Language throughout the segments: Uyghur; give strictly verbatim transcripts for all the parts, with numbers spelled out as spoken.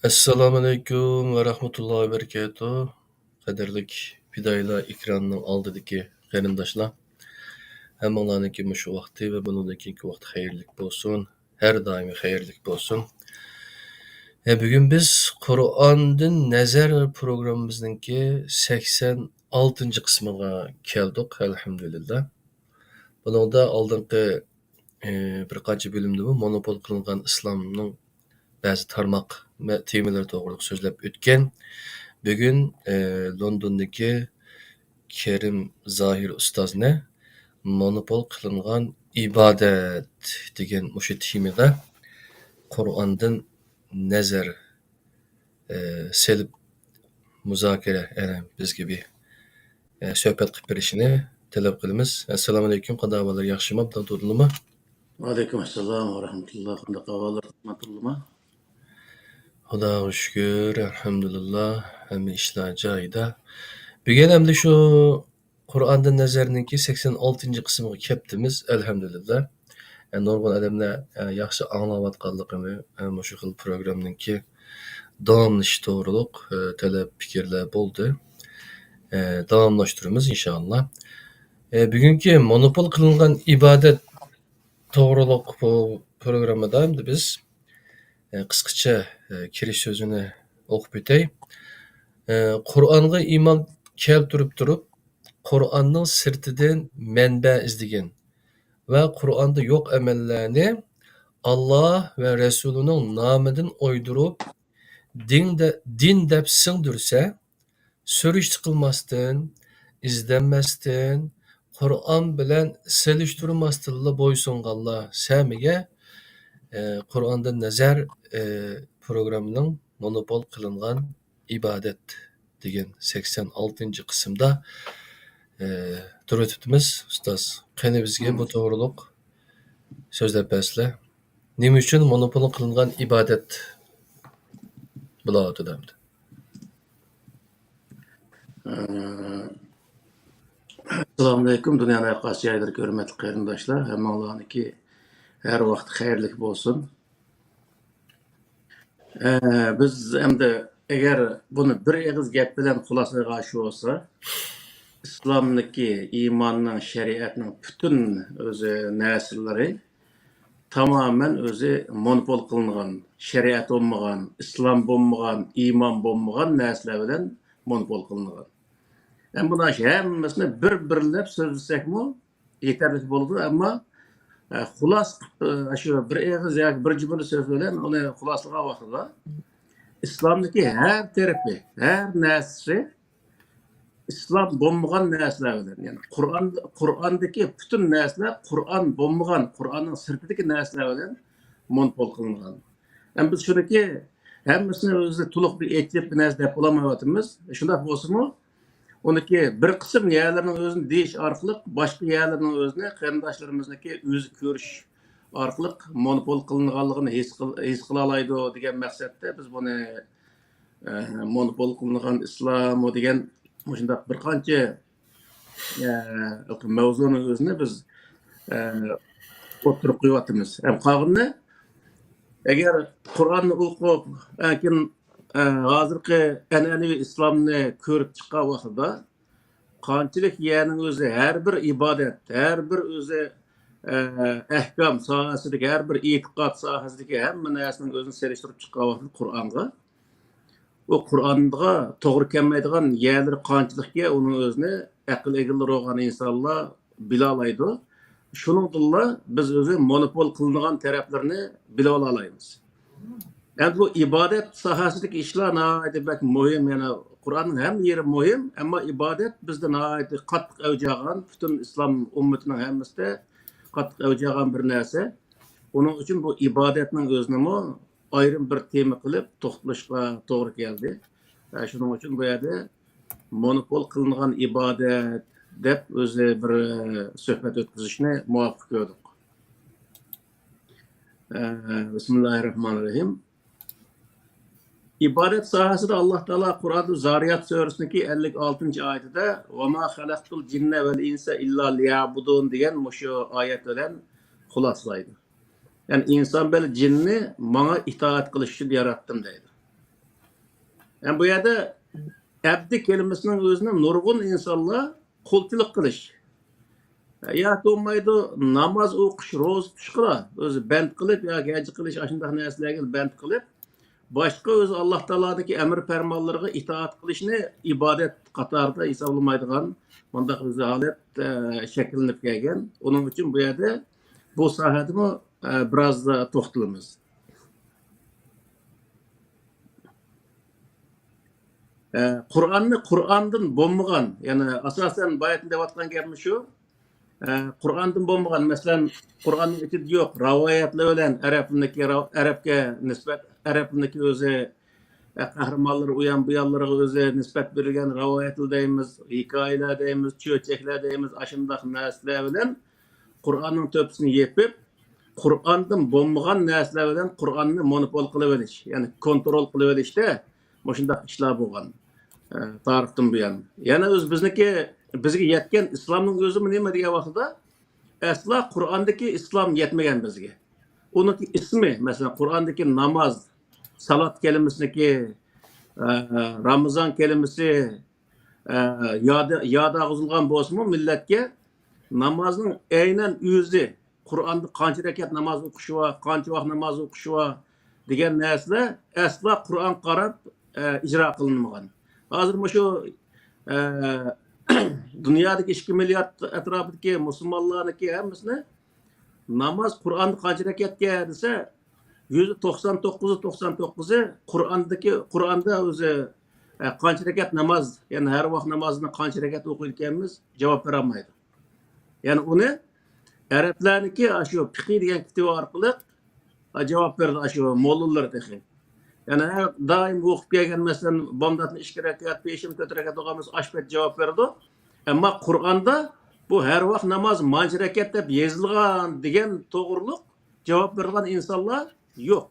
ئەسسالامۇئەلەيكۇم ۋە رەھمەتۇللاھى ۋە بەرىكاتۇھ. قەدىرلىك پىدائىيلار، ئېكراننىڭ ئالدىدىكى قېرىنداشلار، ھەممىڭلارنىڭكى مۇشۇ ۋاقتى ۋە بۇنىڭدىن كېيىنكى ۋاقىت خەيرلىك بولسۇن، ھەر دائىم خەيرلىك بولسۇن. ھە، بۈگۈن بىز قۇرئاندىن نەزەر پروگراممىمىزنىڭكى سەكسەن ئالتىنچى قىسمىغا كەلدۇق، ئەلھەمدۇلىللا. بۇنىڭدا ئالدىنقى ئى، بىر قانچە بۆلۈمدىمۇ مونوپول قىلىنغان ئىسلامنىڭ بەزى تارماق مە-، تېمىلىرى توغرىلىق سۆزلەپ ئۆتكەن. بۈگۈن، ئى، لوندوندىكى كېرىم زاھىر ئۇستازنى مونوپول قىلىنغان ئىبادەت دېگەن مۇشۇ تېمىدا قۇرئاندىن نەزەر ئى، سېلىپ مۇزاكىرە، يەنى بىزگە بىر، ئى، سۆھبەت قىلىپ بېرىشىنى تەلەپ قىلىمىز. ئەسسالامۇئەلەيكۇم، قانداق ئەھۋاللار، ياخشىمۇ؟ ئابدۇللا تۇردىنلىما؟ ۋەئەلەيكۇم ئەسسالام ۋە رەھمەتۇللا. قانداق ئەھۋاللار، ئابدۇللا تۇردىنلىما؟ خۇداغا شۈكۈر، ئەلھەمدۇلىللا، ھەممە ئىشلار جايىدا. بۈگۈن ئەمدى شۇ قۇرئاندىن نەزەرنىڭكى سەكسەن ئالتىنچى قىسمىغا كەپتىمىز، ئەلھەمدۇلىللا. ئە، نۇرغۇن ئادەملەر، ئە، ياخشى ئاڭلاۋاتقانلىقىنى، ئە، مۇشۇ خىل پروگراممىنىڭكى داۋاملىشىشى توغرۇلۇق، ئە، تەلەپ پىكىرلەر بولدى. ئە، داۋاملاشتۇرىمىز ئىنشائاللا. ئە، بۈگۈنكى مونوپول قىلىنغان ئىبادەت توغرۇلۇق بۇ پروگراممىدا ئەمدى بىز، ئە، قىسقىچە، ئە، كىرىش سۆزىنى ئوقۇپ ئۆتەي. ئە، قۇرئانغا ئىمان كەلتۈرۈپ تۇرۇپ، قۇرئاننىڭ سىرتىدىن مەنبە ئىزدىگىن ۋە قۇرئاندا يوق ئەمەللەرنى ئاللا ۋە رەسۇلىنىڭ نامىدىن ئويدۇرۇپ، دىن دە-، دىن دەپ سىڭدۈرسە، سۈرۈشتە قىلماستىن، ئىزدەنمەستىن، قۇرئان بىلەن سېلىشتۇرماستىنلا بويسۇنغانلار سەمىگە، ئى، قۇرئاندىن نەزەر، ئى، پروگراممىنىڭ مونوپول قىلىنغان ئىبادەت دېگەن سەكسەن ئالتىنچى قىسىمدا، ئى، تۇرۇۋېتىپتىمىز. ئۇستاز، قېنى بىزگە بۇ توغرۇلۇق سۆزلەپ بەرسىلە. نېمە ئۈچۈن مونوپول قىلىنغان ئىبادەت بولاۋاتىدۇ ئەمدى؟ ئەسسالامۇئەلەيكۇم، دۇنيانىڭ ھەر قايسى جايلىرىدىكى ھۆرمەتلىك قېرىنداشلار، ھەممىڭلارنىڭكى ھەر ۋاقىت خەيرلىك بولسۇن. ئە، بىز ئەمدى ئەگەر بۇنى بىر ئېغىز گەپ بىلەن خۇلاسىلىغان شۇ بولسا، ئىسلامدىكى ئىماننىڭ، شەرىئەتنىڭ پۈتۈن ئۆزى نەرسىلىرى تامامەن ئۆزى مونوپول قىلىنغان، شەرىئەت بولمىغان، ئىسلام بولمىغان، ئىمان بولمىغان نەرسىلەر بىلەن مونوپول قىلىنغان. ھەم بۇلار ھەممىسىنى بىر-بىرلەپ سۆزلىسەكمۇ يېتەرلىك بولىدۇ، ئەمما، ئە، خۇلاسە قىلىپ، ئە، شۇ بىر ئېغىز ياكى بىر جۈملە سۆز بىلەن ئۇنى خۇلاسىلىغان ۋاقتىدا، ئىسلامدىكى ھەر تەرىپى، ھەر نەرسىسى ئىسلام بولمىغان نەرسىلەر بىلەن، يەنى قۇرئان، قۇرئاندىكى پۈتۈن نەرسىلەر قۇرئان بولمىغان، قۇرئاننىڭ سىرتىدىكى نەرسىلەر بىلەن مونوپول قىلىنغان. ھەم بىز شۇنىكى ھەممىسىنى ئۆزى تولۇق بىر ئېچىپ بىر نەرسە دەپ بولالمايۋاتىمىز. شۇنداق بولسىمۇ، ئۇنىكى بىر قىسىم يەرلىرىنىڭ ئۆزىنى دېيىش ئارقىلىق باشقا يەرلەرنىڭ ئۆزىنى قېرىنداشلىرىمىزنىڭكى ئۆزى كۆرۈش ئارقىلىق مونوپول قىلىنغانلىقىنى ھېس قىل-، ھېس قىلالايدۇ دېگەن مەقسەتتە بىز بۇنى، ئە، مونوپول قىلىنغان ئىسلاممۇ دېگەن مۇشۇنداق بىر قانچە، ئە، مەۋزۇنىڭ ئۆزىنى بىز، ئە، ئوتتۇرىغا قويۇۋاتىمىز. ھەم قالغىنىنى، ئەگەر قۇرئاننى ئوقۇپ، ئە، كېيىن، ئە، ھازىرقى ئەنئەنىۋى ئىسلامنى كۆرۈپ چىققان ۋاقتىدا، قانچىلىك يەرنىڭ ئۆزى ھەر بىر ئىبادەت، ھەر بىر ئۆزى، ئە، ئەھكام ساھەسىدىكى، ھەر بىر ئېتىقاد ساھەسىدىكى ھەممە نەرسىنىڭ ئۆزىنى سېلىشتۇرۇپ چىققان ۋاقتىدا قۇرئانغا، ئۇ قۇرئانغا توغرا كەلمەيدىغان يەرلىرى قانچىلىككەن، ئۇنىڭ ئۆزىنى ئەقىل ئىگىلىرى بولغان ئىنسانلار بىلالايدۇ. شۇنىڭدىنلا بىز ئۆزى مونوپول قىلىنغان تەرەپلىرىنى بىلىۋالالايمىز. ئەمدى بۇ ئىبادەت ساھەسىدىكى ئىشلار ناھايىتى بەك مۇھىم. يەنە قۇرئاننىڭ ھەممە يېرى مۇھىم، ئەمما ئىبادەت بىزدە ناھايىتى قاتتىق ئەۋج ئالغان، پۈتۈن ئىسلام ئۈممىتىنىڭ ھەممىسىدە قاتتىق ئەۋج ئالغان بىر نەرسە. ئۇنىڭ ئۈچۈن بۇ ئىبادەتنىڭ ئۆزىنىمۇ ئايرىم بىر تېما قىلىپ توختىلىشقا توغرا كەلدى. ھە، شۇنىڭ ئۈچۈن بۇ يەردە مونوپول قىلىنغان ئىبادەت دەپ ئۆزى بىر، ئە، سۆھبەت ئۆتكۈزۈشنى مۇۋاپىق كۆردۇق. ئە، بىسمىللاھىررەھمانىررەھىم. ئىبادەت ساھەسىدە ئاللا تائالا قۇرئاندا زارىيات سۈرىسىنىڭكى ئەللىك ئالتىنچى ئايىتىدە، «ۋەما خەلەقتۇل جىننە ۋەل ئىنسە ئىللا لىيەبۇدۇن» دېگەن مۇشۇ ئايەت بىلەن خۇلاسىلايدۇ. يەنى ئىنسان بىلەن جىننى ماڭا ئىتائەت قىلىش ئۈچۈن ياراتتىم دەيدۇ. يەنى بۇ يەردە ئەبدى كەلىمىسىنىڭ ئۆزىنى نۇرغۇن ئىنسانلار قۇلچىلىق قىلىش، ياكى بولمايدۇ ناماز ئوقۇش، روزا تۇتۇشقىلا ئۆزى بەند قىلىپ ياكى ھەج قىلىش ئاشۇنداق نەرسىلەرگە بەند قىلىپ، باشقا ئۆزى ئاللا تائالادىكى ئەمر پەرمانلىرىغا ئىتائەت قىلىشنى ئىبادەت قاتارىدا ھېسابلىمايدىغان مۇنداق ئۆزى ھالەت، ئە، شەكىللىنىپ كەلگەن. ئۇنىڭ ئۈچۈن بۇ يەردە بۇ ساھەدىمۇ، ئە، بىراز توختىلىمىز. ئە، قۇرئاننى قۇرئاندىن بولمىغان، يەنى ئاساسەن بايىتىن دەۋاتقان گەپمۇ شۇ. ئە، قۇرئاندىن بولمىغان، مەسىلەن، قۇرئاننىڭ ئىچىدە يوق، رىۋايەتلەر بىلەن ئەرەبنىڭكى، ئەرەبكە نىسبەت، ئەرەبنىڭكى ئۆزى، ئە، قەھرىمانلىرى ئۇيان بۇيانلىرىغا ئۆزى نىسبەت بېرىلگەن رىۋايەتلەر دەيمىز، ھېكايىلەر دەيمىز، چۆچەكلەر دەيمىز، ئاشۇنداق نەرسىلەر بىلەن قۇرئاننىڭ تۆپىسىنى يېپىپ، قۇرئاندىن بولمىغان نەرسىلەر بىلەن قۇرئاننى مونوپول قىلىۋېلىش، يەنى كونترول قىلىۋېلىشتە مۇشۇنداق ئىشلار بولغان، ئە، تارىختىن بۇيان. يەنە ئۆز بىزنىڭكى، بىزگە يەتكەن ئىسلامنىڭ ئۆزىمۇ نېمە دېگەن ۋاقتىدا، ئەسلا قۇرئاندىكى ئىسلام يەتمىگەن بىزگە. ئۇنىڭكى ئىسمى، مەسىلەن، قۇرئاندىكى ناماز، سالات كەلىمىسىنىڭكى، ئە، رامىزان كەلىمىسى، ئە، ياد، ياد ئاغزىلغان بولسىمۇ مىللەتكە نامازنىڭ ئەينەن ئۆزى، قۇرئاندا قانچە رەكەت ناماز ئوقۇشى بار، قانچە ۋاق ناماز ئوقۇشى بار دېگەن نەرسىلەر ئەسلا قۇرئانغا قاراپ، ئە، ئىجرا قىلىنمىغان. ھازىر مۇشۇ، ئە، دۇنيادىكى ئىككى مىليارد ئەتراپىدىكى مۇسۇلمانلارنىڭكى ھەممىسىنى ناماز قۇرئاندا قانچە رەكەتكەن دېسە، يۈزدە توقسان توققۇزى، توقسان توققۇزى قۇرئاندىكى، قۇرئاندا ئۆزى، ئە، قانچە رەكەت ناماز، يەنى ھەر ۋاق نامازنى قانچە رەكەت ئوقۇيدىكەنمىز، جاۋاب بېرەلمەيدۇ. يەنى ئۇنى ئەرەبلەرنىڭكى ئاشۇ پىقى دېگەن كىتابى ئارقىلىق، ئا، جاۋاب بېرىدۇ ئاشۇ موللىلىرى تېخى. يەنى ھەر دائىم ئوقۇپ كەلگەن، مەسىلەن، بامداتنى ئىككى رەكەت، پېشىن تۆت رەكەت ئوقۇيمىز، ئاشۇ پەيت جاۋاب بېرىدۇ. ئەمما قۇرئاندا بۇ ھەر ۋاق ناماز مانچە رەكەت دەپ يېزىلغان دېگەن توغرۇلۇق جاۋاب بېرىدىغان ئىنسانلار يوق.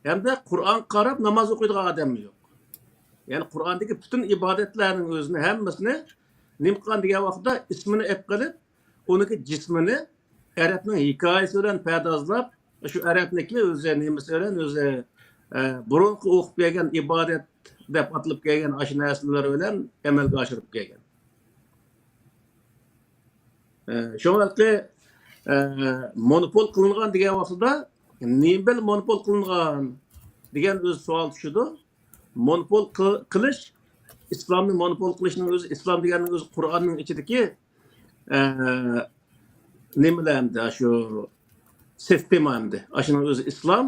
ھەمدە قۇرئانغا قاراپ ناماز ئوقۇيدىغان ئادەممۇ يوق. يەنى قۇرئاندىكى پۈتۈن ئىبادەتلەرنىڭ ئۆزىنى ھەممىسىنى نېمە قىلغان دېگەن ۋاقىتتا ئىسمىنى ئېلىپ قېلىپ، ئۇنىڭكى جىسمىنى ئەرەبنىڭ ھېكايىسى بىلەن پەردازلاپ، شۇ ئەرەبنىڭكى ئۆزى نېمىسى بىلەن ئۆزى، ئە، بۇرۇنقى ئوقۇپ كەلگەن ئىبادەت دەپ ئاتىلىپ كەلگەن ئاشۇ نەرسىلەر بىلەن ئەمەلگە ئاشۇرۇپ كەلگەن. ئە، شۇڭا ھېلىقى، ئە، مونوپول قىلىنغان دېگەن ۋاقتىدا نېمە بىلەن مونوپول قىلىنغان دېگەن ئۆزى سوئال چۈشىدۇ. مونوپول قىل-، قىلىش، ئىسلامنى مونوپول قىلىشنىڭ ئۆزى، ئىسلام دېگەننىڭ ئۆزى قۇرئاننىڭ ئىچىدىكى، ئە، نېمىلەر ئەمدى، شۇ سىستېما ئەمدى. ئاشۇنىڭ ئۆزى ئىسلام.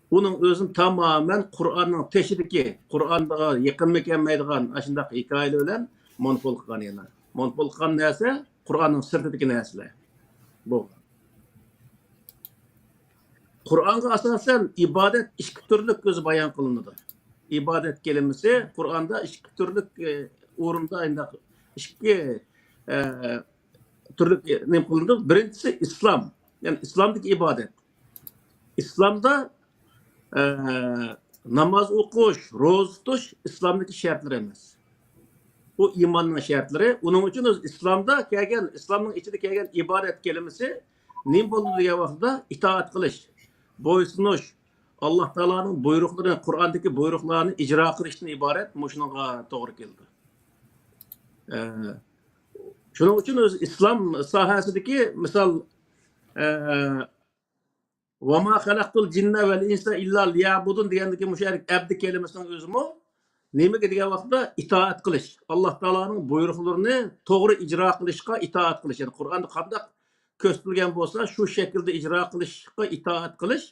ئۇنىڭ ئۆزىنى تامامەن قۇرئاننىڭ تېشىدىكى، قۇرئانغا يېقىنمۇ كەلمەيدىغان ئاشۇنداق ھېكايىلەر بىلەن مونوپول قىلغان يەنە. مونوپول قىلغان نەرسە قۇرئاننىڭ سىرتىدىكى نەرسىلەر. بۇ. قۇرئانغا ئاساسەن ئىبادەت ئىككى تۈرلۈك ئۆزى بايان قىلىنىدۇ. ئىبادەت كەلىمىسى قۇرئاندا ئىككى تۈرلۈك، ئى، ئورۇندا ئاينداق ئىككى، ئە، تۈرلۈك نېمە قىلىنىدۇ. بىرىنچىسى ئىسلام. يەنى ئىسلامدىكى ئىبادەت. ئىسلامدا، ئە، ناماز ئوقۇش، روزا تۇتۇش ئىسلامدىكى شەرتلىرى ئەمەس. ئۇ ئىماننىڭ شەرتلىرى. ئۇنىڭ ئۈچۈن ئۆزى ئىسلامدا كەلگەن، ئىسلامنىڭ ئىچىدە كەلگەن ئىبادەت كەلىمىسى نېمە بولىدۇ دېگەن ۋاقتىدا ئىتائەت قىلىش، بويسۇنۇش، ئاللا تائالانىڭ بۇيرۇقلىرىنى، قۇرئاندىكى بۇيرۇقلارنى ئىجرا قىلىشتىن ئىبارەت مۇشۇنىڭغا توغرا كېلىدۇ. ئە، شۇنىڭ ئۈچۈن ئۆزى ئىسلام ساھەسىدىكى مىسال، ئە، «ۋەما خەلەقتۇل جىننە ۋەل ئىنسە ئىللا لىيەبۇدۇن» دېگەندىكى مۇشۇ يەردىكى ئەبدى كەلىمىسىنىڭ ئۆزىمۇ نېمىگە دېگەن ۋاقىتتا ئىتائەت قىلىش، ئاللا تائالانىڭ بۇيرۇقلىرىنى توغرا ئىجرا قىلىشقا ئىتائەت قىلىش. يەنى قۇرئاندا قانداق كۆرسىتىلگەن بولسا، شۇ شەكىلدە ئىجرا قىلىشقا ئىتائەت قىلىش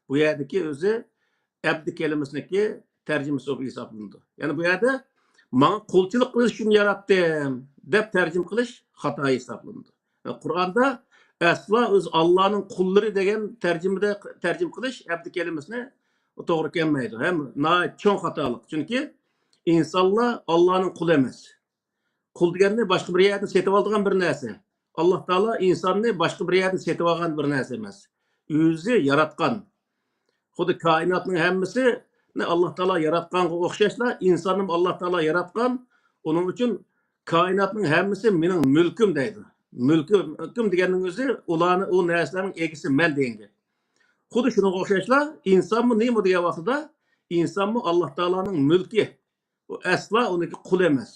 بۇ يەردىكى ئۆزى ئەبدى كەلىمىسىنىڭكى تەرجىمىسى بولۇپ ھېسابلىنىدۇ. يەنى بۇ يەردە «ماڭا قۇلچىلىق قىلىش ئۈچۈن ياراتتىم» دەپ تەرجىمە قىلىش خاتا ھېسابلىنىدۇ. قۇرئاندا ئەسلا ئۆزى ئاللانىڭ قۇللىرى دېگەن تەرجىمىدە، تەرجىمە قىلىش ئەبدى كەلىمىسىنى توغرا كەلمەيدۇ. ھەم ناھايىتى چوڭ خاتالىق. چۈنكى ئىنسانلار ئاللانىڭ قۇلى ئەمەس. قۇل دېگەننى باشقا بىر يەردىن سېتىۋالىدىغان بىر نەرسە. ئاللا تائالا ئىنساننى باشقا بىر يەردىن سېتىۋالغان بىر نەرسە ئەمەس. ئۆزى ياراتقان. خۇددى كائىناتنىڭ ھەممىسىنى ئاللا تائالا ياراتقانغا ئوخشاشلا، ئىنساننىمۇ ئاللا تائالا ياراتقان. ئۇنىڭ ئۈچۈن «كائىناتنىڭ ھەممىسى مېنىڭ مۈلكۈم» دەيدۇ. مۈلكۈم دېگەننىڭ ئۆزى ئۇلارنى، ئۇ نەرسىلەرنىڭ ئىگىسى مەن دېگەن گەپ. خۇددى شۇنىڭغا ئوخشاشلا، ئىنسانمۇ نېمە دېگەن ۋاقتىدا، ئىنسانمۇ ئاللا تائالانىڭ مۈلكى. ئۇ ئەسلا ئۇنىڭكى قۇلى ئەمەس.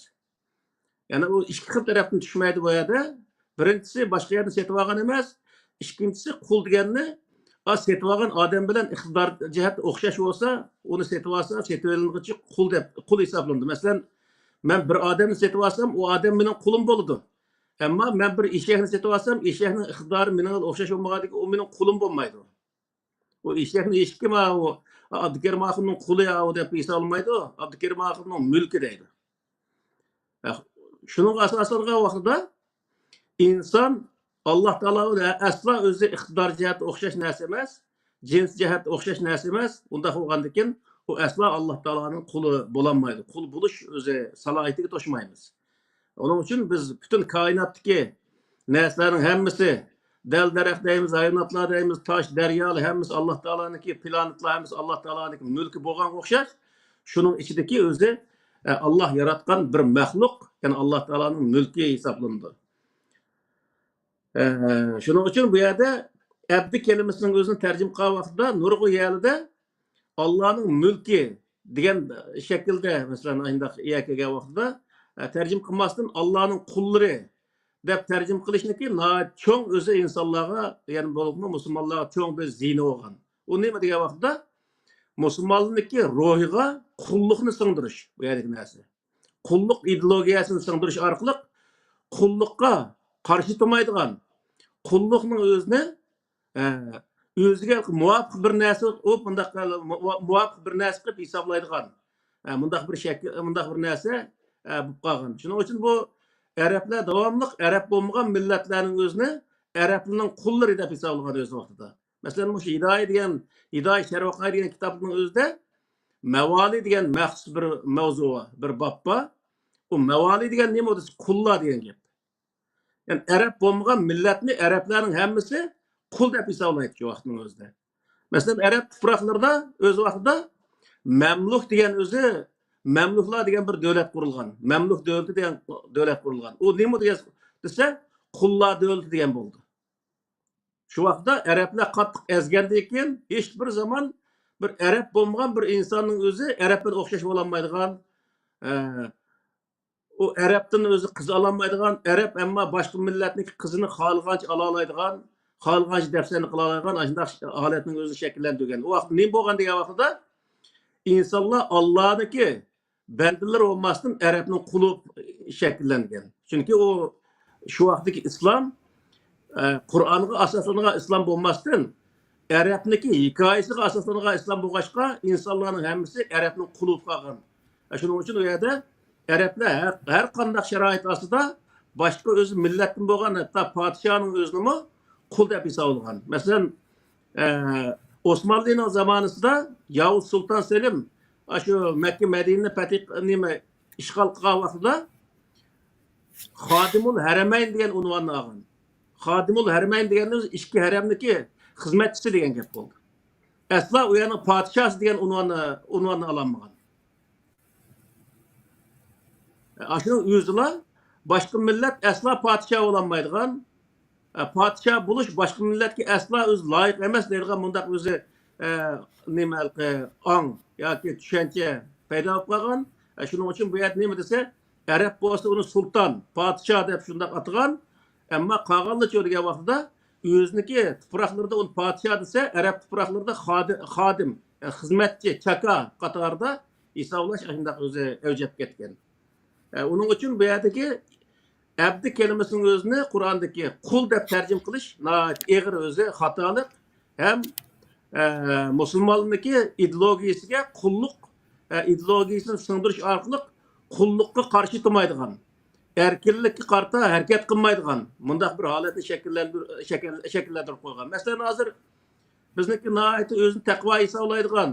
يەنى ئۇ ئىككى خىل تەرەپتىن چۈشمەيدۇ بۇ يەردە. بىرىنچىسى، باشقا يەردىن سېتىۋالغان ئەمەس. ئىككىنچىسى، قۇل دېگەننى، ئا، سېتىۋالغان ئادەم بىلەن ئىقتىدار جەھەتتە ئوخشاش بولسا، ئۇنى سېتىۋالسا، سېتىۋېلىنغۇچى قۇل دەپ، قۇل ھېسابلىنىدۇ. مەسىلەن، مەن بىر ئادەمنى سېتىۋالسام، ئۇ ئادەم مېنىڭ قۇلۇم بولىدۇ. ئەمما مەن بىر ئېشەكنى سېتىۋالسام، ئېشەكنىڭ ئىقتىدارى مېنىڭ بىلەن ئوخشاش بولمىغاندىكىن، ئۇ مېنىڭ قۇلۇم بولمايدۇ. ئۇ ئېشەكنى ھېچكىم، ئا، ئۇ ئابدۇكېرىم ئاخۇننىڭ قۇلى، ئا، ئۇ دەپ ھېسابلىمايدۇ. ئابدۇكېرىم ئاخۇننىڭ مۈلكى دەيدۇ. ھە، شۇنىڭغا ئاساسلانغان ۋاقتىدا ئىنسان ئاللا تائالا بىلەن ئەسلا ئۆزى ئىقتىدار جەھەتتە ئوخشاش نەرسە ئەمەس، جىنس جەھەتتە ئوخشاش نەرسە ئەمەس. ئۇنداق بولغاندىكىن، ئۇ ئەسلا ئاللا تائالانىڭ قۇلى بولالمايدۇ. قۇل بولۇش ئۆزى سالاھىيىتىگە توشمايمىز. ئۇنىڭ ئۈچۈن بىز پۈتۈن كائىناتتىكى نەرسىلەرنىڭ ھەممىسى، دەل-دەرەخ دەيمىز، ھايۋاناتلار دەيمىز، تاش، دەريالار ھەممىسى ئاللا تائالانىڭكى، پلانېتلار ھەممىسى ئاللا تائالانىڭكى مۈلكى بولغانغا ئوخشاش، شۇنىڭ ئىچىدىكى ئۆزى، ئە، ئاللا ياراتقان بىر مەخلۇق، يەنى ئاللا تائالانىڭ مۈلكى ھېسابلىنىدۇ. ئە، شۇنىڭ ئۈچۈن بۇ يەردە ئەبدى كەلىمىسىنىڭ ئۆزىنى تەرجىمە قىلغان ۋاقتىدا نۇرغۇن يەرلىدە ئاللانىڭ مۈلكى دېگەن شەكىلدە، مەسىلەن، ئاشۇنداق يەر كەلگەن ۋاقتىدا، ئە، تەرجىمە قىلماستىن، ئاللانىڭ قۇللىرى دەپ تەرجىمە قىلىشنىكى ناھايىتى چوڭ ئۆزى ئىنسانلارغا، يەنى بولۇپمۇ مۇسۇلمانلارغا چوڭ بىر زىيىنى بولغان. ئۇ نېمە دېگەن ۋاقتىدا، مۇسۇلمانلىقنىڭكى روھىغا قۇللۇقنى سىڭدۈرۈش، بۇ يەردىكى نەرسە. قۇللۇق ئىدېئولوگىيەسىنى سىڭدۈرۈش ئارقىلىق قۇللۇققا قارشى تۇرمايدىغان، قۇللۇقنىڭ ئۆزىنى، ئە، ئۆزىگە مۇۋاپىق بىر نەرسە، ئۇ مۇنداق مۇۋاپىق بىر نەرسە قىلىپ ھېسابلايدىغان، ئە، مۇنداق بىر شەكىل، مۇنداق بىر نەرسە، ئە، بولۇپ قالغان. شۇنىڭ ئۈچۈن بۇ ئەرەبلەر داۋاملىق ئەرەب بولمىغان مىللەتلەرنىڭ ئۆزىنى ئەرەبلەرنىڭ قۇللىرى دەپ ھېسابلىغان ئۆز ۋاقتىدا. مەسىلەن، مۇشۇ ھىدايە دېگەن، ھىدايە شەرۋەقايە دېگەن كىتابنىڭ ئۆزىدە مەۋالى دېگەن مەخسۇس بىر مەۋزۇ بار، بىر باب بار. ئۇ مەۋالى دېگەن نېمە دېسە، قۇللار دېگەن گەپ. يەنى ئەرەب بولمىغان مىللەتنى ئەرەبلەرنىڭ ھەممىسى قۇل دەپ ھېسابلايتتى شۇ ۋاقىتنىڭ ئۆزىدە. مەسىلەن، ئەرەب تۇپراقلىرىدا ئۆز ۋاقتىدا مەملۇك دېگەن ئۆزى، مەملۇكلار دېگەن بىر دۆلەت قۇرۇلغان. مەملۇك دۆلىتى دېگەن دۆلەت قۇرۇلغان. ئۇ نېمە دېگەن دېسە، قۇللار دۆلىتى دېگەن بولدى. شۇ ۋاقىتتا ئەرەبلەر قاتتىق ئەزگەندىن كېيىن، ھېچ بىر زامان بىر ئەرەب بولمىغان بىر ئىنساننىڭ ئۆزى ئەرەب بىلەن ئوخشاش بولالمايدىغان، ئە، ئۇ ئەرەبتىن ئۆزى قىز ئالالمايدىغان، ئەرەب ئەمما باشقا مىللەتنىڭ قىزىنى خالىغانچە ئالالايدىغان، خالىغانچە دەپسەندە قىلالايدىغان ئاشۇنداق ھالەتنىڭ ئۆزىنى شەكىللەندۈرگەن. ئۇ ۋاقىت نېمە بولغان دېگەن ۋاقتىدا، ئىنسانلار ئاللانىڭكى بەندىلىرى بولماستىن، ئەرەبنىڭ قۇلى شەكىللەنگەن. چۈنكى ئۇ شۇ ۋاقىتتىكى ئىسلام، ئە، قۇرئانغا ئاساسلانغان ئىسلام بولماستىن، ئەرەبنىڭكى ھېكايىسىگە ئاساسلانغان ئىسلام بولغاچقا، ئىنسانلارنىڭ ھەممىسى ئەرەبنىڭ قۇلى بولۇپ قالغان. ئە، شۇنىڭ ئۈچۈن ئۇ يەردە ئەرەبلەر ھەر، ھەر قانداق شارائىت ئاستىدا باشقا ئۆزى مىللەتتىن بولغان، ھەتتا پادىشاھنىڭ ئۆزىنىمۇ قۇل دەپ ھېسابلىغان. مەسىلەن، ئە، ئوسمانلىنىڭ زامانىسىدا ياۋۇز سۇلتان سېلىم ئاشۇ مەككە مەدىنىنى پەتھ، نېمە، ئىشغال قىلغان ۋاقتىدا خادىمۇل ھەرەمەين دېگەن ئۇنۋاننى ئالغان. خادىمۇل ھەرەمەين دېگەننىڭ ئۆزى ئىككى ھەرەمنىڭكى خىزمەتچىسى دېگەن گەپ بولدى. ئەسلا ئۇ يەرنىڭ پادىشاھسى دېگەن ئۇنۋاننى، ئۇنۋاننى ئالالمىغان. ئاشۇنىڭ ئۆزىلا باشقا مىللەت ئەسلا پادىشاھ بولالمايدىغان، ئە، پادىشاھ بولۇش باشقا مىللەتكە ئەسلا ئۆزى لايىق ئەمەس دەيدىغان مۇنداق ئۆزى، ئە، نېمە، ھېلىقى ئاڭ ياكى چۈشەنچە پەيدا بولۇپ قالغان. ئە، شۇنىڭ ئۈچۈن بۇ يەردە نېمە دېسە، ئەرەب بولسا ئۇنى سۇلتان، پادىشاھ دەپ شۇنداق ئاتىغان. ئەمما قالغانلىرىچۇ دېگەن ۋاقتىدا ئۆزىنىڭكى تۇپراقلىرىدا ئۇنى پادىشاھ دېسە، ئەرەب تۇپراقلىرىدا خادى-، خادىم، ئە، خىزمەتچى، چاكا قاتارىدا ھېسابلاش ئاشۇنداق ئۆزى ئەۋج ئېلىپ كەتكەن. ئە، ئۇنىڭ ئۈچۈن بۇ يەردىكى ئەبدى كەلىمىسىنىڭ ئۆزىنى قۇرئاندىكى قۇل دەپ تەرجىمە قىلىش ناھايىتى ئېغىر ئۆزى خاتالىق ھەم، ئە، مۇسۇلمانلىقنىڭكى ئىدېئولوگىيىسىگە قۇللۇق، ئە، ئىدېئولوگىيىسىنى سىڭدۈرۈش ئارقىلىق قۇللۇققا قارشى تۇرمايدىغان، ئەركىنلىككە قارىتا ھەرىكەت قىلمايدىغان مۇنداق بىر ھالەتنى شەكىللەندۈر-، شەكىل-، شەكىللەندۈرۈپ قويغان. مەسىلەن، ھازىر بىزنىڭكى ناھايىتى ئۆزىنى تەقۋا ھېسابلايدىغان،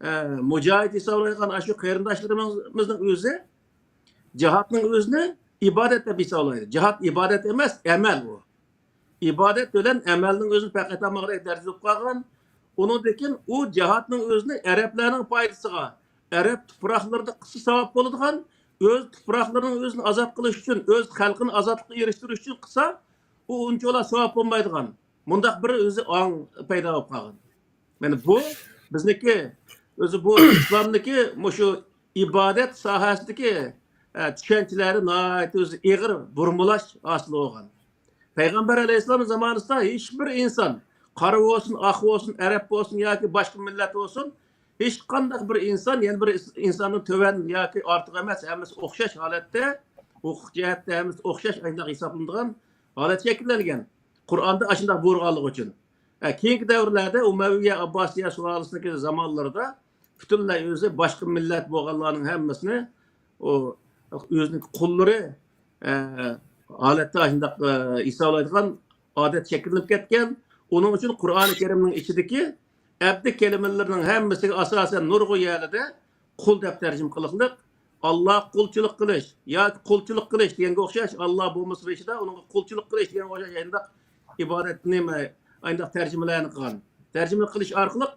ئە، مۇجاھىد ھېسابلايدىغان ئاشۇ قېرىنداشلىرىمىزنىڭ ئۆزى جىھادنىڭ ئۆزىنى ئىبادەت دەپ ھېسابلايدۇ. جىھاد ئىبادەت ئەمەس، ئەمەل ئۇ. ئىبادەت بىلەن ئەمەلنىڭ ئۆزىنى پەرق ئېتەلمەيدىغان دەرىجىدە بولۇپ قالغان. ئۇنىڭدىن كېيىن ئۇ جىھادنىڭ ئۆزىنى ئەرەبلەرنىڭ پايدىسىغا، ئەرەب تۇپراقلىرىدا قىلسا ساۋاب بولىدىغان، ئۆز تۇپراقلىرىنىڭ ئۆزىنى ئازاد قىلىش ئۈچۈن، ئۆز خەلقىنى ئازادلىققا ئېرىشتۈرۈش ئۈچۈن قىلسا، ئۇ ئۇنچىۋالا ساۋاب بولمايدىغان. مۇنداق بىر ئۆزى ئاڭ پەيدا بولۇپ قالغان. مانا بۇ بىزنىڭكى ئۆزى بۇ ئىسلامدىكى مۇشۇ ئىبادەت ساھەسىدىكى، ئە، چۈشەنچىلەردە ناھايىتى ئۆزى ئېغىر بۇرمىلاش ھاسىل بولغان. پەيغەمبەر ئەلەيھىسسالام زامانىسىدا ھېچبىر ئىنسان، قارا بولسۇن، ئاق بولسۇن، ئەرەب بولسۇن ياكى باشقا مىللەت بولسۇن، ھېچقانداق بىر ئىنسان يەنە بىر ئىنساندىن تۆۋەن ياكى ئارتۇق ئەمەس، ھەممىسى ئوخشاش ھالەتتە، ھوقۇق جەھەتتە ھەممىسى ئوخشاش ئاينداق ھېسابلىنىدىغان ھالەت شەكىللەنگەن. قۇرئاندا ئاشۇنداق بۇيرۇغانلىقى ئۈچۈن. ھە، كېيىنكى دەۋرلەردە ئۇمەۋىيە، ئابباسىيە سۇلالىسىنىڭكى زامانلىرىدا پۈتۈنلەي ئۆزى باشقا مىللەت بولغانلارنىڭ ھەممىسىنى ئۇ ئۆزىنىڭ قۇللىرى، ئە، ھالەتتە ئاشۇنداق، ئە، ھېسابلايدىغان ئادەت شەكىللىنىپ كەتكەن. ئۇنىڭ ئۈچۈن قۇرئانى كەرىمنىڭ ئىچىدىكى ئەبدى كەلىمىلىرىنىڭ ھەممىسىگە ئاساسەن نۇرغۇن يەرلىدە قۇل دەپ تەرجىمە قىلىقلىق، ئاللاغا قۇلچىلىق قىلىش ياكى قۇلچىلىق قىلىش دېگەنگە ئوخشاش، ئاللا بولمىسا بېشىدا ئۇنىڭغا قۇلچىلىق قىلىش دېگەنگە ئوخشاش ئاينداق ئىبادەت نېمە، ئاينداق تەرجىمىلەرنى قىلغان. تەرجىمە قىلىش ئارقىلىق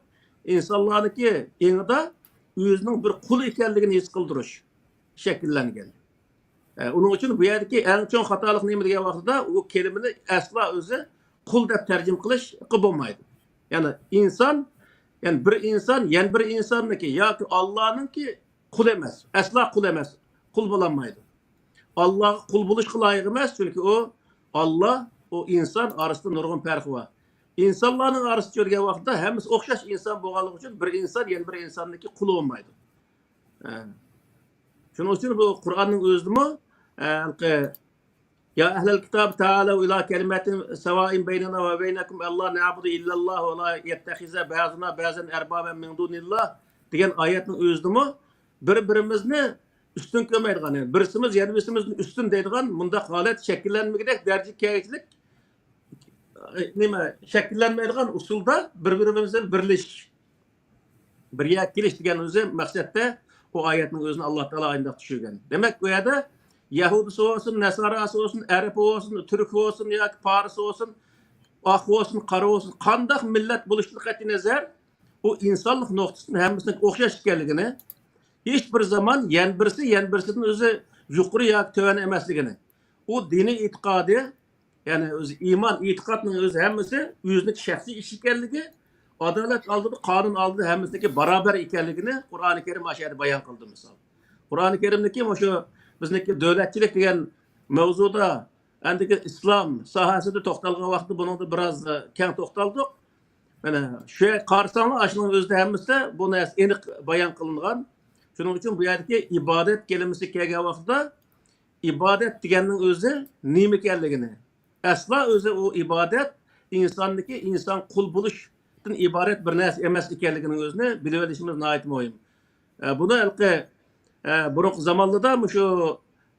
ئىنسانلارنىڭكى ئېڭىدا ئۆزىنىڭ بىر قۇل ئىكەنلىكىنى ھېس قىلدۇرۇش شەكىللەنگەن. ئە، ئۇنىڭ ئۈچۈن بۇ يەردىكى ئەڭ چوڭ خاتالىق نېمە دېگەن ۋاقتىدا، ئۇ كەلىمىنى ئەسلا ئۆزى قۇل دەپ تەرجىمە قىلىشقا بولمايدۇ. يەنى ئىنسان، يەنى بىر ئىنسان يەنە بىر ئىنساننىڭكى ياكى ئاللانىڭكى قۇل ئەمەس، ئەسلا قۇل ئەمەس، قۇل بولالمايدۇ. ئاللاغا قۇل بولۇشقا لايىق ئەمەس، چۈنكى ئۇ ئاللا، ئۇ ئىنسان ئارىسىدا نۇرغۇن پەرقى بار. ئىنسانلارنىڭ ئارىسىدا يۈرگەن ۋاقىتتا ھەممىسى ئوخشاش ئىنسان بولغانلىقى ئۈچۈن بىر ئىنسان يەنە بىر ئىنساننىڭكى قۇلى بولمايدۇ. ھە. شۇنىڭ ئۈچۈن بۇ قۇرئاننىڭ ئۆزىدىمۇ، ھە، ھېلىقى، يا ئەھلەل كىتاب تائالەۋ ئىلا كەلىمەتىن سەۋائىن بەينەنا ۋە بەينەكۇم ئەللا نەئبۇدە ئىللەللاھ ۋە لا يەتتەخىزە بەزۇنا بەزەن ئەربابەن مىن دۇنىللاھ دېگەن ئايەتنىڭ ئۆزىدىمۇ بىر-بىرىمىزنى ئۈستۈن كۆرمەيدىغان، يەنى بىرسىمىز يەنە بىرسىمىزدىن ئۈستۈن دەيدىغان مۇنداق ھالەت شەكىللەنمىگۈدەك دەرىجىگە كەلگۈچىلىك، ئە، نېمە، شەكىللەنمەيدىغان ئۇسۇلدا بىر-بىرىمىز بىلەن بىرلىشىش، بىر يەرگە كېلىش دېگەن ئۆزى مەقسەتتە ئۇ ئايەتنىڭ ئۆزىنى ئاللا تائالا ئاينداق چۈشۈرگەن. دېمەك، بۇ يەردە يەھۇدىيسى بولسۇن، نەساراسى بولسۇن، ئەرەب بولسۇن، تۈرك بولسۇن ياكى پارس بولسۇن، ئاق بولسۇن، قارا بولسۇن، قانداق مىللەت بولۇشىدىن قەتئىينەزەر، ئۇ ئىنسانلىق نۇقتىسىدىن ھەممىسىنىڭ ئوخشاش ئىكەنلىكىنى، ھېچ بىر زامان يەنە بىرسى يەنە بىرسىدىن ئۆزى يۇقىرى ياكى تۆۋەن ئەمەسلىكىنى، ئۇ دىنىي ئېتىقادى، يەنى ئۆزى ئىمان، ئېتىقادنىڭ ئۆزى ھەممىسى ئۆزىنىڭكى شەخسىي ئىشى ئىكەنلىكى، ئادالەت ئالدىدا، قانۇن ئالدىدا ھەممىسىنىڭكى باراۋەر ئىكەنلىكىنى قۇرئانى كەرىم ئاشۇ يەردە بايان قىلدى، مىسال. قۇرئانى كەرىمدىكى مۇشۇ بىزنىڭكى دۆلەتچىلىك دېگەن مەۋزۇدا ئەندىكى ئىسلام ساھەسىدە توختالغان ۋاقىتتا بۇنىڭدا بىراز، ئە، كەڭ توختالدۇق. مانا شۇ يەرگە قارىساڭلار، ئاشۇنىڭ ئۆزىدە ھەممىسىدە بۇ نەرسە ئېنىق بايان قىلىنغان. شۇنىڭ ئۈچۈن بۇ يەردىكى ئىبادەت كەلىمىسى كەلگەن ۋاقىتتا، ئىبادەت دېگەننىڭ ئۆزى نېمە ئىكەنلىكىنى، ئەسلا ئۆزى ئۇ ئىبادەت ئىنساننىڭكى ئىنسان قۇل بولۇشتىن ئىبارەت بىر نەرسە ئەمەس ئىكەنلىكىنىڭ ئۆزىنى بىلىۋېلىشىمىز ناھايىتى مۇھىم. ئە، بۇنى ھېلىقى، ئە، بۇرۇنقى زامانلاردا مۇشۇ،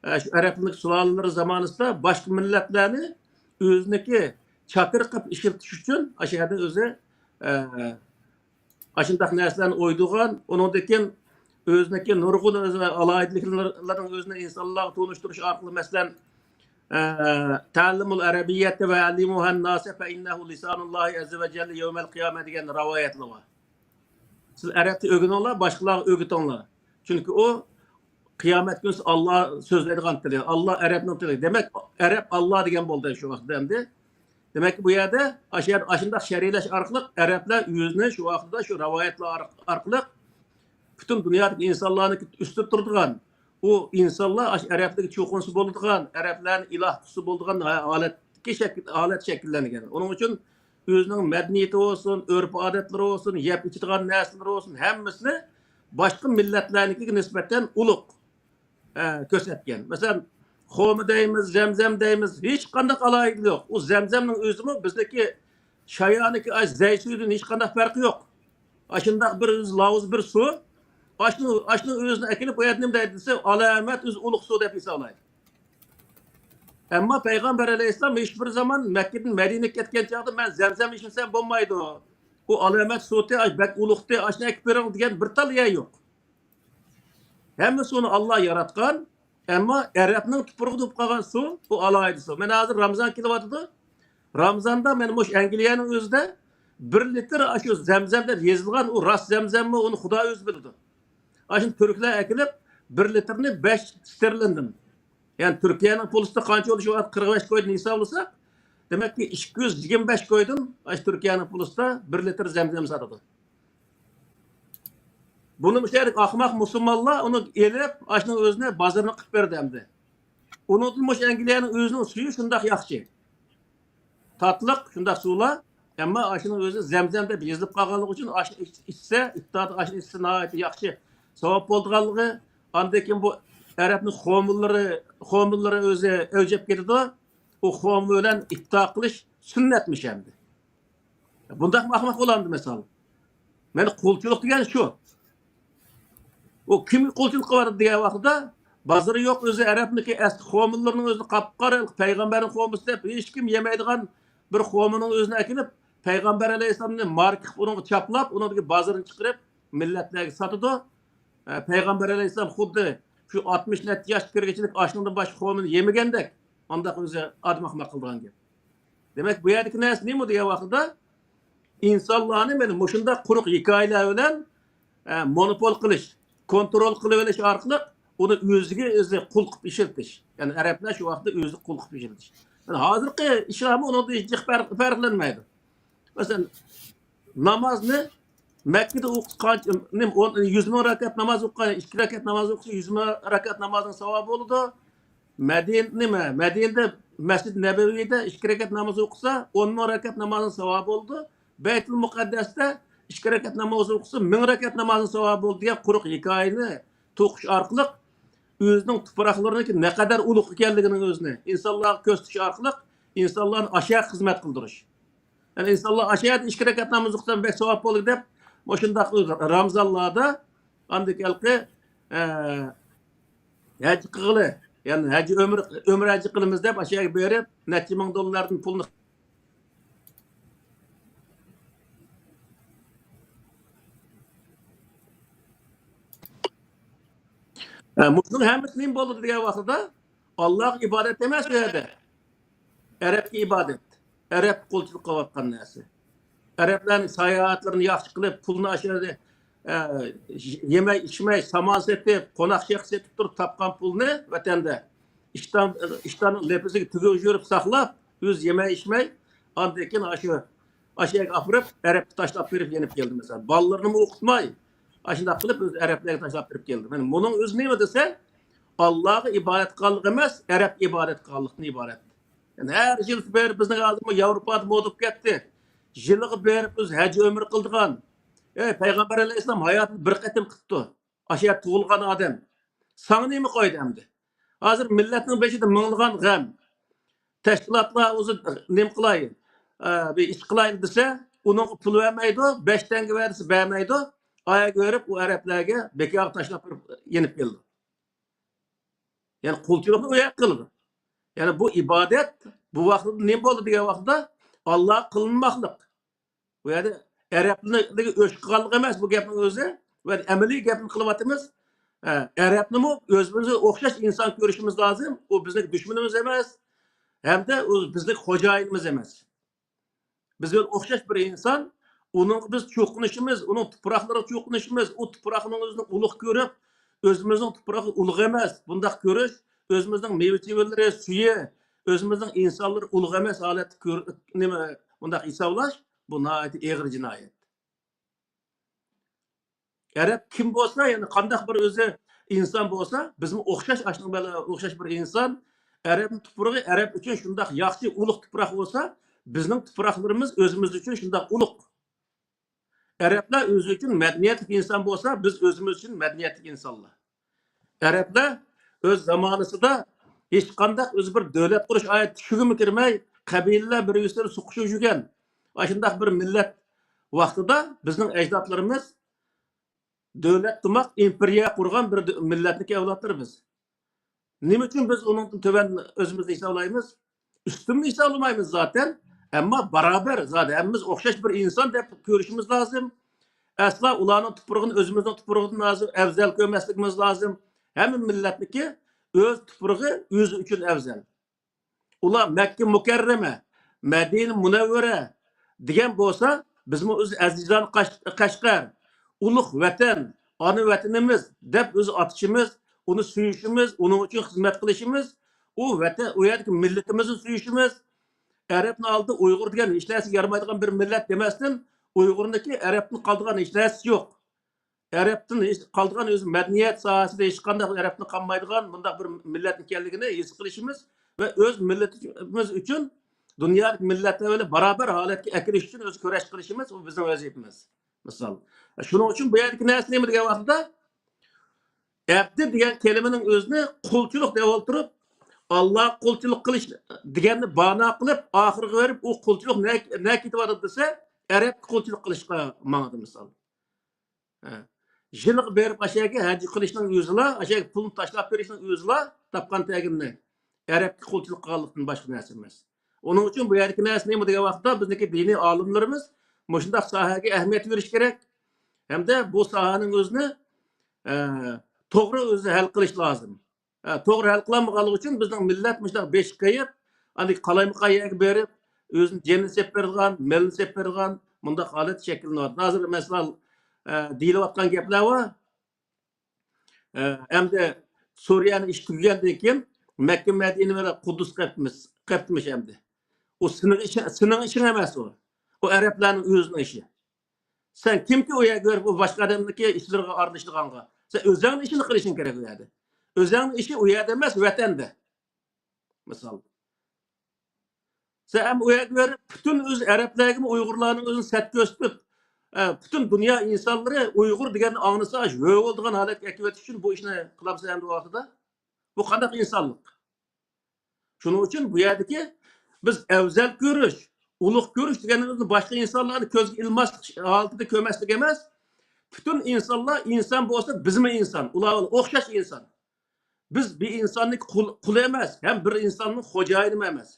ئە، شۇ ئەرەبلەرنىڭ سۇلالىلىرى زامانىسىدا باشقا مىللەتلەرنى ئۆزىنىڭكى چاكىرى قىلىپ ئىشلىتىش ئۈچۈن ئاشۇ يەردە ئۆزى، ئە، ئاشۇنداق نەرسىلەرنى ئويدۇرغان، ئۇنىڭدىن كېيىن ئۆزىنىڭكى نۇرغۇن ئۆزى ئالاھىدىلىكلىرىنىڭ ئۆزىنى ئىنسانلارغا تونۇشتۇرۇش ئارقىلىق، مەسىلەن، ئە، تەلىمۇل ئەرەبىييەتە ۋە ئەلىمۇھەن ناسە فە ئىننەھۇ لىسانۇللاھى ئەززە ۋە جەللە يەۋمەل قىيامە دېگەن رىۋايەتلەر بار. سىز ئەرەبچە ئۆگىنىڭلار، باشقىلارغا ئۆگىتىڭلار. چۈنكى ئۇ قىيامەت كۈنى ئاللا سۆزلەيدىغان تىلى، ئاللا ئەرەبنىڭ تىلى. دېمەك، ئەرەب ئاللا دېگەن بولدى شۇ ۋاقىتتا ئەمدى. دېمەك، بۇ يەردە ئاشۇ يەردە ئاشۇنداق شەرھلەش ئارقىلىق ئەرەبلەر ئۆزىنى شۇ ۋاقىتتا شۇ رىۋايەتلەر ئار-، ئارقىلىق پۈتۈن دۇنيادىكى ئىنسانلارنى ئۈستىدە تۇرىدىغان، ئۇ ئىنسانلار ئاشۇ ئەرەبلەرگە چوقۇنسا بولىدىغان، ئەرەبلەرنى ئىلاھ تۇتسا بولىدىغان ھالەتكە شەكىل، ھالەت شەكىللەنگەن. ئۇنىڭ ئۈچۈن ئۆزىنىڭ مەدەنىيىتى بولسۇن، ئۆرپ-ئادەتلىرى بولسۇن، يەپ ئىچىدىغان نەرسىلىرى بولسۇن، ھەممىسىنى باشقا مىللەتلەرنىڭكىگە نىسبەتەن ئۇلۇغ، ئە، كۆرسەتكەن. مەسىلەن، خورما دەيمىز، زەمزەم دەيمىز، ھېچقانداق ئالاھىدىلىكى يوق. ئۇ زەمزەمنىڭ ئۆزىمۇ بىزنىڭكى شايانىكى ئاش زەي سۈيىدىن ھېچقانداق پەرقى يوق. ئاشۇنداق بىر ئۆزى لاۋۇز بىر سۇ. ئاشۇنىڭ، ئاشۇنىڭ ئۆزىنى ئەكېلىپ، بۇ يەردە نېمە دەيدۇ دېسە، ئالامەت ئۆزى ئۇلۇغ سۇ دەپ ھېسابلايدۇ. ئەمما پەيغەمبەر ئەلەيھىسسالام ھېچ بىر زامان مەككىدىن مەدىنىگە كەتكەن چاغدا، مەن زەمزەم ئىچمىسەم بولمايدۇ، ئۇ ئالامەت سۇتى، ئاش بەك ئۇلۇغتى، ئاشۇنى ئەكىپ بېرىڭ دېگەن بىر تال يەر يوق. ھەممە سۇنى ئاللا ياراتقان، ئەمما ئەرەبنىڭ تۇپرىقىدا بولۇپ قالغان سۇ، بۇ ئالاھىدە سۇ. مانا ھازىر رامىزان كېلىۋاتىدۇ. رامىزاندا مانا مۇشۇ ئەنگلىيەنىڭ ئۆزىدە بىر لىتىر ئاشۇ زەمزەم دەپ يېزىلغان، ئۇ راست زەمزەممۇ، ئۇنى خۇدا ئۆزى بىلىدۇ. ئاشۇنى تۈركلەر ئەكېلىپ، بىر لىتىرنى بەش ستېرلىندىن، يەنى تۈركىيەنىڭ پۇلىسىدا قانچە بولدى شۇ ۋاقىت، قىرىق بەش كويدىن ھېسابلىساق، دېمەككى، ئىككى يۈز يىگىرمە بەش كويدىن ئاشۇ تۈركىيەنىڭ پۇلىسىدا بىر لىتىر زەمزەم ساتىدۇ. بۇنى مۇشۇ يەردىكى ئاخماق مۇسۇلمانلار ئۇنى ئېلىپ، ئاشۇنىڭ ئۆزىنى بازىرىنى قىلىپ بەردى ئەمدى. ئۇنىڭدىن مۇشۇ ئەنگلىيەنىڭ ئۆزىنىڭ سۈيى شۇنداق ياخشى. تاتلىق، شۇنداق سۇلار. ئەمما ئاشۇنىڭ ئۆزى زەمزەم دەپ يېزىلىپ قالغانلىقى ئۈچۈن ئاشنى ئىچ-، ئىچسە، ئىپتاردا ئاشنى ئىچسە ناھايىتى ياخشى ساۋاب بولىدىغانلىقى. ئاندىن كېيىن بۇ ئەرەبنىڭ خومۇنلىرى، خومۇنلىرى ئۆزى ئۆلچەپ كېتىدۇ. ئۇ خومۇن بىلەن ئىپتار قىلىش سۈننەتمىش ئەمدى. بۇنداقمۇ ئاخماق بولامدۇ مىسال؟ مانا قۇلچىلىق دېگەن شۇ. ئۇ كىم قۇلچىلىق قىلىۋاتىدۇ دېگەن ۋاقتىدا، بازىرى يوق ئۆزى ئەرەبنىڭكى ئەسلى خومۇنلىرىنىڭ ئۆزىنى قاپقارا پەيغەمبەرنىڭ خومۇسى دەپ ھېچكىم يېمەيدىغان بىر خومۇننىڭ ئۆزىنى ئەكېلىپ، پەيغەمبەر ئەلەيھىسسالامنى ماركا قىلىپ ئۇنىڭغا چاپلاپ، ئۇنىڭدىكى بازىرىنى چىقىرىپ مىللەتلەرگە ساتىدۇ. ئە، پەيغەمبەر ئەلەيھىسسالام خۇددى شۇ ئاتمىش نەچچە ياشقا كىرگۈچىلىك ئاشنىڭدىن باشقا خومۇننى يېمىگەندەك، ئانداق ئۆزى ئادەم ئاخماق قىلىدىغان گەپ. دېمەك، بۇ يەردىكى نەرسە نېمە دېگەن ۋاقتىدا، ئىنسانلارنى مانا مۇشۇنداق قۇرۇق ھېكايىلەر بىلەن، ئە، مونوپول قىلىش، كونترول قىلىۋېلىش ئارقىلىق ئۇنى ئۆزىگە ئۆزى قۇل قىلىپ ئىشلىتىش. يەنى ئەرەبلەر شۇ ۋاقىتتا ئۆزى قۇل قىلىپ ئىشلىتىش. يەنى ھازىرقى ئىشلارمۇ ئۇنىڭدىن ھېچ جىق پەرق-، پەرقلەنمەيدۇ. مەسىلەن، نامازنى مەككىدە ئوقۇسا قانچە، نېمە، ئون، يۈز مىڭ رەكەت ناماز ئوقۇغان، ئىككى رەكەت ناماز ئوقۇسا، يۈز مىڭ رەكەت نامازنىڭ ساۋابى بولىدۇ. مەدىنە، نېمە، مەدىنىدە مەسجىد نەبەۋىيدە ئىككى رەكەت ناماز ئوقۇسا، ئون مىڭ رەكەت نامازنىڭ ساۋابى بولىدۇ. بەيتۇل مۇقەددەستە ئىككى رەكەت ناماز ئوقۇسا، مىڭ رەكەت نامازنىڭ ساۋابى بولىدۇ دېگەن قۇرۇق ھېكايىنى توقۇش ئارقىلىق ئۆزىنىڭ تۇپراقلىرىنىڭكى نەقەدەر ئۇلۇغ ئىكەنلىكىنىڭ ئۆزىنى ئىنسانلارغا كۆرسىتىش ئارقىلىق ئىنسانلارنى ئاشۇ يەرگە خىزمەت قىلدۇرۇش. يەنى ئىنسانلار ئاشۇ يەردە ئىككى رەكەت ناماز ئوقۇسام بەك ساۋاب بولدى دەپ، مۇشۇنداق رامزانلاردا ئاندىكى ھېلىقى، ئە، ھەج قىلغىلى، يەنى ھەج ئۆمرە، ئۆمرە ھەج قىلىمىز دەپ ئاشۇ يەرگە بېرىپ، نەچچە مىڭ دوللاردىن پۇلنى. ئە، مۇشۇنىڭ ھەممىسى نېمە بولدى دېگەن ۋاقتىدا، ئاللاغا ئىبادەت ئەمەس ئۇ يەردە. ئەرەبكە ئىبادەت. ئەرەب قۇلچىلىق قىلىۋاتقان نەرسە. ئەرەبلەرنىڭ ساياھەتلىرىنى ياخشى قىلىپ، پۇلنى ئاشۇ يەردە، ئە، يېمەي، ئىچمەي، سامان سېتىپ، قوناق شېخى سېتىپ تۇرۇپ تاپقان پۇلنى ۋەتەندە ئىشتان، ئىشتاننىڭ لەپىسىگە تۈگۈپ يۈرۈپ ساقلاپ، ئۆزى يېمەي، ئىچمەي، ئاندىن كېيىن ئاشۇ، ئاشۇ يەرگە ئاپىرىپ، ئەرەبكە تاشلاپ بېرىپ يېنىپ كەلدى مەسىلەن. بالىلىرىنىمۇ ئوقۇتماي، ئاشۇنداق قىلىپ ئۆزى ئەرەبلەرگە تاشلاپ بېرىپ كەلدى. مانا بۇنىڭ ئۆزى نېمە دېسە، ئاللاغا ئىبادەت قىلغانلىق ئەمەس، ئەرەبكە ئىبادەت قىلغانلىقتىن ئىبارەت. يەنى ھەر يىل بىر بىزنىڭ ھازىر ياۋروپادا مودا بولۇپ كەتتى. يىلىغا بىر بىز ھەج ئۆمرە قىلىدىغان. ئەي، پەيغەمبەر ئەلەيھىسسالام ھاياتىدا بىر قېتىم قىپتۇ. ئاشۇ يەردە تۇغۇلغان ئادەم. ساڭا نېمە قويدى ئەمدى؟ ھازىر مىللەتنىڭ بېشىدا مىڭلىغان غەم. تەشكىلاتلار ئۆزى نېمە قىلاي، ئە، بىر ئىش قىلايلى دېسە، ئۇنىڭغا پۇل بەرمەيدۇ، بەش تەڭگە بەر دېسە بەرمەيدۇ. ئاياغ بېرىپ ئۇ ئەرەبلەرگە بىكارغا تاشلاپ بېرىپ يېنىپ كېلىدۇ. يەنى قۇلچىلىقنى ئۇ يەردە قىلىدۇ. يەنى بۇ ئىبادەت بۇ ۋاقىتتا نېمە بولدى دېگەن ۋاقىتتا، ئاللاغا قىلىنماقلىق. بۇ يەردە ئەرەبلىكنى ئۆچ قىلغانلىق ئەمەس بۇ گەپنىڭ ئۆزى. بۇ يەردە ئەمەلىي گەپنى قىلىۋاتىمىز. ئە، ئەرەبنىمۇ ئۆزىمىزگە ئوخشاش ئىنسان كۆرۈشىمىز لازىم. ئۇ بىزنىڭ دۈشمىنىمىز ئەمەس. ھەمدە ئۇ بىزنىڭ خوجايىنىمىز ئەمەس. بىز بىلەن ئوخشاش بىر ئىنسان، ئۇنىڭغا بىز چوقۇنۇشىمىز، ئۇنىڭ تۇپراقلىرىغا چوقۇنۇشىمىز، ئۇ تۇپراقنىڭ ئۆزىنى ئۇلۇغ كۆرۈپ، ئۆزىمىزنىڭ تۇپرىقى ئۇلۇغ ئەمەس، بۇنداق كۆرۈش، ئۆزىمىزنىڭ مېۋە-چېۋىلىرى، سۈيى، ئۆزىمىزنىڭ ئىنسانلىرى ئۇلۇغ ئەمەس ھالەتتە كۆر-، نېمە، بۇنداق ھېسابلاش، بۇ ناھايىتى ئېغىر جىنايەت. ئەرەب كىم بولسا، يەنى قانداق بىر ئۆزى ئىنسان بولسا، بىزمۇ ئوخشاش، ئاشۇنىڭ بىلەن ئوخشاش بىر ئىنسان. ئەرەبنىڭ تۇپرىقى ئەرەب ئۈچۈن شۇنداق ياخشى، ئۇلۇغ تۇپراق بولسا، بىزنىڭ تۇپراقلىرىمىز ئۆزىمىز ئۈچۈن شۇنداق ئۇلۇغ. ئەرەبلەر ئۆزى ئۈچۈن مەدەنىيەتلىك ئىنسان بولسا، بىز ئۆزىمىز ئۈچۈن مەدەنىيەتلىك ئىنسانلار. ئەرەبلەر ئۆز زامانىسىدا ھېچقانداق ئۆزى بىر دۆلەت قۇرۇش ئايەت چۈشىگىمۇ كىرمەي، قەبىلىلەر بىر-بىرسىدىن سوقۇشۇپ يۈرگەن. ئاشۇنداق بىر مىللەت ۋاقتىدا بىزنىڭ ئەجدادلىرىمىز دۆلەت تۇماق، ئىمپېرىيە قۇرغان بىر دۆ-، مىللەتنىڭكى ئەۋلادلىرى بىز. نېمە ئۈچۈن بىز ئۇنىڭدىن تۆۋەن ئۆزىمىزنى ھېسابلايمىز؟ ئۈستۈنمۇ ھېسابلىمايمىز زاتەن، ئەمما باراۋەر زادى، ھەممىمىز ئوخشاش بىر ئىنسان دەپ كۆرۈشىمىز لازىم. ئەسلا ئۇلارنىڭ تۇپرىقىنى ئۆزىمىزنىڭ تۇپرىقىدىن لازىم، ئەۋزەل كۆرمەسلىكىمىز لازىم. ھەممە مىللەتنىڭكى ئۆز تۇپرىقى ئۆزى ئۈچۈن ئەۋزەل. ئۇلار مەككە مۇكەررەمە، مەدىنە مۇنەۋۋەرە دېگەن بولسا، بىزمۇ ئۆز ئەزىزانە قەش-، قەشقەر، ئۇلۇغ ۋەتەن، ئانا ۋەتىنىمىز دەپ ئۆز ئاتىشىمىز، ئۇنى سۆيۈشىمىز، ئۇنىڭ ئۈچۈن خىزمەت قىلىشىمىز، ئۇ ۋەتەن، ئۇ يەردىكى مىللىتىمىزنى سۆيۈشىمىز، ئەرەبنىڭ ئالدىدا ئۇيغۇر دېگەن ھېچ نەرسىگە يارىمايدىغان بىر مىللەت دېمەستىن، ئۇيغۇرنىڭكى ئەرەبتىن قالىدىغان ھېچ نەرسىسى يوق. ئەرەبتىن ھېچ قالىدىغان، ئۆز مەدەنىيەت ساھەسىدە ھېچقانداق ئەرەبتىن قالمايدىغان بۇنداق بىر مىللەت ئىكەنلىكىنى ھېس قىلىشىمىز ۋە ئۆز مىللىتىمىز ئۈچۈن دۇنيادىكى مىللەتلەر بىلەن باراۋەر ھالەتكە ئەكىرىش ئۈچۈن ئۆز كۈرەش قىلىشىمىز، بۇ بىزنىڭ ۋەزىپىمىز. مىسال، شۇنىڭ ئۈچۈن بۇ يەردىكى نەرسە نېمە دېگەن ۋاقىتتا، ئەبدى دېگەن كەلىمىنىڭ ئۆزىنى قۇلچىلىق دەپ ئولتۇرۇپ، ئاللاغا قۇلچىلىق قىلىش دېگەننى بانا قىلىپ، ئاخىرىغا بېرىپ ئۇ قۇلچىلىق نە، نە كېتىۋاتىدۇ دېسە، ئەرەبكە قۇلچىلىق قىلىشقا ماڭىدۇ مىسال. ھە. ژىنغا بېرىپ ئاشۇ يەرگە ھەج قىلىشنىڭ ئۆزىلا، ئاشۇ يەرگە پۇلنى تاشلاپ بېرىشنىڭ ئۆزىلا تاپقان تەگىنىنى ئەرەبكە قۇلچىلىق قىلغانلىقتىن باشقا نەرسە ئەمەس. ئۇنىڭ ئۈچۈن بۇ يەردىكى نەرسە نېمە دېگەن ۋاقىتتا، بىزنىڭكى دىنىي ئالىملىرىمىز مۇشۇنداق ساھەگە ئەھمىيەت بېرىش كېرەك ھەمدە بۇ ساھەنىڭ ئۆزىنى، ئە، توغرا ئۆزى ھەل قىلىش لازىم. ئە، توغرا ھەل قىلالمىغانلىقى ئۈچۈن بىزنىڭ مىللەت مۇشۇنداق بېشى قېيىپ، ئاندىن قالايمىقان يەرگە بېرىپ، ئۆزىنى جېنىنى سېلىپ بېرىدىغان، مېلىنى سېلىپ بېرىدىغان مۇنداق ھالەت شەكىللىنىۋاتىدۇ. ھازىر مەسىلەن، ئە، دېيىلىۋاتقان گەپلەر بار. ئە، ئەمدى سۈرىيەنىڭ ئىشى تۈگىگەندىن كېيىن مەككە مەدىنە بىلەن قۇددۇس قېپتىمىش، قېپتىمىش ئەمدى. ئۇ سېنىڭ ئىشىڭ، سېنىڭ ئىشىڭ ئەمەس ئۇ. ئۇ ئەرەبلەرنىڭ ئۆزىنىڭ ئىشى. سەن كىمكى ئۇ يەرگە بېرىپ ئۇ باشقا ئادەمنىڭكى ئىشلىرىغا ئارىلىشىدىغانغا؟ سەن ئۆزۈڭنىڭ ئىشىنى قىلىشىڭ كېرەك ئۇ يەردە. ئۆزۈڭنىڭ ئىشى ئۇ يەردە ئەمەس، ۋەتەندە. مىسال. سەن ئەمما ئۇ يەرگە بېرىپ پۈتۈن ئۆز ئەرەبلەرگىمۇ ئۇيغۇرلارنىڭ ئۆزىنى سەت كۆرسىتىپ، ئە، پۈتۈن دۇنيا ئىنسانلىرى ئۇيغۇر دېگەننى ئاڭلىسا، ھۆ بولىدىغان ھالەتكە ئەكىۋېتىش ئۈچۈن بۇ ئىشنى قىلامسەن ئەمدى ۋاقتىدا؟ بۇ قانداق ئىنسانلىق؟ شۇنىڭ ئۈچۈن بۇ يەردىكى بىز ئەۋزەل كۆرۈش، ئۇلۇغ كۆرۈش دېگەنلىرىمىزنى باشقا ئىنسانلارنى كۆزگە ئىلماسلىق ھالىتىدە كۆرمەسلىك ئەمەس. پۈتۈن ئىنسانلار ئىنسان بولسا، بىزمۇ ئىنسان، ئۇلار بىلەن ئوخشاش ئىنسان. بىز بىر ئىنساننىڭ قۇل-، قۇلى ئەمەس، ھەم بىر ئىنساننىڭ خوجايىنىمۇ ئەمەس.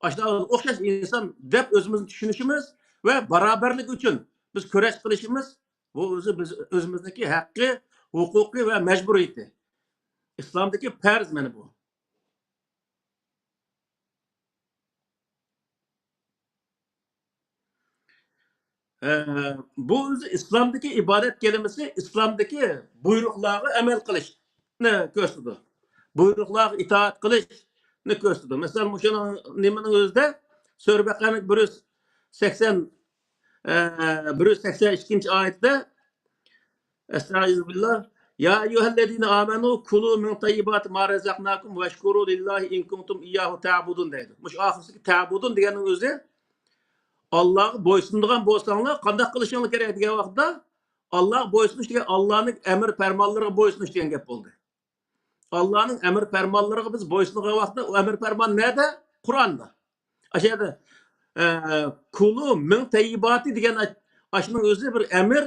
ئاشۇنداق ئوخشاش ئىنسان دەپ ئۆزىمىزنى چۈشىنىشىمىز ۋە باراۋەرلىك ئۈچۈن بىز كۈرەش قىلىشىمىز، بۇ ئۆزى بىز، ئۆزىمىزنىڭكى ھەققى، ھوقۇقى ۋە مەجبۇرىيىتى. ئىسلامدىكى پەرز مانا بۇ. ئە، بۇ ئۆزى ئىسلامدىكى ئىبادەت كەلىمىسى ئىسلامدىكى بۇيرۇقلارغا ئەمەل قىلىشنى كۆرسىتىدۇ. بۇيرۇقلارغا ئىتائەت قىلىشنى كۆرسىتىدۇ. مەسىلەن، مۇشۇنىڭ نېمىنىڭ ئۆزىدە سۈرە بەقەرىنىڭ بىر يۈز سەكسەن، ئە، بىر يۈز سەكسەن ئىككىنچى ئايىتىدە، ئەستەئىزۇبىللا. يا ئەييۇھەللەزىنە ئامەنۇ كۇلۇ مىن تەييىباتى ما رەزەقناكۇم ۋەشكۇرۇ لىللاھى ئىن كۇنتۇم ئىيياھۇ تەبۇدۇن دەيدۇ. مۇشۇ ئاخىرىدىكى تەبۇدۇن دېگەننىڭ ئۆزى ئاللاغا بويسۇنىدىغان بولساڭلار قانداق قىلىشىڭلار كېرەك دېگەن ۋاقىتتا، ئاللاغا بويسۇنۇش دېگەن ئاللانىڭ ئەمر پەرمانلىرىغا بويسۇنۇش دېگەن گەپ بولدى. ئاللانىڭ ئەمر پەرمانلىرىغا بىز بويسۇنغان ۋاقىتتا ئۇ ئەمر پەرمان نەدە؟ قۇرئاندا. ئاشۇ يەردە، ئە، كۇلۇ مىن تەييىباتى دېگەن ئاش-، ئاشنىڭ ئۆزى بىر ئەمر،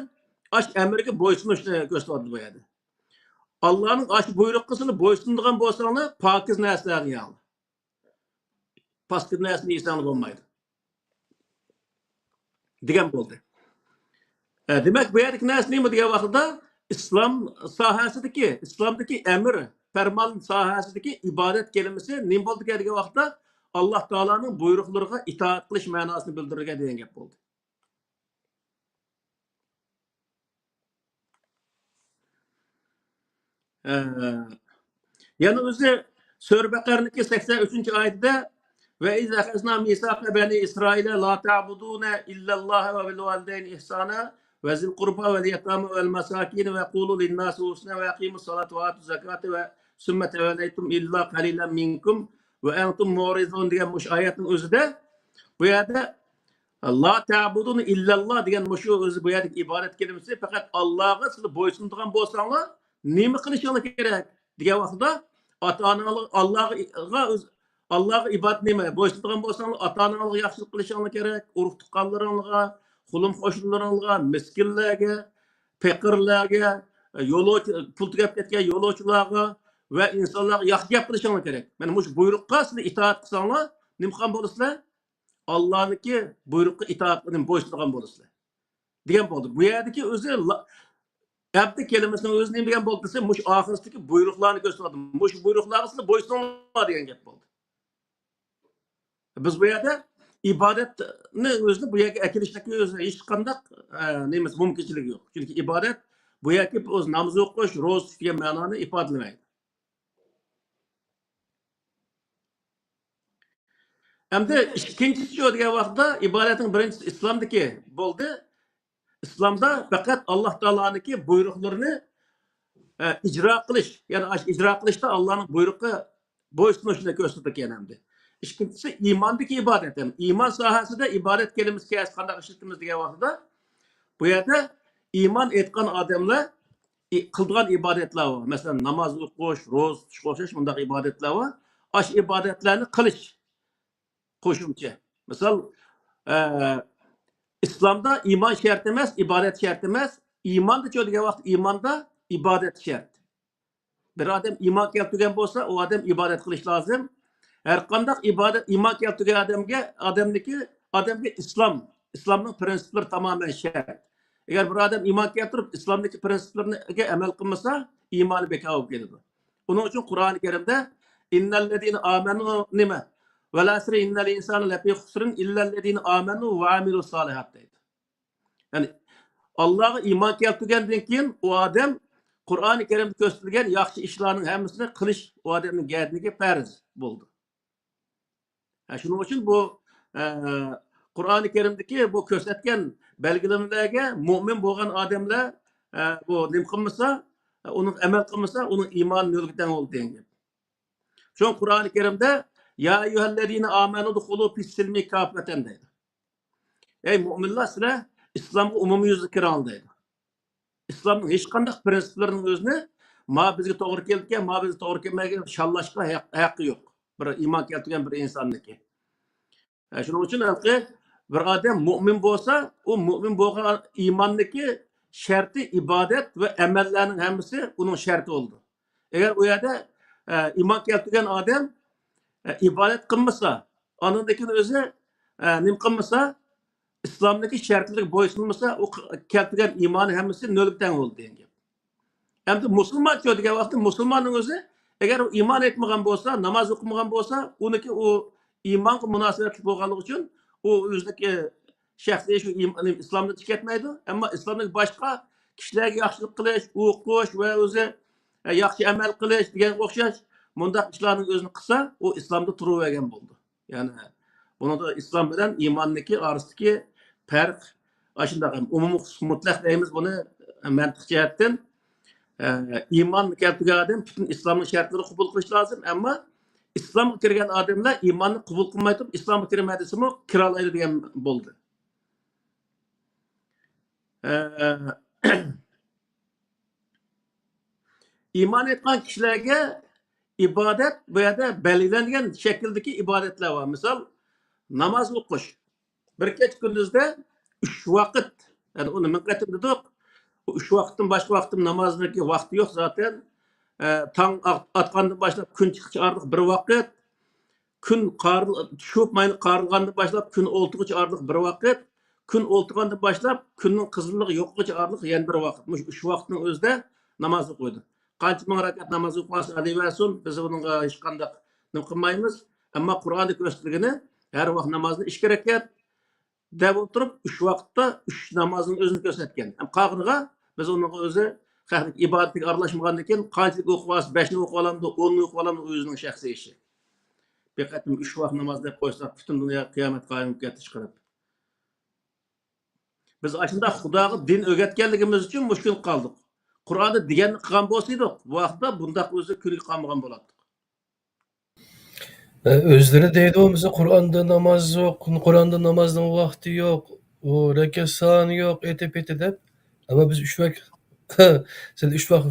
ئاش ئەمرىگە بويسۇنۇشنى كۆرسىتىۋاتىدۇ بۇ يەردە. ئاللانىڭ ئاشۇ بۇيرۇقىغا سىلەر بويسۇنىدىغان بولساڭلار، پاكىز نەرسىلەرنى يەڭلار. پاسكىنا نەرسىنى يېسەڭلار بولمايدۇ. دېگەن بولدى. ئە، دېمەك، بۇ يەردىكى نەرسە نېمە دېگەن ۋاقىتتا، ئىسلام ساھەسىدىكى، ئىسلامدىكى ئەمر، پەرمان ساھەسىدىكى ئىبادەت كەلىمىسى نېمە بولىدىكەن دېگەن ۋاقىتتا، ئاللا تائالانىڭ بۇيرۇقلىرىغا ئىتائەت قىلىش مەناسىنى بىلدۈرىدىكەن دېگەن گەپ بولدى. ئە، يەنە ئۆزى سۈرە بەقەرىنىڭكى سەكسەن ئۈچىنچى ئايىتىدە، وَإِذْ أَخَذْنَا مِيثَاقَ بَنِي إِسْرَائِيلَ لَا تَعْبُدُونَ إِلَّا اللَّهَ وَبِالْوَالِدَيْنِ إِحْسَانًا وَذِي الْقُرْبَى وَالْيَتَامَى وَالْمَسَاكِينَ وَقُولُوا لِلنَّاسِ حُسْنًا وَأَقِيمُوا الصَّلَاةَ وَآتُوا الزَّكَاةَ ثُمَّ تَوَلَّيْتُمْ إِلَّا قَلِيلًا مِنْكُمْ وَأَنْتُمْ مُعْرِضُونَ دېگەن مۇشۇ ئايەتنىڭ ئۆزىدە، بۇ يەردە لا تەبۇدۇنە ئىللەللا دېگەن مۇشۇ ئۆزى بۇ يەردىكى ئىبادەت كەلىمىسى پەقەت ئاللاغا سىلەر بويسۇنىدىغان بولساڭلار نېمە قىلىشىڭلار كېرەك دېگەن ۋاقتىدا ئاتا ئاناڭلار ئاللاغا، ئاللاغا ئىبادەت نېمە بويسۇنىدىغان بولساڭلار ئاتا ئاناڭلارغا ياخشىلىق قىلىشىڭلار كېرەك، ئۇرۇق تۇغقانلىرىڭلارغا، قولۇم قوشنىلىرىڭلارغا، مىسكىنلەرگە، پېقىرلارغا، يولۇچى، پۇل تۈگەپ كەتكەن يولۇچىلارغا ۋە ئىنسانلارغا ياخشى گەپ قىلىشىڭلار كېرەك. مانا مۇشۇ بۇيرۇققا سىلەر ئىتائەت قىلساڭلار نېمە قىلغان بولىسىلەر؟ ئاللانىڭكى بۇيرۇققا ئىتائەت قىلىپ بويسۇنىدىغان بولىسىلەر دېگەن بولدى. بۇ يەردىكى ئۆزى لا-، ئەبدى كەلىمىسىنىڭ ئۆزى نېمە دېگەن بولدى دېسە، مۇشۇ ئاخىرىدىكى بۇيرۇقلارنى كۆرسىتىۋاتىدۇ. مۇشۇ بۇيرۇقلارغا سىلەر بويسۇنۇڭلار دېگەن گەپ بولدى. بىز بۇ يەردە ئىبادەتنى ئۆزىنى بۇ يەرگە ئەكېلىشتىكى ئۆزى ھېچقانداق، ئە، نېمىسى مۇمكىنچىلىكى يوق. چۈنكى ئىبادەت بۇ يەردىكى ئۆز ناماز ئوقۇش، روزا تۇتۇش دېگەن مەنانى ئىپادىلىمەيدۇ. ئەمدى ئىككىنچىسى شۇ دېگەن ۋاقىتتا ئىبادەتنىڭ بىرىنچىسى ئىسلامدىكى بولدى. ئىسلامدا پەقەت ئاللا تائالانىڭكى بۇيرۇقلىرىنى، ئە، ئىجرا قىلىش، يەنى ئاش-، ئىجرا قىلىشتا ئاللانىڭ بۇيرۇقى بويسۇنۇشنى كۆرسىتىدىكەن ئەمدى. ئىككىنچىسى ئىماندىكى ئىبادەت. يەنى ئىمان ساھەسىدە ئىبادەت كەلىمىسى كەيسى قانداق ئىشلىتىمىز دېگەن ۋاقتىدا، بۇ يەردە ئىمان ئېيتقان ئادەملەر ئى-، قىلىدىغان ئىبادەتلەر بار. مەسىلەن، ناماز ئوقۇش، روزا تۇتۇشقا ئوخشاش مۇنداق ئىبادەتلەر بار. ئاش ئىبادەتلەرنى قىلىش قوشۇمچە. مىسال، ئە، ئىسلامدا ئىمان شەرت ئەمەس، ئىبادەت شەرت ئەمەس. ئىماندا چۆ دېگەن ۋاقىت ئىماندا ئىبادەت شەرت. بىر ئادەم ئىمان كەلتۈرگەن بولسا، ئۇ ئادەم ئىبادەت قىلىش لازىم. ھەر قانداق ئىبادەت، ئىمان كەلتۈرگەن ئادەمگە، ئادەمنىكى، ئادەمگە ئىسلام، ئىسلامنىڭ پرىنسىپلىرى تامامەن شەرت. ئەگەر بىر ئادەم ئىمان كەلتۈرۈپ، ئىسلامدىكى پرىنسىپلىرىگە ئەمەل قىلمىسا، ئىمانى بىكار بولۇپ كېتىدۇ. ئۇنىڭ ئۈچۈن قۇرئانى كەرىمدە، «ئىننەللەزىنە ئامەنۇ» نېمە؟ «ۋەل ئەسرى ئىننەل ئىنسانە لەفى خۇسرىن ئىللەللەزىنە ئامەنۇ ۋە ئامىلۇس سالىھات» دەيدۇ. يەنى ئاللاغا ئىمان كەلتۈرگەندىن كېيىن ئۇ ئادەم قۇرئانى كەرىمدە كۆرسىتىلگەن ياخشى ئىشلارنىڭ ھەممىسىنى قىلىش ئۇ ئادەمنىڭ گەدىنىگە پەرز بولدى. ھە، شۇنىڭ ئۈچۈن بۇ، ئە، قۇرئانى كەرىمدىكى بۇ كۆرسەتكەن بەلگىلىمىلەرگە مۆمىن بولغان ئادەملەر، ئە، بۇ نېمە قىلمىسا، ئۇنىڭ ئەمەل قىلمىسا، ئۇنىڭ ئىمانى نۆلگە تەڭ بولدى دېگەن گەپ. شۇڭا قۇرئانى كەرىمدە، «يا ئەييۇھەللەزىنە ئامەنۇ دۇخۇلۇ فىسسىلمى كاففەتەن» دەيدۇ. ئەي مۆمىنلار، سىلەر ئىسلامغا ئومۇميۈزلۈك كىرىڭ دەيدۇ. ئىسلامنىڭ ھېچقانداق پرىنسىپلىرىنىڭ ئۆزىنى، ما بىزگە توغرا كېلىدىكەن، ما بىزگە توغرا كەلمەيدىكەن، شاللاشقا ھەق-، ھەققى يوق. بىر ئىمان كەلتۈرگەن بىر ئىنساننىڭكى. ھە، شۇنىڭ ئۈچۈن ھېلىقى بىر ئادەم مۆمىن بولسا، ئۇ مۆمىن بولغان ئىماننىڭكى شەرتى ئىبادەت ۋە ئەمەللەرنىڭ ھەممىسى ئۇنىڭ شەرتى بولىدۇ. ئەگەر ئۇ يەردە، ئە، ئىمان كەلتۈرگەن ئادەم، ئە، ئىبادەت قىلمىسا، ئاندىن كېيىن ئۆزى، ئە، نېمە قىلمىسا، ئىسلامدىكى شەرتلەرگە بويسۇنمىسا، ئۇ ق-، كەلتۈرگەن ئىمانى ھەممىسى نۆلگە تەڭ بولدى دېگەن گەپ. ئەمدى مۇسۇلمانچۇ دېگەن ۋاقىتتا مۇسۇلماننىڭ ئۆزى، ئەگەر ئۇ ئىمان ئېيتمىغان بولسا، ناماز ئوقۇمىغان بولسا، ئۇنىڭكى ئۇ ئىمانغا مۇناسىۋەتلىك بولغانلىقى ئۈچۈن، ئۇ ئۆزىنىڭكى شەخسىي شۇ ئىم-، ئىسلامدىن چىقىپ كەتمەيدۇ. ئەمما ئىسلامدىكى باشقا كىشىلەرگە ياخشىلىق قىلىش، ئوقۇش ۋە ئۆزى، ئە، ياخشى ئەمەل قىلىش دېگەنگە ئوخشاش مۇنداق ئىشلارنىڭ ئۆزىنى قىلسا، ئۇ ئىسلامدا تۇرۇۋەرگەن بولىدۇ. يەنى بۇنىڭدا ئىسلام بىلەن ئىماننىڭكى ئارىسىدىكى پەرق ئاشۇنداق ئومۇمىي خۇسۇس مۇتلەق دەيمىز بۇنى مەنتىق جەھەتتىن. ئە، ئىمان كەلتۈرگەن ئادەم پۈتۈن ئىسلامنىڭ شەرتلىرىنى قوبۇل قىلىش لازىم، ئەمما ئىسلامغا كىرگەن ئادەملەر ئىماننى قوبۇل قىلماي تۇرۇپ، ئىسلامغا كىرىمەن دېسىمۇ، كىرالايدۇ دېگەن بولدى. ئە، ئىمان ئېيتقان كىشىلەرگە ئىبادەت، بۇ يەردە بەلگىلەنگەن شەكىلدىكى ئىبادەتلەر بار. مىسال، ناماز ئوقۇش. بىر كېچە كۈندۈزدە ئۈچ ۋاقىت، يەنى ئۇنى مىڭ قېتىم دېدۇق. بۇ ئۈچ ۋاقىتتىن باشقا ۋاقىتتا نامازنىڭكى ۋاقتى يوق زاتەن. ئە، تاڭ ئات-، ئاتقاندىن باشلاپ كۈن چىققۇچە ئارىلىق بىر ۋاقىت، كۈن قار-، چۈشۈپ ماينى قارىلغاندىن باشلاپ كۈن ئولتۇرغۇچە ئارىلىق بىر ۋاقىت، كۈن ئولتۇرغاندىن باشلاپ كۈننىڭ قىزىللىقى يوقىغىچە ئارىلىق يەنە بىر ۋاقىت. مۇشۇ ئۈچ ۋاقىتنىڭ ئۆزىدە ناماز ئوقۇيدۇ. قانچە مىڭ رەكەت ناماز ئوقۇۋالسا ئېلىۋەرسۇن، بىز ئۇنىڭغا ھېچقانداق نېمە قىلمايمىز. ئەمما قۇرئاندا كۆرسىتىلگىنى ھەر ۋاقىت نامازنى ئىككى رەكەت دەپ ئولتۇرۇپ، ئۈچ ۋاقىتتا ئۈچ نامازنىڭ ئۆزىنى كۆرسەتكەن. ھەم قالغىنىغا بىز ئۇنىڭغا ئۆزى خەقنىڭ ئىبادىتىگە ئارىلاشمىغاندىن كېيىن، قانچىلىك ئوقۇۋالسا، بەشنى ئوقۇۋالامدۇ، ئوننى ئوقۇۋالامدۇ، ئۇ ئۆزىنىڭ شەخسىي ئىشى. بىر قېتىم ئۈچ ۋاق ناماز دەپ قويساق، پۈتۈن دۇنيا قىيامەت قايىم بولۇپ كەتتى ئىشقىلىپ. بىز ئاشۇنداق خۇداغا دىن ئۆگەتكەنلىكىمىز ئۈچۈن مۇشۇ كۈنگە قالدۇق. قۇرئاندا دېگەننى قىلغان بولسا ئىدۇق، بۇ ۋاقىتتا بۇنداق ئۆزى كۈنگە قالمىغان بولاتتۇق. ئۆزلىرى دەيدۇ، مىسال، قۇرئاندا ناماز يوق، قۇرئاندا نامازنىڭ ۋاقتى يوق، ئۇ رەكەت سانى يوق، ئېتى-پېتى دەپ. ئەمما بىز ئۈچ ۋاق، سىلەر ئۈچ ۋاق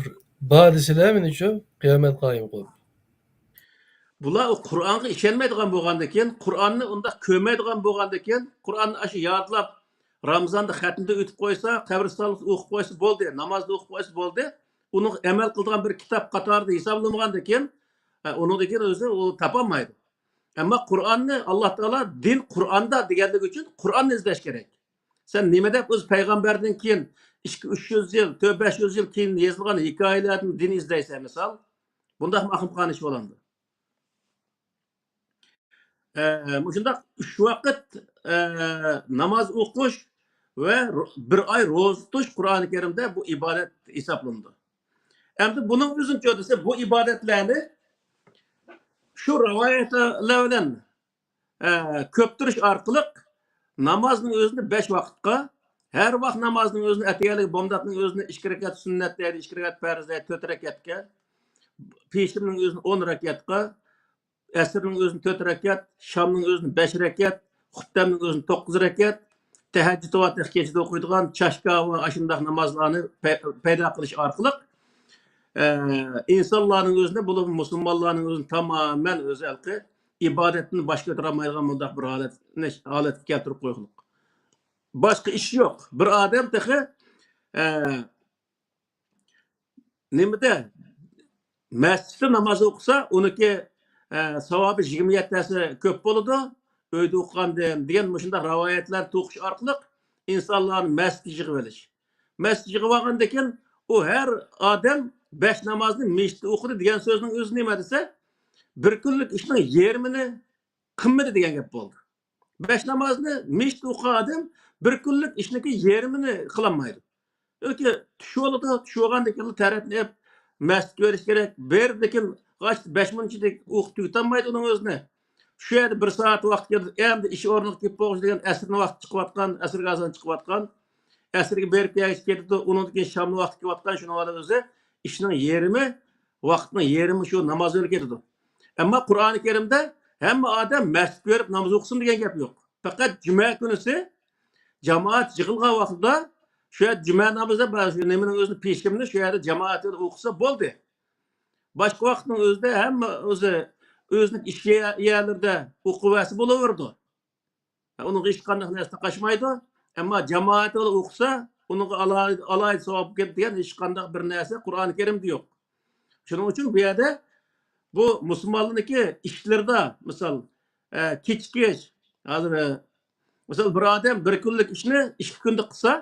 بار دېسىلە، مېنىڭچۇ، قىيامەت قايىم قىلىپ. بۇلار ئۇ قۇرئانغا ئىشەنمەيدىغان بولغاندىكىن، قۇرئاننى ئۇنداق كۆرمەيدىغان بولغاندىكىن، قۇرئاننى ئاشۇ يادلاپ، رامىزاندا خەتمىدە ئۆتۈپ قويسا، قەبرىستانلىقتا ئوقۇپ قويسا بولدى، نامازدا ئوقۇپ قويسا بولدى، ئۇنىڭ ئەمەل قىلىدىغان بىر كىتاب قاتارىدا ھېسابلانمىغاندىكىن، ئۇنىڭدىن كېيىن ئۆزى ئۇ تاپالمايدۇ. ئەمما قۇرئاننى ئاللا تائالا دىن قۇرئاندا دېگەنلىكى ئۈچۈن قۇرئاننى ئىزدەش كېرەك. سەن نېمە دەپ ئۆزى پەيغەمبەردىن كېيىن ئىككى، ئۈچ يۈز يىل، تۆت، بەش يۈز يىل كېيىن يېزىلغان ھېكايىلەردىن دىن ئىزدەيسەن، مىسال؟ بۇنداقمۇ ئاخمىقانە ئىش بولامدۇ؟ ئە، مۇشۇنداق ئۈچ ۋاقىت، ئە، ناماز ئوقۇش ۋە رو-، بىر ئاي روزا تۇتۇش قۇرئانى كەرىمدە بۇ ئىبادەت ھېسابلىنىدۇ. ئەمدى بۇنىڭ ئۆزىنى چۆدىسە، بۇ ئىبادەتلەرنى شۇ رىۋايەتلەر بىلەن، ئە، كۆپتۈرۈش ئارقىلىق نامازنىڭ ئۆزىنى بەش ۋاقىتقا، ھەر ۋاق نامازنىڭ ئۆزىنى، ئەتىگەنلىك بامداتنىڭ ئۆزىنى ئىككى رەكەت سۈننەت دەيدۇ، ئىككى رەكەت پەرز دەيدۇ، تۆت رەكەتكە، پېشىننىڭ ئۆزىنى ئون رەكەتكە، ئەسىرنىڭ ئۆزىنى تۆت رەكەت، شامنىڭ ئۆزىنى بەش رەكەت، خۇپتەمنىڭ ئۆزىنى توققۇز رەكەت، تەھەججۇد ۋە كېچىدە ئوقۇيدىغان چاشكا ۋە ئاشۇنداق نامازلارنى پەي-، پەيدا قىلىش ئارقىلىق، ئە، ئىنسانلارنىڭ ئۆزىنى، بولۇپمۇ مۇسۇلمانلارنىڭ ئۆزىنى تامامەن ئۆزى ھېلىقى ئىبادەتتىن باش كۆتۈرەلمەيدىغان مۇنداق بىر ھالەتنى، ھالەتكە كەلتۈرۈپ قويغۇلۇق. باشقا ئىش يوق. بىر ئادەم تېخى، ئە، نېمىدە، مەسچىتتە ناماز ئوقۇسا، ئۇنىڭكى، ئە، ساۋابى يىگىرمە يەتتە ھەسسە كۆپ بولىدۇ، ئۆيدە ئوقۇغاندىن، دېگەن مۇشۇنداق رىۋايەتلەرنى توقۇش ئارقىلىق ئىنسانلارنى مەسچىتكە يىغىۋېلىش. مەسچىتكە يىغىۋالغاندىن كېيىن، ئۇ ھەر ئادەم بەش نامازنى مەسچىتتە ئوقۇدى دېگەن سۆزنىڭ ئۆزى نېمە دېسە، بىر كۈنلۈك ئىشنىڭ يېرىمىنى قىلمىدى دېگەن گەپ بولدى. بەش نامازنى مەسچىتتە ئوقۇغان ئادەم بىر كۈنلۈك ئىشنىڭكى يېرىمىنى قىلالمايدۇ. ياكى چۈش بولىدۇ، چۈش بولغاندىن كېيىن تەرەتنى ئېلىپ مەسچىتكە بېرىش كېرەك. بېرىپ، لېكىن غاچ بەش مىنۇتچىدەك ئوقۇپ تۈگىتەلمەيدۇ ئۇنىڭ ئۆزىنى. شۇ يەردە بىر سائەت ۋاقىت كېتىدۇ. ئەمدى ئىش ئورنىغا كېلىپ بولغۇچە دېگەن ئەسىرنىڭ ۋاقتى چىقىۋاتقان، ئەسىرگە ئازان چىقىۋاتقان. ئەسىرگە بېرىپ كەلگۈچە كېتىدۇ. ئۇنىڭدىن كېيىن شامنىڭ ۋاقتى كېلىۋاتقان. شۇنىڭ بىلەن ئۆزى ئىشنىڭ يېرىمى، ۋاقىتنىڭ يېرىمى شۇ ناماز ئۆلۈپ كېتىدۇ. ئەمما قۇرئانى كەرىمدە ھەممە ئادەم مەسچىتكە بېرىپ ناماز ئوقۇسۇن دېگەن گەپ يوق. پەقەت جۈمە كۈنىسى جامائەت يىغىلغان ۋاقتىدا شۇ يەردە جۈمە نامىزى بار، شۇ نېمىنىڭ ئۆزىنى، پېشىمنى شۇ يەردە جامائەت ئوقۇسا بولدى. باشقا ۋاقىتنىڭ ئۆزىدە ھەممە ئۆزى، ئۆزىنىڭ ئىش يە-، يەرلىرىدە ئوقۇۋەرسە بولۇۋېرىدۇ. ئۇنىڭغا ھېچقانداق نەرسە تاقاشمايدۇ. ئەمما جامائەت بىلەن ئوقۇسا، ئۇنىڭغا ئالاھىدە، ئالاھىدە ساۋاب كېلىدۇ دېگەن ھېچقانداق بىر نەرسە قۇرئانى كەرىمدە يوق. شۇنىڭ ئۈچۈن بۇ يەردە بۇ مۇسۇلمانلارنىڭكى ئىشلىرىدا، مىسال، ئە، كېچىكىش، ھازىر، ئە، مىسال، بىر ئادەم بىر كۈنلۈك ئىشنى ئىككى كۈندە قىلسا،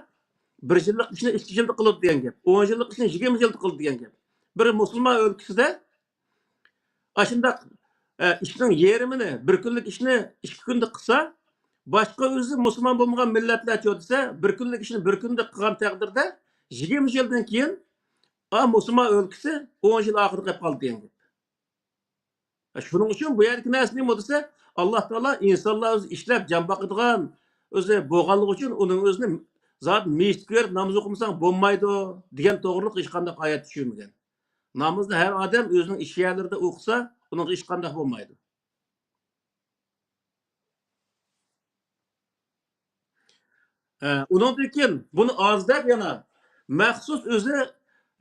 بىر يىللىق ئىشنى ئىككى يىلدا قىلىدۇ دېگەن گەپ. ئون يىللىق ئىشنى يىگىرمە يىلدا قىلىدۇ دېگەن گەپ. بىر مۇسۇلمان ئۆلكىسىدە ئاشۇنداق، ئە، ئىشنىڭ يېرىمىنى، بىر كۈنلۈك ئىشنى ئىككى كۈندە قىلسا، باشقا ئۆزى مۇسۇلمان بولمىغان مىللەتلەرچۇ دېسە، بىر كۈنلۈك ئىشنى بىر كۈندە قىلغان تەقدىردە، يىگىرمە يىلدىن كېيىن، ئا، مۇسۇلمان ئۆلكىسى ئون يىل ئارقىدا قېلىپ قالدى دېگەن گەپ. شۇنىڭ ئۈچۈن بۇ يەردىكى نەرسە نېمە دېسە، ئاللا تائالا ئىنسانلار ئۆزى ئىشلەپ جان باقىدىغان ئۆزى بولغانلىقى ئۈچۈن ئۇنىڭ ئۆزىنى زادى مەسچىتكە بېرىپ ناماز ئوقۇمىساڭ بولمايدۇ دېگەن توغرىلىق ھېچقانداق ئايەت چۈشۈرمىگەن. نامازنى ھەر ئادەم ئۆزىنىڭ ئىش يەرلىرىدە ئوقۇسا، ئۇنىڭغا ھېچقانداق بولمايدۇ. ئە، ئۇنىڭدىن كېيىن بۇنى ئاز دەپ يەنە مەخسۇس ئۆزى،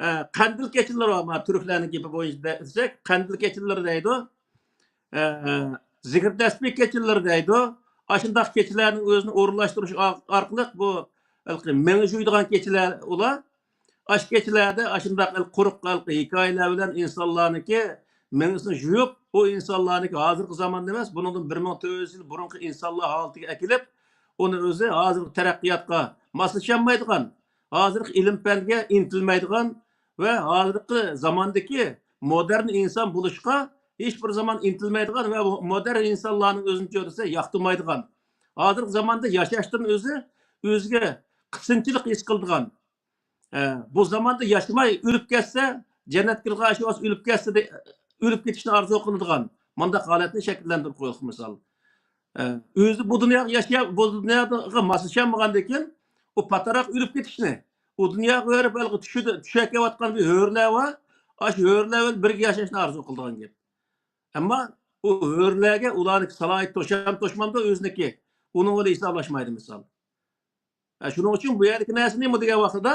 ئە، قەندىل كېچىلىرى بار. مانا تۈركلەرنىڭ گېپى بويىچە دېسەك، قەندىل كېچىلىرى دەيدۇ. ئە، زىكىر تەسبىھ كېچىلىرى دەيدۇ. ئاشۇنداق كېچىلەرنىڭ ئۆزىنى ئورۇنلاشتۇرۇش ئار-، ئارقىلىق بۇ ھېلىقى مېڭە جۇيىدىغان كېچىلەر ئۇلار. ئاشۇ كېچىلەردە ئاشۇنداق ھېلىقى قۇرۇق ھېلىقى ھېكايىلەر بىلەن ئىنسانلارنىڭكى مېڭىسىنى جۇيۇپ، ئۇ ئىنسانلارنىڭكى ھازىرقى زاماندا ئەمەس، بۇنىڭدىن بىر مىڭ تۆت يۈز يىل بۇرۇنقى ئىنسانلار ھالىتىگە ئەكېلىپ، ئۇنى ئۆزى ھازىرقى تەرەققىياتقا ماسلىشالمايدىغان، ھازىرقى ئىلىم-پەنگە ئىنتىلمەيدىغان ۋە ھازىرقى زاماندىكى مودېرن ئىنسان بولۇشقا ھېچ بىر زامان ئىنتىلمەيدىغان ۋە مودېرن ئىنسانلارنىڭ ئۆزىنى كۆرسە ياقتۇرمايدىغان، ھازىرقى زاماندا ياشاشتىن ئۆزى، ئۆزىگە قىسىنچىلىق ھېس قىلىدىغان، ئە، بۇ زاماندا ياشىماي ئۆلۈپ كەتسە، جەننەتكە كىرىدىغان ئىشى بولسا ئۆلۈپ كەتسە دە-، ئۆلۈپ كېتىشنى ئارزۇ قىلىدىغان مۇنداق ھالەتنى شەكىللەندۈرۈپ قويۇلۇپ مىسال. ئە، ئۆزى بۇ دۇنياغا ياشىيا-، بۇ دۇنياغا ماسلىشالمىغاندىن كېيىن ئۇ پاتراق ئۆلۈپ كېتىشنى، ئۇ دۇنياغا بېرىپ ھېلىقى چۈشىدە، چۈشەكەۋاتقان بىر ھۆرلەر بار، ئاشۇ ھۆرلەر بىلەن بىرگە ياشاشنى ئارزۇ قىلىدىغان گەپ. ئەمما ئۇ ھۆرلەرگە ئۇلارنىڭكى سالاھىيىتى توشام توشمامدۇ ئۆزىنىڭكى، ئۇنىڭ بىلەن ھېسابلاشمايدۇ مىسال. ھە، شۇنىڭ ئۈچۈن بۇ يەردىكى نەرسە نېمە دېگەن ۋاقتىدا،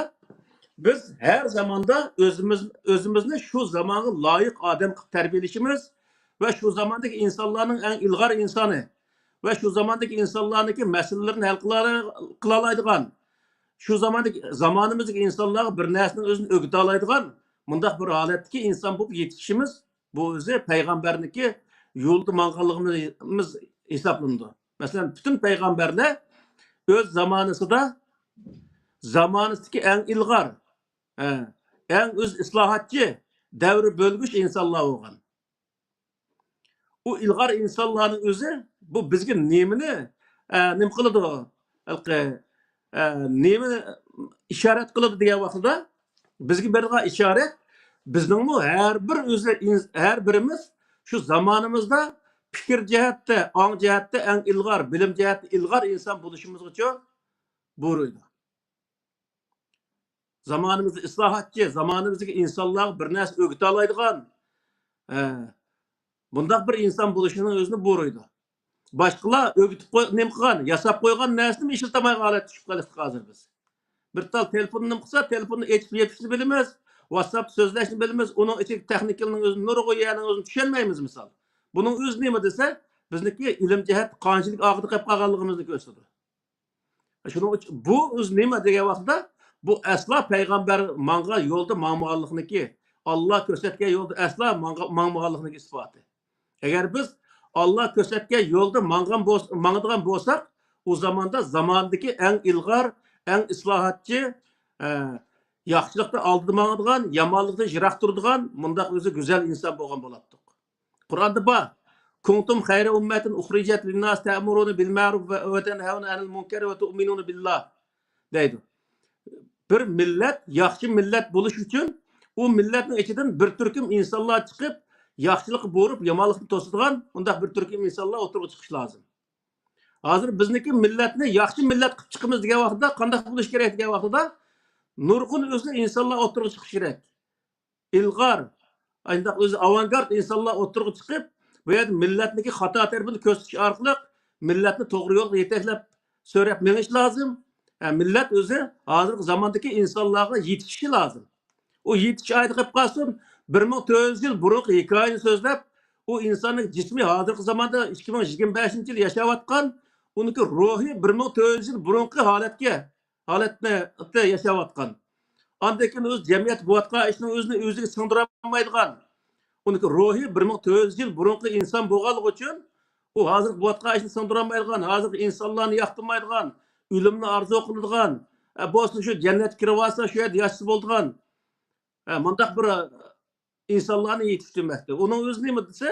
بىز ھەر زاماندا ئۆزىمىز، ئۆزىمىزنى شۇ زامانغا لايىق ئادەم قىلىپ تەربىيەلىشىمىز ۋە شۇ زاماندىكى ئىنسانلارنىڭ ئەڭ ئىلغار ئىنسانى ۋە شۇ زاماندىكى ئىنسانلارنىڭكى مەسىلىلىرىنى ھەل قىلا-، قىلالايدىغان، شۇ زاماندىكى، زامانىمىزدىكى ئىنسانلارغا بىر نەرسىنىڭ ئۆزىنى ئۆگىتەلايدىغان مۇنداق بىر ھالەتتىكى ئىنسان بولۇپ يېتىشىمىز، بۇ ئۆزى پەيغەمبەرنىڭكى يولىدا ماڭغانلىقىمىز ھېسابلىنىدۇ. مەسىلەن، پۈتۈن پەيغەمبەرلەر ئۆز زامانىسىدا زامانىسىدىكى ئەڭ ئىلغار، ئە، ئەڭ ئۆز ئىسلاھاتچى، دەۋر بۆلگۈچ ئىنسانلار بولغان. ئۇ ئىلغار ئىنسانلارنىڭ ئۆزى بۇ بىزگە نېمىنى، ئە، نېمە قىلىدۇ؟ ھېلىقى، ئە، نېمىنى ئىشارەت قىلىدۇ دېگەن ۋاقتىدا، بىزگە بېرىدىغان ئىشارەت، بىزنىڭمۇ ھەر بىر ئۆزى، ھەر بىرىمىز شۇ زامانىمىزدا پىكىر جەھەتتە، ئاڭ جەھەتتە ئەڭ ئىلغار، بىلىم جەھەتتە ئىلغار ئىنسان بولۇشىمىزغىچۇ بۇيرۇيدۇ. زامانىمىزدا ئىسلاھاتچى، زامانىمىزدىكى ئىنسانلارغا بىر نەرسە ئۆگىتەلايدىغان، ئە، بۇنداق بىر ئىنسان بولۇشنىڭ ئۆزىنى بۇيرۇيدۇ. باشقىلار ئۆگىتىپ قوي-، نېمە قىلغان، ياساپ قويغان نەرسىنىمۇ ئىشلىتەلمەيدىغان ھالەتكە چۈشۈپ قېلىپتۇ ھازىر بىز. بىر تال تېلېفوننى نېمە قىلسا، تېلېفوننى ئېچىپ يېپىشنى بىلىمىز، ۋاتساپتا سۆزلەشنى بىلىمىز، ئۇنىڭ ئىچىدىكى تېخنىكىنىڭ ئۆزىنى، نۇرغۇن يەرنىڭ ئۆزىنى چۈشەنمەيمىز مىسال. بۇنىڭ ئۆزى نېمە دېسە، بىزنىڭكى ئىلىم جەھەتتە قانچىلىك ئارقىدا قېلىپ قالغانلىقىمىزنى كۆرسىتىدۇ. شۇنىڭ ئۈچۈن بۇ ئۆزى نېمە دېگەن ۋاقىتتا، بۇ ئەسلا پەيغەمبەر ماڭغان يولدا ماڭمىغانلىقنىكى، ئاللا كۆرسەتكەن يولدا ئەسلا ماڭغا-، ماڭمىغانلىقنىكى ئىسپاتى. ئەگەر بىز ئاللا كۆرسەتكەن يولدا ماڭغان بولس-، ماڭىدىغان بولساق، ئۇ زاماندا زاماندىكى ئەڭ ئىلغار، ئەڭ ئىسلاھاتچى، ئە، ياخشىلىقتا ئالدىدا ماڭىدىغان، يامانلىقتا يىراق تۇرىدىغان، مۇنداق ئۆزى گۈزەل ئىنسان بولغان بولاتتۇق. قۇرئاندا بار. كنتم خير أمة أخرجت للناس تأمرون بالمعروف وتنهون عن المنكر وتؤمنون بالله دەيدۇ. بىر مىللەت ياخشى مىللەت بولۇش ئۈچۈن ئۇ مىللەتنىڭ ئىچىدىن بىر تۈركۈم ئىنسانلار چىقىپ، ياخشىلىققا بۇيرۇپ، يامانلىقنى توسىدىغان مۇنداق بىر تۈركۈم ئىنسانلار ئوتتۇرىغا چىقىشى لازىم. ھازىر بىزنىڭكى مىللەتنى ياخشى مىللەت قىلىپ چىقىمىز دېگەن ۋاقىتتا قانداق بولۇش كېرەك دېگەن ۋاقتىدا نۇرغۇن ئۆزى ئىنسانلار ئوتتۇرىغا چىقىشى كېرەك. ئىلغار، ئانداق ئۆزى ئاۋانگارت ئىنسانلار ئوتتۇرىغا چىقىپ، بۇ يەردە مىللەتنىڭكى خاتا تەرىپىنى كۆرسىتىش ئارقىلىق مىللەتنى توغرا يولغا يېتەكلەپ، سۆرەپ مېڭىش لازىم. ھە، مىللەت ئۆزى ھازىرقى زاماندىكى ئىنسانلارغا يېتىشىشى لازىم. ئۇ يېتىش ئايىدى قىلىپ قالسۇن، بىر مىڭ تۆت يۈز يىل بۇرۇنقى ھېكايىنى سۆزلەپ، ئۇ ئىنساننىڭ جىسمى ھازىرقى زاماندا ئىككى مىڭ يىگىرمە بەشىنچى يىل ياشاۋاتقان، ئۇنىڭكى روھى بىر مىڭ تۆت يۈز يىل بۇرۇنقى ھالەتكە ھالەتتە ياشاۋاتقان. ئاندىن كېيىن ئۆز جەمئىيەت بولۇۋاتقان ئىشنىڭ ئۆزىنى ئۆزىگە سىڭدۈرالمايدىغان، ئۇنىڭكى روھى بىر مىڭ تۆت يۈز يىل بۇرۇنقى ئىنسان بولغانلىقى ئۈچۈن، ئۇ ھازىرقى بولۇۋاتقان ئىشنى سىڭدۈرالمايدىغان، ھازىرقى ئىنسانلارنى ياقتۇرمايدىغان، ئۆلۈمنى ئارزۇ قىلىدىغان، ئە، بولسا شۇ جەننەتكە كىرىۋالسا، شۇ يەردە ياشىسا بولىدىغان، ئە، مۇنداق بىر ئىنسانلارنى يېتىشتۈرمەكتە. ئۇنىڭ ئۆزى نېمە دېسە،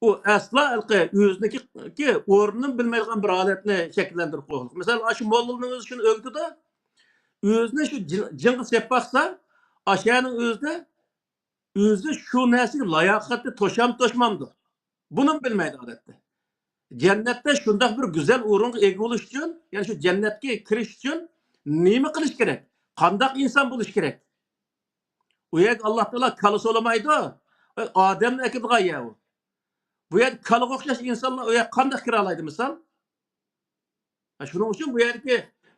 ئۇ ئەسلا ھېلىقى ئۆزىنىڭكى ئورنىنى بىلمەيدىغان بىر ھالەتنى شەكىللەندۈرۈپ قويغانلىق. مىسال، ئاشۇ موللىنىڭ ئۆزى شۇنى ئۆگىتىدۇ. ئۆزىنى شۇ جىن-، جىنغا سېلىپ باقسا، ئاشۇنىڭ ئۆزىدە ئۆزى شۇ نەرسىگە لاياقەتنى توشامدۇ، توشمامدۇ؟ بۇنىمۇ بىلمەيدۇ ئادەتتە. جەننەتتە شۇنداق بىر گۈزەل ئورۇنغا ئىگە بولۇش ئۈچۈن، يەنى شۇ جەننەتكە كىرىش ئۈچۈن نېمە قىلىش كېرەك؟ قانداق ئىنسان بولۇش كېرەك؟ ئۇ يەرگە ئاللا تائالا كالا سولىمايدۇ. ئادەمنى ئەكىدىغان يەر ئۇ. بۇ يەردە كالىغا ئوخشاش ئىنسانلار ئۇ يەرگە قانداق كىرالايدۇ مىسال؟ ھە، شۇنىڭ ئۈچۈن بۇ يەردىكى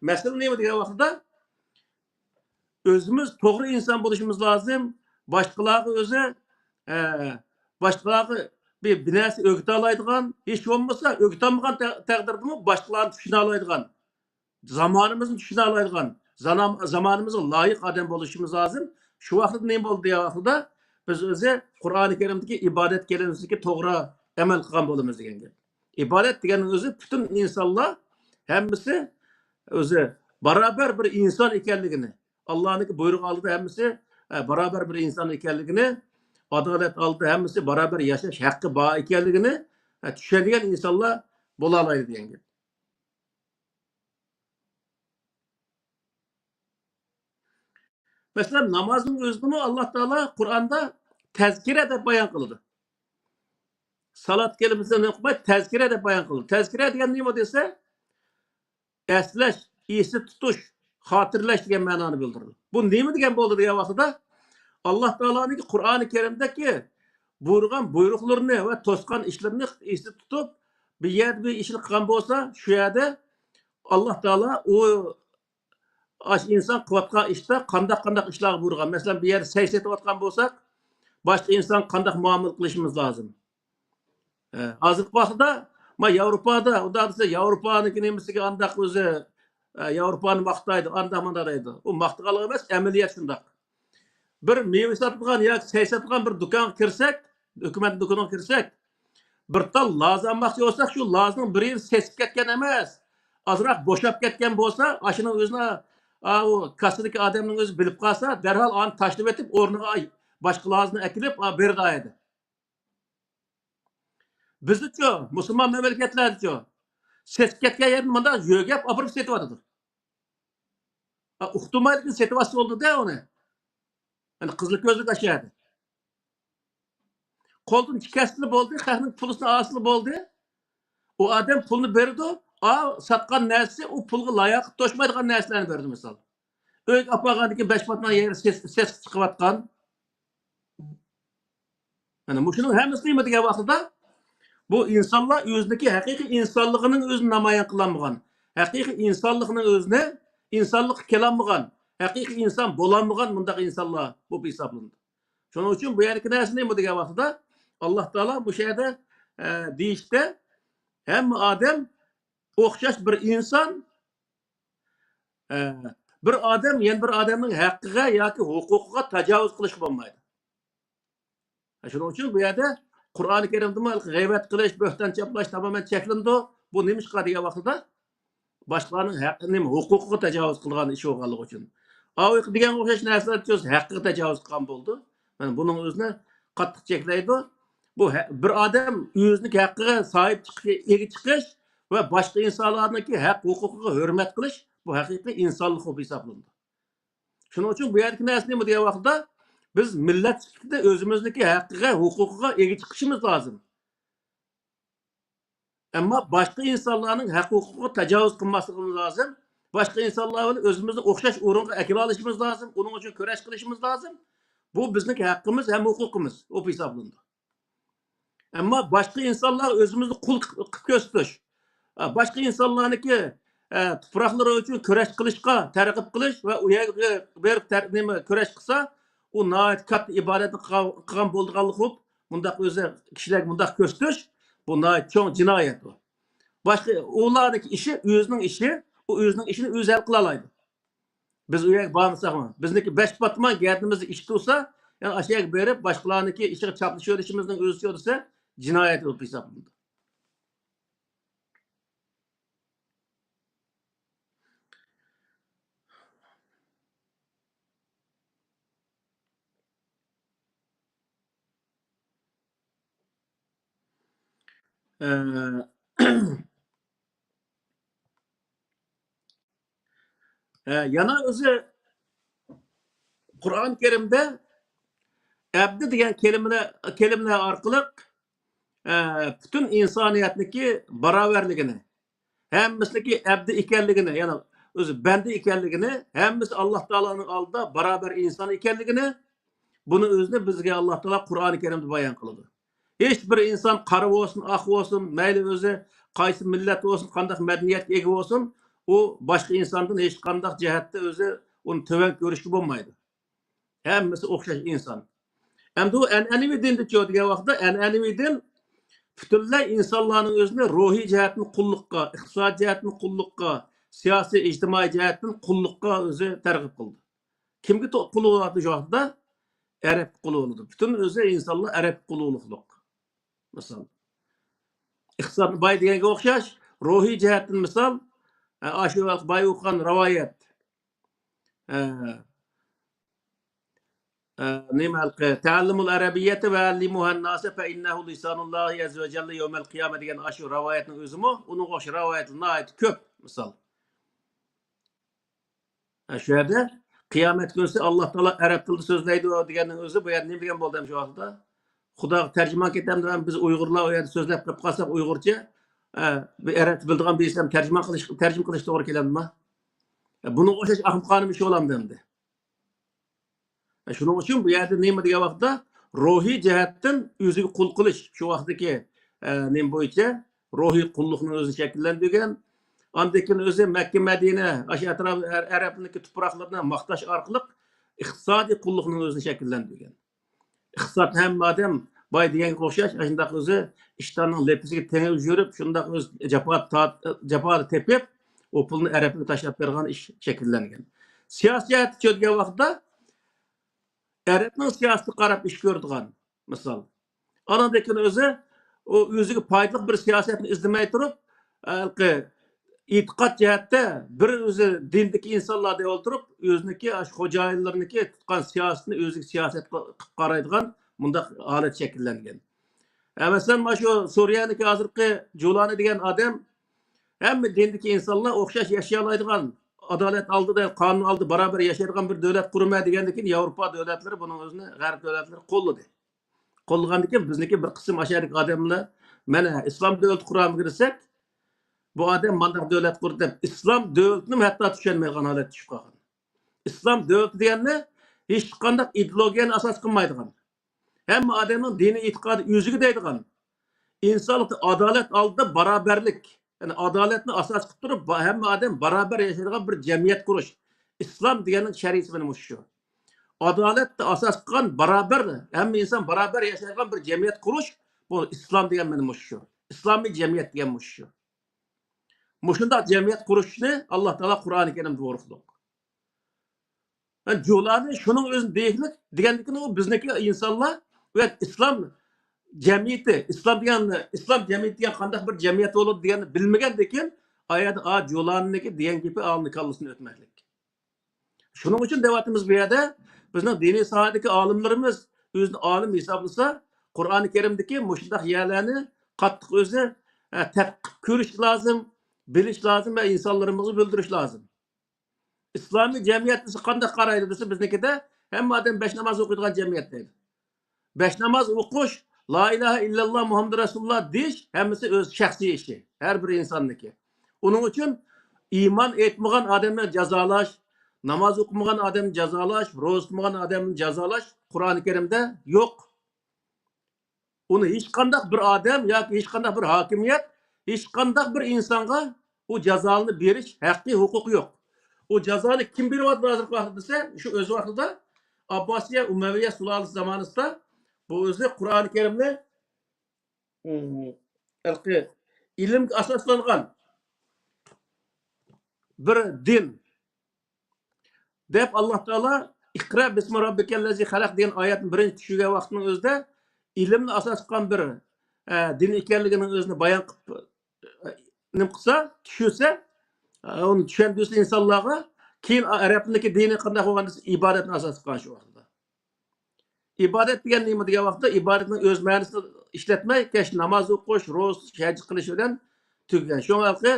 مەسىلە نېمە دېگەن ۋاقتىدا، ئۆزىمىز توغرا ئىنسان بولۇشىمىز لازىم. باشقىلارغا ئۆزى، ئە، باشقىلارغا بىر، بىر نەرسە ئۆگىتەلايدىغان، ھېچ بولمىسا ئۆگىتەلمىگەن تە-، تەقدىردىمۇ باشقىلارنى چۈشىنەلەيدىغان، زامانىمىزنى چۈشىنەلەيدىغان، زانام-، زامانىمىزغا لايىق ئادەم بولۇشىمىز لازىم. شۇ ۋاقىتتا نېمە بولدى دېگەن ۋاقتىدا، بىز ئۆزى قۇرئانى كەرىمدىكى ئىبادەت كەلىمىسىدىكى توغرا ئەمەل قىلغان بولىمىز دېگەن گەپ. ئىبادەت دېگەننىڭ ئۆزى پۈتۈن ئىنسانلار ھەممىسى ئۆزى بارابەر بىر ئىنسان ئىكەنلىكىنى، ئاللانىڭكى بۇيرۇقى ئالدىدا ھەممىسى، ئە، بارابەر بىر ئىنسان ئىكەنلىكىنى، ئادالەت ئالدىدا ھەممىسى بارابەر ياشاش ھەققى بار ئىكەنلىكىنى، ئە، چۈشەنگەن ئىنسانلار بولالايدۇ دېگەن گەپ. مەسىلەن، نامازنىڭ ئۆزىدىمۇ ئاللا تائالا قۇرئاندا تەزكىرە دەپ بايان قىلىدۇ. سالات كەلىمىسىنى قىلماي، تەزكىرە دەپ بايان قىلىدۇ. تەزكىرە دېگەن نېمە دېسە، ئەسلەش، ئېستە تۇتۇش، خاتىرىلەش دېگەن مەنانى بىلدۈرىدۇ. بۇ نېمە دېگەن بولدى دېگەن ۋاقتىدا، ئاللا تائالانىڭكى قۇرئانى كەرىمدىكى بۇيرۇغان بۇيرۇقلىرىنى ۋە توسقان ئىشلىرىنى ئېستە تۇتۇپ، بىر يەردە بىر ئىشنى قىلغان بولسا، شۇ يەردە ئاللا تائالا ئۇ ئاشۇ ئىنسان قىلىۋاتقان ئىشتا قانداق، قانداق ئىشلارغا بۇيرۇغان. مەسىلەن، بىر يەردە سەي سېتىۋاتقان بولساق، باشقا ئىنسانغا قانداق مۇئامىلە قىلىشىمىز لازىم؟ ھە، ھازىرقى ۋاقىتتا، ما، ياۋروپادا، ئۇنداق دېسە، ياۋروپانىڭكى نېمىسىگە ئانداق ئۆزى، ھە، ياۋروپانى ماختايدۇ، ئانداق، مۇنداق دەيدۇ. ئۇ ماختىغانلىق ئەمەس، ئەمەلىيەت شۇنداق. بىر مېۋە ساتىدىغان ياكى سەي ساتىدىغان بىر دۇكانغا كىرسەك، ھۆكۈمەت دۇكىنىغا كىرسەك، بىر تال لاز ئالماقچى بولساق، شۇ لازنىڭ بىر يېرى سېسىپ كەتكەن ئەمەس، ئازراق بوشاپ كەتكەن بولسا، ئاشۇنىڭ ئۆزىنى، ئا، ئۇ كاسسىدىكى ئادەمنىڭ ئۆزى بىلىپ قالسا، دەرھال ئانى تاشلىۋېتىپ، ئورنىغا باشقا لازنى ئەكېلىپ، ئا، بېرىدۇ ئىدى. بىزدىچۇ، مۇسۇلمان مەملىكەتلەردىچۇ، سېسىپ كەتكەن يەردىن مۇنداق يۆگەپ ئاپىرىپ سېتىۋاتىدۇ. ئا، ئۇقتۇرمايدىكىن سېتىۋاتسا بولدى-دە ئۇنى. يەنى قىزىل كۆزلۈك ئاشۇ يەردە. قولدىن چىقارسىلا بولدى، خەقنىڭ پۇلىسىنى ئالسىلا بولدى. ئۇ ئادەم پۇلنى بېرىدۇ، ئا، ساتقان نەرسىسى ئۇ پۇلغا لاياقەت توشمايدىغان نەرسىلەرنى بېرىدۇ، مىسال. ئۆيگە ئاپارغاندىن كېيىن بەش پاتما يەر سېس-، سېسىق چىقىۋاتقان. مانا مۇشۇنىڭ ھەممىسى نېمە دېگەن ۋاقتىدا، بۇ ئىنسانلار ئۆزىنىڭكى ھەقىقىي ئىنسانلىقىنىڭ ئۆزىنى نامايان قىلالمىغان، ھەقىقىي ئىنسانلىقنىڭ ئۆزىنى، ئىنسانلىققا كېلەلمىغان، ھەقىقىي ئىنسان بولالمىغان مۇنداق ئىنسانلار بولۇپ ھېسابلىنىدۇ. شۇنىڭ ئۈچۈن بۇ يەردىكى نەرسە نېمە دېگەن ۋاقتىدا، ئاللا تائالا مۇشۇ يەردە، ئە، دېيىشتە، ھەممە ئادەم ئوخشاش بىر ئىنسان، ئە، بىر ئادەم يەنە بىر ئادەمنىڭ ھەققىگە ياكى ھوقۇقىغا تاجاۋۇز قىلىشقا بولمايدۇ. شۇنىڭ ئۈچۈن بۇ يەردە قۇرئانى كەرىمدىمۇ غەيۋەت قىلىش، بۆھتان چاپلاش تامامەن چەكلىنىدۇ. بۇ نېمىشقا دېگەن ۋاقتىدا، باشقىلارنىڭ ھەق-، نېمە، ھوقۇقىغا تاجاۋۇز قىلغان ئىش بولغانلىقى ئۈچۈن. ئاۋۇ دېگەنگە ئوخشاش نەرسىلەر ئۆز ھەققىگە تاجاۋۇز قىلغان بولىدۇ. مانا بۇنىڭ ئۆزىنى قاتتىق چەكلەيدۇ. بۇ ھە-، بىر ئادەم ئۆزىنىڭ ھەققىگە ساھىب چىقىش، ئىگە چىقىش ۋە باشقا ئىنسانلارنىڭكى ھەق ھوقۇقىغا ھۆرمەت قىلىش، بۇ ھەقىقىي ئىنسانلىق بولۇپ ھېسابلىنىدۇ. شۇنىڭ ئۈچۈن بۇ يەردىكى نەرسە نېمە دېگەن ۋاقتىدا، بىز مىللەت سۈپىتىدە ئۆزىمىزنىڭكى ھەققىگە، ھوقۇقىغا ئىگە چىقىشىمىز لازىم. ئەمما باشقا ئىنسانلارنىڭ ھەق ھوقۇقىغا تاجاۋۇز قىلماسلىقىمىز لازىم. باشقا ئىنسانلار بىلەن ئۆزىمىزنى ئوخشاش ئورۇنغا ئەكېلىۋېلىشىمىز لازىم. ئۇنىڭ ئۈچۈن كۈرەش قىلىشىمىز لازىم. بۇ بىزنىڭكى ھەققىمىز ھەم ھوقۇقىمىز بولۇپ ھېسابلىنىدۇ. ئەمما باشقا ئىنسانلارغا ئۆزىمىزنى قۇل قىلىپ كۆرسىتىش، ئە، باشقا ئىنسانلارنىڭكى، ئە، تۇپراقلىرى ئۈچۈن كۈرەش قىلىشقا تەرغىب قىلىش ۋە ئۇ يەرگە بېرىپ تەر-، نېمە، كۈرەش قىلسا، ئۇ ناھايىتى كاتتا ئىبادەتنى قىلغان، قىلغان بولىدىغانلىقى بولۇپ، مۇنداق ئۆزى كىشىلەرگە مۇنداق كۆرسىتىش، بۇ ناھايىتى چوڭ جىنايەت بۇ. باشقا ئۇلارنىڭكى ئىشى ئۆزىنىڭ ئىشى، ئۇ ئۆزىنىڭ ئىشىنى ئۆزى ھەل قىلالايدۇ. بىز ئۇ يەرگە بارمىساقمۇ، بىزنىڭكى بەش پاتما گەدىنىمىزدە ئىش تۇرسا، يەنى ئاشۇ يەرگە بېرىپ، باشقىلارنىڭكى ئىشىغا چاپلىشىۋېلىشىمىزنىڭ ئۆزى دېسە، جىنايەت بولۇپ ھېسابلىنىدۇ. ئە، ئە، يەنە ئۆزى قۇرئان كەرىمدە ئەبدى دېگەن كەلىمىلەر، كەلىمىلەر ئارقىلىق، ئە، پۈتۈن ئىنسانىيەتنىڭكى باراۋەرلىكىنى، ھەممىسىنىڭكى ئەبدى ئىكەنلىكىنى، يەنى ئۆزى بەندە ئىكەنلىكىنى، ھەممىسى ئاللا تائالانىڭ ئالدىدا باراۋەر ئىنسان ئىكەنلىكىنى، بۇنى ئۆزىنى بىزگە ئاللا تائالا قۇرئانى كەرىمدە بايان قىلىدۇ. ھېچ بىر ئىنسان قارا بولسۇن، ئاق بولسۇن، مەيلى ئۆزى قايسى مىللەت بولسۇن، قانداق مەدەنىيەتكە ئىگە بولسۇن، ئۇ باشقا ئىنساندىن ھېچقانداق جەھەتتە ئۆزى ئۇنى تۆۋەن كۆرۈشكە بولمايدۇ. ھەممىسى ئوخشاش ئىنسان. ئەمدى ئۇ ئەنئەنىۋى دىندىچۇ دېگەن ۋاقىتتا، ئەنئەنىۋى دىن پۈتۈنلەي ئىنسانلارنىڭ ئۆزىنى روھىي جەھەتتىن قۇللۇققا، ئىقتىسادىي جەھەتتىن قۇللۇققا، سىياسىي، ئىجتىمائىي جەھەتتىن قۇللۇققا ئۆزى تەرغىب قىلدى. كىمگە تو-، قۇل بولۇۋاتىدۇ شۇ ۋاقىتتا؟ ئەرەبكە قۇل بولىدۇ. پۈتۈن ئۆزى ئىنسانلار ئەرەبكە قۇل بولۇقلۇق. مىسال، ئىقتىسادنى باي دېگەنگە ئوخشاش، روھىي جەھەتتىن مىسال، ئە، ئاشۇ ۋاقىت باي ئوقۇغان رىۋايەت. ئە، ئە، نېمە ھېلىقى، تەئەللىمۇل ئەرەبىييەتە ۋە ئەللىمۇھەن ناسە فە ئىننەھۇ لىسانۇللاھى ئەززە ۋە جەللە يەۋمەل قىيامە دېگەن ئاشۇ رىۋايەتنىڭ ئۆزىمۇ، ئۇنىڭغا ئوخشاش رىۋايەت ناھايىتى كۆپ، مىسال. ھە، شۇ يەردە قىيامەت كۈنىسى ئاللا تائالا ئەرەب تىلىدا سۆزلەيدۇ دېگەننىڭ ئۆزى بۇ يەردە نېمە دېگەن بولدى ھەم شۇ ۋاقىتتا؟ خۇداغا تەرجىمان كېتەمدۇ ھەم بىز ئۇيغۇرلار ئۇ يەردە سۆزلەپ قېلىپ قالساق ئۇيغۇرچە، ئە، بىر ئەرەبچە بىلىدىغان بىرسى ھەم تەرجىمان قىلىش، تەرجىمە قىلىش توغرا كېلەمدۇ؟ ئە، بۇنىڭغا ئوخشاش ئەخمىقانە ئىش بولامدۇ ئەمدى؟ ئە، شۇنىڭ ئۈچۈن بۇ يەردە نېمە دېگەن ۋاقىتتا روھىي جەھەتتىن ئۆزىگە قۇل قىلىش، شۇ ۋاقىتتىكى، ئە، نېمە بويىچە روھىي قۇللۇقنى ئۆزىنى شەكىللەندۈرگەن. ئاندىن كېيىن ئۆزى مەككە، مەدىنە، ئاشۇ ئەتراپ ئەر-، ئەرەبنىڭكى تۇپراقلىرىنى ماختاش ئارقىلىق ئىقتىسادىي قۇللۇقنى ئۆزىنى شەكىللەندۈرگەن. ئىقتىسادنى ھەممە ئادەم باي دېگەنگە ئوخشاش، ئاشۇنداق ئۆزى ئىشتاننىڭ لېپىسىگە تېڭىپ يۈرۈپ، شۇنداق ئۆزى جاپا تارت-، جاپا تېپىپ، ئۇ پۇلنى ئەرەبكە تاشلاپ بېرىدىغان ئىش شەكىللەنگەن. سىياسىي جەھەتتە چۆرىگەن ۋاقىتتا، ئەرەبنىڭ سىياسىتىگە قاراپ ئىش كۆرىدىغان، مىسال. ئانىڭدىن كېيىن ئۆزى ئۇ ئۆزىگە پايدىلىق بىر سىياسەتنى ئىزدىمەي تۇرۇپ، ھېلىقى ئېتىقاد جەھەتتە بىر ئۆزى دىندىكى ئىنسانلار دەپ ئولتۇرۇپ، ئۆزىنىڭكى ئاشۇ خوجايىنلىرىنىڭكى تۇتقان سىياسىتىنى ئۆزىگە سىياسەت قىل-، قىلىپ قارايدىغان مۇنداق ھالەت شەكىللەنگەن. ھە، مەسىلەن، مانا شۇ سۈرىيەنىڭكى ھازىرقى جۇلانى دېگەن ئادەم ھەممە دىندىكى ئىنسانلار ئوخشاش ياشىيالايدىغان، ئادالەت ئالدىدا، قانۇن ئالدىدا باراۋەر ياشايدىغان بىر دۆلەت قۇرىمەن دېگەندىن كېيىن، ياۋروپا دۆلەتلىرى بۇنىڭ ئۆزىنى، غەرب دۆلەتلىرى قوللىدى. قوللىغاندىن كېيىن بىزنىڭكى بىر قىسىم ئاشۇ يەردىكى ئادەملەر، مانا ئىسلام دۆلىتى قۇرامىغا كىرسەك، بۇ ئادەم مانداق دۆلەت قۇردى دەپ، ئىسلام دۆلىتىنىمۇ ھەتتا چۈشەنمەيدىغان ھالەتكە چۈشۈپ قالغان. ئىسلام دۆلىتى دېگەننى ھېچقانداق ئىدېئولوگىيەنى ئاساس قىلمايدىغان، ھەممە ئادەمنىڭ دىنىي ئېتىقادى ئۆزىگە دەيدىغان، ئىنسانلىقتا ئادالەت ئالدىدا بارابەرلىك، يەنى ئادالەتنى ئاساس قىلىپ تۇرۇپ، با-، ھەممە ئادەم بارابەر ياشايدىغان بىر جەمئىيەت قۇرۇش. ئىسلام دېگەننىڭ شەرىئىتى مانا مۇشۇ. ئادالەتنى ئاساس قىلغان بارابەر، ھەممە ئىنسان بارابەر ياشايدىغان بىر جەمئىيەت قۇرۇش، بۇ ئىسلام دېگەن مانا مۇشۇ. ئىسلامىي جەمئىيەت دېگەن مۇشۇ. مۇشۇنداق جەمئىيەت قۇرۇشنى ئاللا تائالا قۇرئانى كەرىمدە بۇيرۇقلۇق. جۇلانى شۇنىڭ ئۆزىنى دېيىقلىق دېگەندىكىن، ئۇ بىزنىڭكى ئىنسانلار ۋە ئىسلام جەمئىيىتى، ئىسلام دېگەن، ئىسلام جەمئىيىتى دېگەن قانداق بىر جەمئىيەت بولىدۇ دېگەننى بىلمىگەندىكىن، ئايەتتە ئا جۇلانىنىڭكى دېگەن گېپى ئالنى كاللىسىنى ئۆتمەكلىك. شۇنىڭ ئۈچۈن دەۋاتىمىز بۇ يەردە، بىزنىڭ دىنىي ساھەدىكى ئالىملىرىمىز ئۆزىنى ئالىم ھېسابلىسا، قۇرئانى كەرىمدىكى مۇشۇنداق يەرلەرنى قاتتىق ئۆزى، ئە، تەتقىق كۆرۈش لازىم، بىلىش لازىم ۋە ئىنسانلىرىمىزغا بىلدۈرۈش لازىم. ئىسلامىي جەمئىيەت دېسە قانداق قارايدۇ دېسە، بىزنىڭكىدە ھەممە ئادەم بەش ناماز ئوقۇيدىغان جەمئىيەت دەيدۇ. بەش ناماز ئوقۇش، لا ئىلاھە ئىللاللا مۇھەممەد رەسۇلۇللا دېيىش ھەممىسى ئۆز شەخسىي ئىشى، ھەر بىر ئىنساننىڭكى. ئۇنىڭ ئۈچۈن ئىمان ئېيتمىغان ئادەمنى جازالاش، ناماز ئوقۇمىغان ئادەمنى جازالاش، روزا تۇتمىغان ئادەمنى جازالاش قۇرئانى كەرىمدە يوق. ئۇنى ھېچقانداق بىر ئادەم ياكى ھېچقانداق بىر ھاكىمىيەت، ھېچقانداق بىر ئىنسانغا ئۇ جازانى بېرىش ھەققى، ھوقۇقى يوق. ئۇ جازانى كىم بېرىۋاتىدۇ ھازىرقى ۋاقىتتا دېسە، شۇ ئۆز ۋاقتىدا ئابباسىيە ئۇمەۋىيە سۇلالىسى زامانىسىدا بۇ ئۆزى قۇرئانى كەرىمنى، ئىم، ھېلىقى ئىلىمگە ئاساسلانغان بىر دىن دەپ، ئاللا تائالا «ئىقرا بىسمى رەببىكەللەزى خەلەق» دېگەن ئايەتنى بىرىنچى چۈشۈرگەن ۋاقىتنىڭ ئۆزىدە ئىلىمنى ئاساس قىلغان بىر، ئە، دىن ئىكەنلىكىنىڭ ئۆزىنى بايان قىلىپ، ئە، نېمە قىلسا، چۈشۈرسە، ئە، ئۇنى چۈشەندۈرسە ئىنسانلارغا، كېيىن ئەرەبنىڭكى دىنى قانداق بولغان دېسە، ئىبادەتنى ئاساس قىلغان شۇ ۋاقىتتا. ئىبادەت دېگەن نېمە دېگەن ۋاقىتتا، ئىبادەتنىڭ ئۆز مەنىسىنى ئىشلەتمەي، كەچ ناماز ئوقۇش، روزا تۇتۇش، ھەج قىلىش بىلەن تۈگىگەن. شۇڭا ھېلىقى،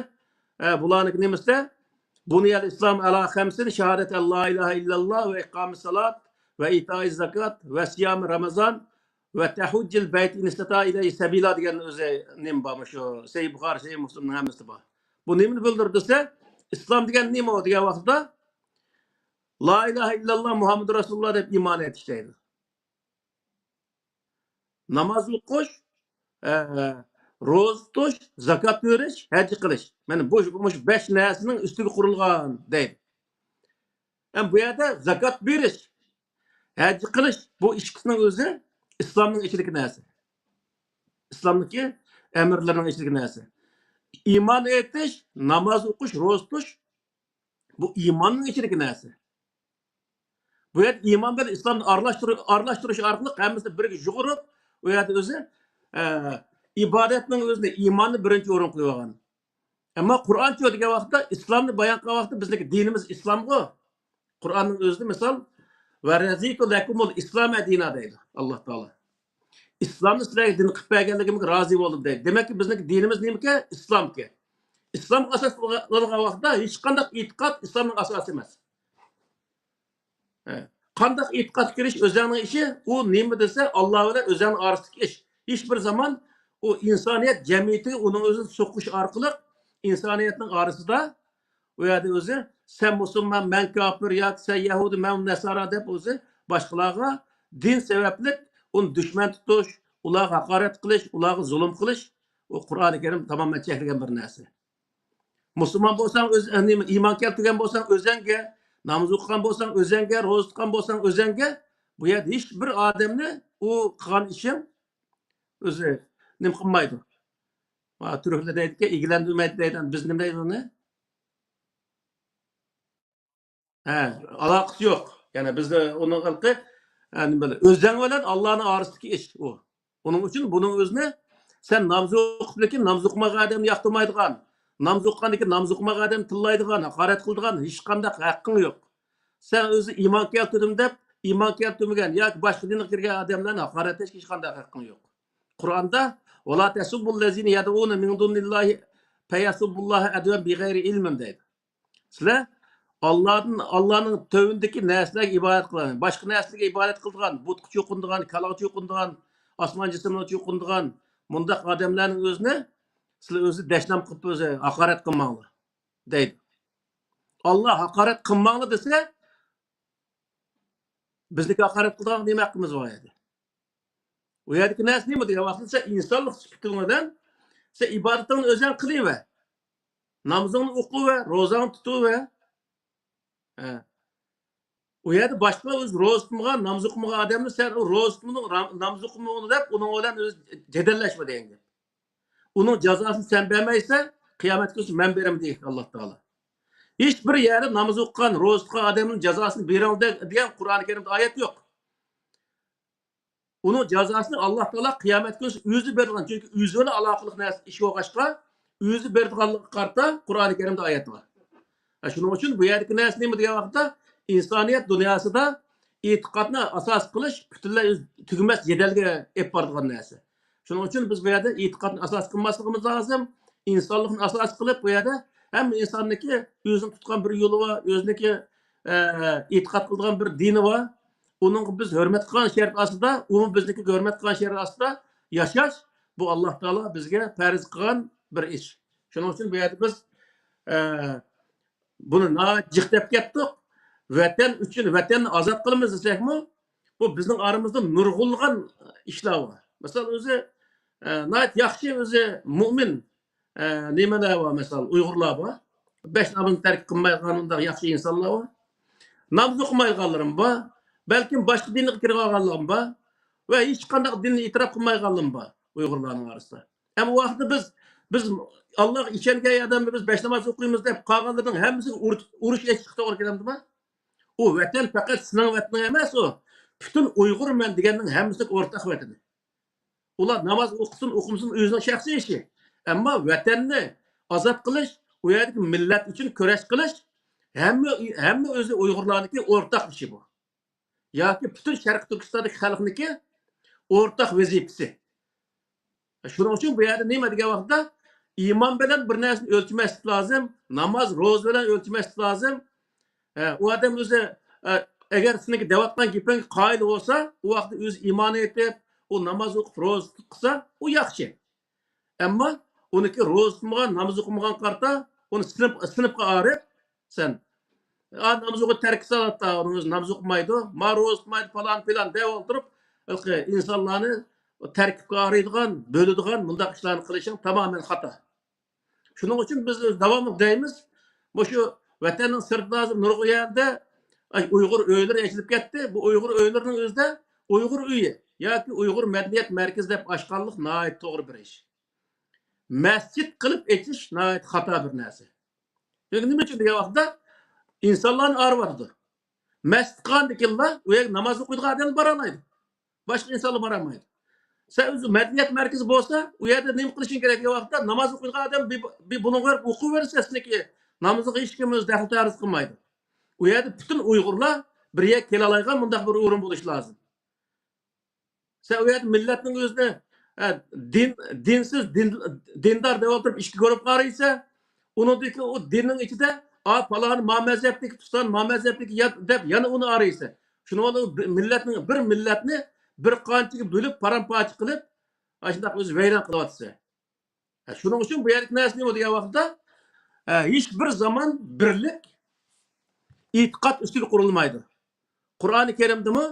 ئە، بۇلارنىڭكى نېمىسىدە، بۇنىيەل ئىسلام ئەلا خەمسىن، شاھادەت ئەن لا ئىلاھە ئىللاللا ۋە ئىقامىس سالات ۋە ئىتائىز زاكات ۋە سىيامى رامازان ۋە تەھۇججىل بەيت ئىن ئىستەتائە ئىلەيھى سەبىلا دېگەن ئۆزى نېمە بار، مۇشۇ سەھىھ بۇخارى، سەھىھ مۇسلىمنىڭ ھەممىسىدە بار. بۇ نېمىنى بىلدۈرىدۇ دېسە، ئىسلام دېگەن نېمە دېگەن ۋاقىتتا، لا ئىلاھە ئىللاللا مۇھەممەدۇر رەسۇلۇللا دەپ ئىمان ئېيتىش دەيدۇ. ناماز ئوقۇش، ئە، روزا تۇتۇش، زاكات بېرىش، ھەج قىلىش. مانا بۇ، مۇشۇ بەش نەرسىنىڭ ئۈستىگە قۇرۇلغان دەيدۇ. ھەم بۇ يەردە زاكات بېرىش، ھەج قىلىش، بۇ ئىككىسىنىڭ ئۆزى ئىسلامنىڭ ئىچىدىكى نەرسە. ئىسلامدىكى ئەمىرلەرنىڭ ئىچىدىكى نەرسە. ئىمان ئېيتىش، ناماز ئوقۇش، روزا تۇتۇش، بۇ ئىماننىڭ ئىچىدىكى نەرسە. بۇ يەردە ئىمان بىلەن ئىسلامنى ئارىلاشتۇرۇ-، ئارىلاشتۇرۇش ئارقىلىق ھەممىسىنى بىرگە يۇغۇرۇپ، ئۇ يەردە ئۆزى، ئە، ئىبادەتنىڭ ئۆزىنى، ئىماننى بىرىنچى ئورۇن قويۇۋالغان. ئەمما قۇرئانچۇ دېگەن ۋاقىتتا، ئىسلامنى بايان قىلغان ۋاقىتتا بىزنىڭكى دىنىمىز ئىسلامغۇ. قۇرئاننىڭ ئۆزىدە مىسال، «ۋە رەزىتۇ لەكۇمۇل ئىسلامە دىنا» دەيدۇ ئاللا تائالا. «ئىسلامنى سىلەرگە دىن قىلىپ بەرگەنلىكىمگە رازى بولدۇم» دەيدۇ. دېمەككى، بىزنىڭكى دىنىمىز نېمىكەن؟ ئىسلامكەن. ئىسلامغا ئاساس قىلغان ۋاقىتتا ھېچقانداق ئېتىقاد ئىسلامنىڭ ئاساسى ئەمەس. ھە. قانداق ئېتىقادقا كىرىش ئۆزەڭنىڭ ئىشى، ئۇ نېمە دېسە، ئاللا بىلەن ئۆزەڭنىڭ ئارىسىدىكى ئىش. ھېچ بىر زامان ئۇ ئىنسانىيەت جەمئىيىتىگە ئۇنىڭ ئۆزىنى سوقۇش ئارقىلىق ئىنسانىيەتنىڭ ئارىسىدا ئۇ يەردە ئۆزى، سەن مۇسۇلمان، مەن كاپىر ياكى سەن يەھۇدىي، مەن نەسارا دەپ ئۆزى باشقىلارغا دىن سەۋەبلىك ئۇنى دۈشمەن تۇتۇش، ئۇلارغا ھاقارەت قىلىش، ئۇلارغا زۇلۇم قىلىش، ئۇ قۇرئانى كەرىم تامامەن چەكلىگەن بىر نەرسە. مۇسۇلمان بولساڭ ئۆز-، نېمە، ئىمان كەلتۈرگەن بولساڭ ئۆزەڭگە، ناماز ئوقۇغان بولساڭ ئۆزەڭگە، روزا تۇتقان بولساڭ ئۆزەڭگە. بۇ يەردە ھېچ بىر ئادەمنى ئۇ قىلغان ئىشىڭ ئۆزى نېمە قىلمايدۇ. ھە، تۈركلەر دەيدىكەن، ئىگىلەندۈرمەيدۇ دەيدۇ. بىز نېمە دەيدۇ ئۇنى؟ ھە، ئالاقىسى يوق. يەنى بىز ئۇنىڭ ھېلىقى، ھە، نېمە بىلەن، ئۆزەڭ بىلەن ئاللانىڭ ئارىسىدىكى ئىش ئۇ. ئۇنىڭ ئۈچۈن بۇنىڭ ئۆزىنى سەن ناماز ئوقۇپ، لېكىن ناماز ئوقۇمىغان ئادەمنى ياقتۇرمايدىغان، ناماز ئوقۇغاندىن كېيىن ناماز ئوقۇمىغان ئادەمنى تىللايدىغان، ھاقارەت قىلىدىغان ھېچقانداق ھەققىڭ يوق. سەن ئۆزى ئىمان كەلتۈردۈم دەپ، ئىمان كەلتۈرمىگەن ياكى باشقا دىنغا كىرگەن ئادەملەرنى ھاقارەتلەشكە ھېچقانداق ھەققىڭ يوق. قۇرئاندا، «ۋەلا تەسۇببۇللەزىنە يەدئۇنە مىن دۇنىللاھى فەيەسۇببۇللاھە ئەدۋەن بىغەيرى ئىلمىن» دەيدۇ. سىلەر ئاللادىن، ئاللانىڭ تۆۋىنىدىكى نەرسىلەرگە ئىبادەت قىلغان، باشقا نەرسىلەرگە ئىبادەت قىلىدىغان، بۇتقا چوقۇنىدىغان، كالاغا چوقۇنىدىغان، ئاسمان جىسىملىرىغا چوقۇنىدىغان مۇنداق ئادەملەرنىڭ ئۆزىنى سىلەر ئۆزى دەشنام قىلىپ ئۆزى ھاقارەت قىلماڭلار دەيدۇ. ئاللا ھاقارەت قىلماڭلار دېسە، بىزنىڭكى ھاقارەت قىلىدىغان نېمە ھەققىمىز بار ئۇ يەردە؟ ئۇ يەردىكى نەرسە نېمە دېگەن ۋاقىتتا، سەن ئىنسانلىق سۈپىتىڭ بىلەن سەن ئىبادىتىڭنى ئۆزۈڭ قىلىۋەر. نامىزىڭنى ئوقۇۋەر، روزاڭنى تۇتۇۋەر. ھە. ئۇ يەردە باشقا ئۆزى روزا تۇتمىغان، ناماز ئوقۇمىغان ئادەمنى سەن ئۇ روزا تۇتمىدىڭ، رام-، ناماز ئوقۇمىدىڭ دەپ ئۇنىڭ بىلەن ئۆزى جېدەللەشمە دېگەن گەپ. ئۇنىڭ جازاسىنى سەن بەرمەيسەن، قىيامەت كۈنى مەن بېرىمەن دېگەن ئاللا تائالا. ھېچ بىر يەردە ناماز ئوقۇغان، روزا تۇتقان ئادەمنىڭ جازاسىنى بېرىڭ دە-، دېگەن قۇرئانى كەرىمدە ئايەت يوق. ئۇنىڭ جازاسىنى ئاللا تائالا قىيامەت كۈنى ئۆزى بېرىدىغان، چۈنكى ئۆزى بىلەن ئالاقىلىق نەرسە ئىش بولغاچقا، ئۆزى بېرىدىغانلىقىغا قارىتا قۇرئانى كەرىمدە ئايەت بار. ھە، شۇنىڭ ئۈچۈن بۇ يەردىكى نەرسە نېمە دېگەن ۋاقىتتا، ئىنسانىيەت دۇنياسىدا ئېتىقادنى ئاساس قىلىش پۈتۈنلەي ئۆز-، تۈگىمەس جېدەلگە ئېلىپ بارىدىغان نەرسە. شۇنىڭ ئۈچۈن بىز بۇ يەردە ئېتىقادنى ئاساس قىلماسلىقىمىز لازىم. ئىنسانلىقنى ئاساس قىلىپ، بۇ يەردە ھەممە ئىنساننىڭكى ئۆزىنىڭ تۇتقان بىر يولى بار، ئۆزىنىڭكى، ئە، ئېتىقاد قىلىدىغان بىر دىنى بار. ئۇنىڭغا بىز ھۆرمەت قىلغان شەرت ئاستىدا، ئۇمۇ بىزنىڭكىگە ھۆرمەت قىلغان شەرت ئاستىدا ياشاش، بۇ ئاللا تائالا بىزگە پەرز قىلغان بىر ئىش. شۇنىڭ ئۈچۈن بۇ يەردە بىز، ئە، بۇنى ناھايىتى جىق دەپ كەتتۇق. ۋەتەن ئۈچۈن، ۋەتەننى ئازاد قىلىمىز دېسەكمۇ، بۇ بىزنىڭ ئارىمىزدا نۇرغۇنلىغان ئىشلار بار. مىسال ئۆزى، ئە، ناھايىتى ياخشى ئۆزى مۇئمىن، ئە، نېمىلەر بار، مىسال، ئۇيغۇرلار بار. بەش نامىزنى تەرك قىلمايدىغان ئۇنداق ياخشى ئىنسانلار بار. ناماز ئوقۇمايدىغانلىرىمۇ بار. بەلكىم باشقا دىنغا كىرىۋالغانلىرىمۇ بار. ۋە ھېچقانداق دىننى ئېتىراپ قىلمايدىغانلىرىمۇ بار ئۇيغۇرلارنىڭ ئارىسىدا. ئەمما ئۇ ۋاقىتتا بىز، بىز ئاللاغا ئىشەنگەن ئادەملەر، بىز بەش ناماز ئوقۇيمىز دەپ قالغانلىرىنىڭ ھەممىسىگە ئۇر-، ئۇرۇش ئېچىشقا توغرا كېلەمدىما؟ ئۇ ۋەتەن پەقەت سېنىڭ ۋەتىنىڭ ئەمەس ئۇ. پۈتۈن ئۇيغۇرمەن دېگەننىڭ ھەممىسىنىڭ ئورتاق ۋەتىنى. ئۇلار ناماز ئوقۇسۇن، ئوقۇمىسۇن، ئۆزىنىڭ شەخسىي ئىشى. ئەمما ۋەتەننى ئازاد قىلىش، ئۇ يەردىكى مىللەت ئۈچۈن كۈرەش قىلىش ھەممە، ھەممە ئۆزى ئۇيغۇرلارنىڭكى ئورتاق ئىشى بۇ. ياكى پۈتۈن شەرقىي تۈركىستاندىكى خەلقنىڭكى ئورتاق ۋەزىپىسى. شۇنىڭ ئۈچۈن بۇ يەردە نېمە دېگەن ۋاقىتتا، ئىمان بىلەن بىر نەرسىنى ئۆلچىمەسلىك لازىم. ناماز، روزا بىلەن ئۆلچىمەسلىك لازىم. ئە، ئۇ ئادەم ئۆزى، ئە، ئەگەر سېنىڭكى دەۋاتقان گېپىڭگە قايىل بولسا، ئۇ ۋاقىتتا ئۆزى ئىمان ئېيتىپ، ئۇ ناماز ئوقۇپ، روزا تۇتۇپ قىلسا، ئۇ ياخشى. ئەمما ئۇنىڭكى روزا تۇتمىغان، ناماز ئوقۇمىغان قارىتا، ئۇنى سىنىپ، سىنىپقا ئايرىپ، سەن، ئا، ناماز ئوقۇش تەرك سالاتتا، ئۇنىڭ ئۆزى ناماز ئوقۇمايدۇ، ما روزا تۇتمايدۇ، پالان، پىلان دەپ ئولتۇرۇپ، ھېلىقى ئىنسانلارنى تەركىبكە ئايرىيدىغان، بۆلىدىغان مۇنداق ئىشلارنى قىلىشىڭ تامامەن خاتا. شۇنىڭ ئۈچۈن بىز داۋاملىق دەيمىز، مۇشۇ ۋەتەننىڭ سىرتىدا ھازىر نۇرغۇن يەردە، ئاي، ئۇيغۇر ئۆيلىرى ئېچىلىپ كەتتى. بۇ ئۇيغۇر ئۆيلىرىنىڭ ئۆزىدە ئۇيغۇر ئۆيى ياكى ئۇيغۇر مەدەنىيەت مەركىزى دەپ ئاچقانلىق ناھايىتى توغرا بىر ئىش. مەسچىت قىلىپ ئېچىش ناھايىتى خاتا بىر نەرسە. چۈنكى نېمە ئۈچۈن دېگەن ۋاقىتتا ئىنسانلارنى ئايرىۋاتىدۇ. مەسچىت قىلغاندىكىنلا ئۇ يەرگە ناماز ئوقۇيدىغان ئادەم بارالمايدۇ. باشقا ئىنسانلار بارالمايدۇ. سەن ئۆزى مەدەنىيەت مەركىزى بولسا، ئۇ يەردە نېمە قىلىشىڭ كېرەك دېگەن ۋاقىتتا، ناماز ئوقۇيدىغان ئادەم بىر، بىر بۇلۇڭغا بېرىپ ئوقۇۋەرسە، سېنىڭكى نامىزىغا ھېچكىم ئۆزى دەخلى تەرۇز قىلمايدۇ. ئۇ يەردە پۈتۈن ئۇيغۇرلار بىر يەرگە كېلەلەيدىغان مۇنداق بىر ئورۇن بولۇشى لازىم. سەن ئۇ يەردە مىللەتنىڭ ئۆزىنى، ئە، دىن، دىنسىز، دىن، دىندار دەپ ئولتۇرۇپ ئىككى گۇرۇپپىغا ئايرىيسەن. ئۇنىڭدىكى ئۇ دىننىڭ ئىچىدە، ئا، پالانى ما مەزھەپتىكى تۇتسان، ما مەزھەپتىكى يات دەپ يەنە ئۇنى ئايرىيسەن. شۇنىڭ بىلەن بىر مىللەتنىڭ، بىر مىللەتنى بىر قانچىگە بۆلۈپ، پارام-پارچە قىلىپ، ئاشۇنداق ئۆزى ۋەيران قىلىۋاتىسەن. ھە، شۇنىڭ ئۈچۈن بۇ يەردىكى نەرسە نېمە دېگەن ۋاقىتتا، ھە، ھېچ بىر زامان بىرلىك ئېتىقاد ئۈستىگە قۇرۇلمايدۇ. قۇرئانى كەرىمدىمۇ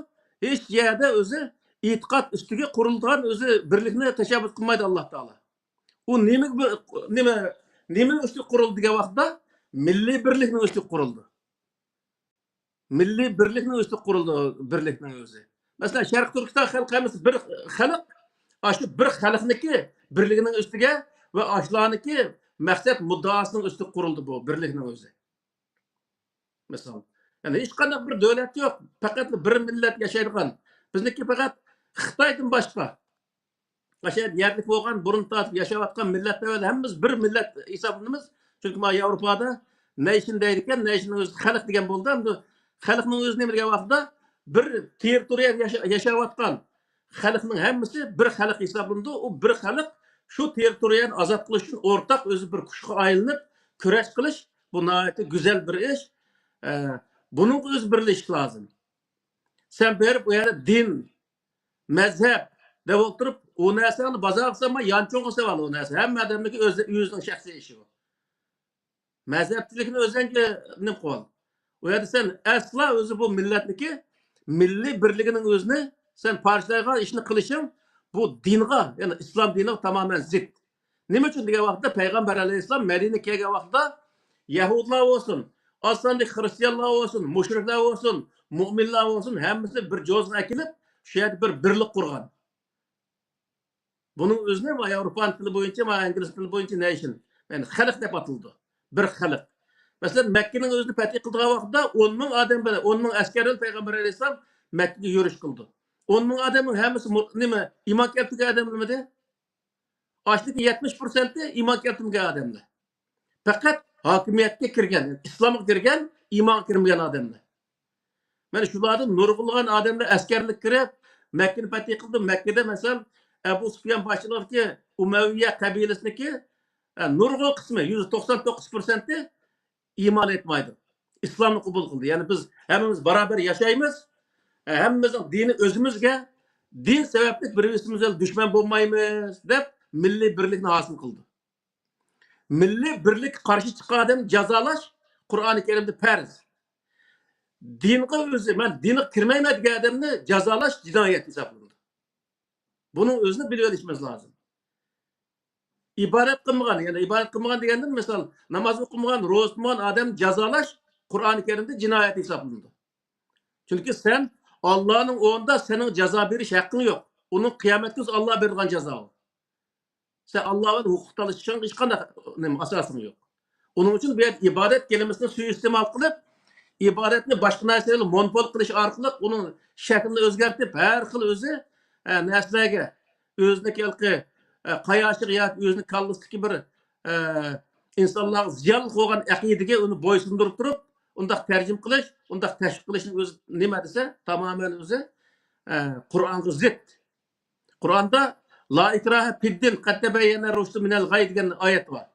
ھېچ يەردە ئۆزى ئېتىقاد ئۈستىگە قۇرۇلغان ئۆزى بىرلىكنى تەشەببۇس قىلمايدۇ ئاللا تائالا. ئۇ نېمە، نېمە، نېمە ئۈستىگە قۇرۇلدى دېگەن ۋاقىتتا، مىللىي بىرلىكنىڭ ئۈستىگە قۇرۇلدى. مىللىي بىرلىكنىڭ ئۈستىگە قۇرۇلدى، بىرلىكنىڭ ئۆزى. مەسىلەن، شەرقىي تۈركىستان خەلقى ھەممىسى بىر خەلق، ئاشۇ بىر خەلقنىڭكى بىرلىكىنىڭ ئۈستىگە ۋە ئاشۇلارنىڭكى مەقسەت مۇددىئاسىنىڭ ئۈستىگە قۇرۇلدى بۇ بىرلىكنىڭ ئۆزى. مىسال، يەنى ھېچقانداق بىر دۆلەت يوق، پەقەتلا بىر مىللەت ياشايدىغان. بىزنىڭكى پەقەت خىتايدىن باشقا. ئاشۇ يەردە يەرلىك بولغان، بۇرۇن تارتىپ ياشاۋاتقان مىللەتلەر بىلەن ھەممىمىز بىر مىللەت ھېسابلىنىمىز. چۈنكى مانا ياۋروپادا نەيشن دەيدىكەن، نەيشننىڭ ئۆزى خەلق دېگەن بولدى. ئەمدى خەلقنىڭ ئۆزى نېمە دېگەن ۋاقىتتا، بىر تېررىتورىيەدە ياشا-، ياشاۋاتقان خەلقنىڭ ھەممىسى بىر خەلق ھېسابلىنىدۇ. ئۇ بىر خەلق شۇ تېررىتورىيەنى ئازاد قىلىش ئۈچۈن ئورتاق ئۆزى بىر كۈچكە ئايلىنىپ كۈرەش قىلىش، بۇ ناھايىتى گۈزەل بىر ئىش. ئە، بۇنىڭغا ئۆزى بىرلىشىش لازىم. سەن بېرىپ ئۇ يەردە دىن، مەزھەپ دەپ ئولتۇرۇپ، ئۇ نەرسىنى بازارغا سالما، يانچۇققا سېلىۋال ئۇ نەرسە. ھەممە ئادەمنىڭكى ئۆزى، ئۆزىنىڭ شەخسىي ئىشى ئۇ. مەزھەپچىلىكنى ئۆزۈڭگە نېمە قىلىۋال. ئۇ يەردە سەن ئەسلا ئۆزى بۇ مىللەتنىكى مىللىي بىرلىكىنىڭ ئۆزىنى سەن پارچىلايدىغان ئىشنى قىلىشىڭ، بۇ دىنغا، يەنى ئىسلام دىنىغا تامامەن زىت. نېمە ئۈچۈن دېگەن ۋاقىتتا، پەيغەمبەر ئەلەيھىسسالام مەدىنىگە كەلگەن ۋاقىتتا، يەھۇدلار بولسۇن، ئاز ساندىكى خىرىستىيانلار بولسۇن، مۇشرىكلار بولسۇن، مۇئمىنلار بولسۇن، ھەممىسىنى بىر جوزىغا ئەكېلىپ، شۇ يەردە بىر بىرلىك قۇرغان. بۇنىڭ ئۆزىنى ما ياۋروپانىڭ تىلى بويىچە، ما ئىنگلىز تىلى بويىچە نېشن، يەنى خەلق دەپ ئاتىلىدۇ. بىر خەلق. مەسىلەن، مەككىنىڭ ئۆزىنى پەتھى قىلىدىغان ۋاقىتتا ئون مىڭ ئادەم بىلەن، ئون مىڭ ئەسكەر بىلەن پەيغەمبەر ئەلەيھىسسالام مەككىگە يۈرۈش قىلىدۇ. ئون مىڭ ئادەمنىڭ ھەممىسى مۇ-، نېمە، ئىمان كەلتۈرگەن ئادەملىرمىدى؟ ئاشۇدىكى يەتمىش پىرسەنتى ئىمان كەلتۈرمىگەن ئادەملەر. پەقەت ھاكىمىيەتكە كىرگەن، ئىسلامغا كىرگەن، ئىمانغا كىرمىگەن ئادەملەر. مانا شۇلاردىن نۇرغۇنلىغان ئادەملەر ئەسكەرلىك كىرىپ، مەككىنى پەتھى قىلدى. مەككىدە، مەسىلەن، ئەبۇ سۇپيان باشچىلىقىدىكى ئۇمەۋىيە قەبىلىسىنىڭكى، ئە، نۇرغۇن قىسمى، يۈزدە توقسان توققۇز پىرسەنتى ئىمان ئېيتمايدۇ. ئىسلامنى قوبۇل قىلدى. يەنى بىز ھەممىمىز باراۋەر ياشايمىز. ئە، ھەممىمىزنىڭ دىنى ئۆزىمىزگە، دىن سەۋەبلىك بىر-بىرىمىز بىلەن دۈشمەن بولمايمىز، دەپ مىللىي بىرلىكنى ھاسىل قىلدى. مىللىي بىرلىككە قارشى چىققان ئادەمنى جازالاش قۇرئانى كەرىمدە پەرز. دىنغا ئۆزى، مەن دىنغا كىرمەيمەن دېگەن ئادەمنى جازالاش جىنايەت ھېسابلىنىدۇ. بۇنىڭ ئۆزىنى بىلىۋېلىشىمىز لازىم. ئىبادەت قىلمىغان، يەنى ئىبادەت قىلمىغان دېگەندىن مىسال، ناماز ئوقۇمىغان، روزا تۇتمىغان ئادەمنى جازالاش قۇرئانى كەرىمدە جىنايەت ھېسابلىنىدۇ. چۈنكى سەن ئاللانىڭ ئورنىدا سېنىڭ جازا بېرىش ھەققىڭ يوق. ئۇنىڭ قىيامەت كۈنى ئاللا بېرىدىغان جازا ئۇ. سەن ئاللا بىلەن ھوقۇق تالىشىشىڭ ھېچقانداق، نېمە، ئاساسىڭ يوق. ئۇنىڭ ئۈچۈن بۇ يەردە ئىبادەت كەلىمىسىنى سۇيىئىستېمال قىلىپ، ئىبادەتنى باشقا نەرسە بىلەن مونوپول قىلىش ئارقىلىق ئۇنىڭ شەكلىنى ئۆزگەرتىپ، ھەر خىل ئۆزى، ئە، نەرسىلەرگە ئۆزىنىڭكى ھېلىقى، ئە، قاياشىغا ياكى ئۆزىنىڭ كاللىسىدىكى بىر، ئە، ئىنسانلارغا زىيانلىق بولغان ئەقىدىگە ئۇنى بويسۇندۇرۇپ تۇرۇپ، ئۇنداق تەرجىمە قىلىش، ئۇنداق تەشۋىق قىلىشنىڭ ئۆزى نېمە دېسە، تامامەن ئۆزى، ئە، قۇرئانغا زىت. قۇرئاندا «لا ئىكراھە فىددىن، قەد تەبەييەنە رۇشدۇ مىنەل غەي» دېگەن ئايەت بار.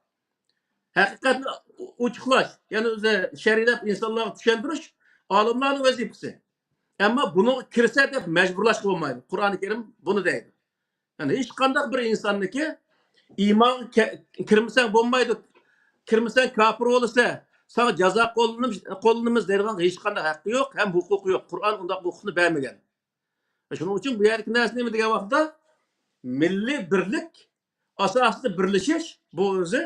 ھەقىقەتنى ئوچۇقلاش، يەنى ئۆزى شەرھلەپ ئىنسانلارغا چۈشەندۈرۈش ئالىملارنىڭ ۋەزىپىسى. ئەمما بۇنىڭغا كىرسە دەپ مەجبۇرلاشقا بولمايدۇ. قۇرئانى كەرىم بۇنى دەيدۇ. يەنى ھېچقانداق بىر ئىنساننىكى ئىمانغا كە-، كىرمىسەڭ بولمايدۇ، كىرمىسەڭ كاپىر بولىسەن، ساڭا جازا قوللىنىمىز، قوللىنىمىز دەيدىغان ھېچقانداق ھەققى يوق، ھەم ھوقۇقى يوق. قۇرئان ئۇنداق ھوقۇقنى بەرمىگەن. شۇنىڭ ئۈچۈن بۇ يەردىكى نەرسە نېمە دېگەن ۋاقىتتا، مىللىي بىرلىك ئاساسىدا بىرلىشىش، بۇ ئۆزى،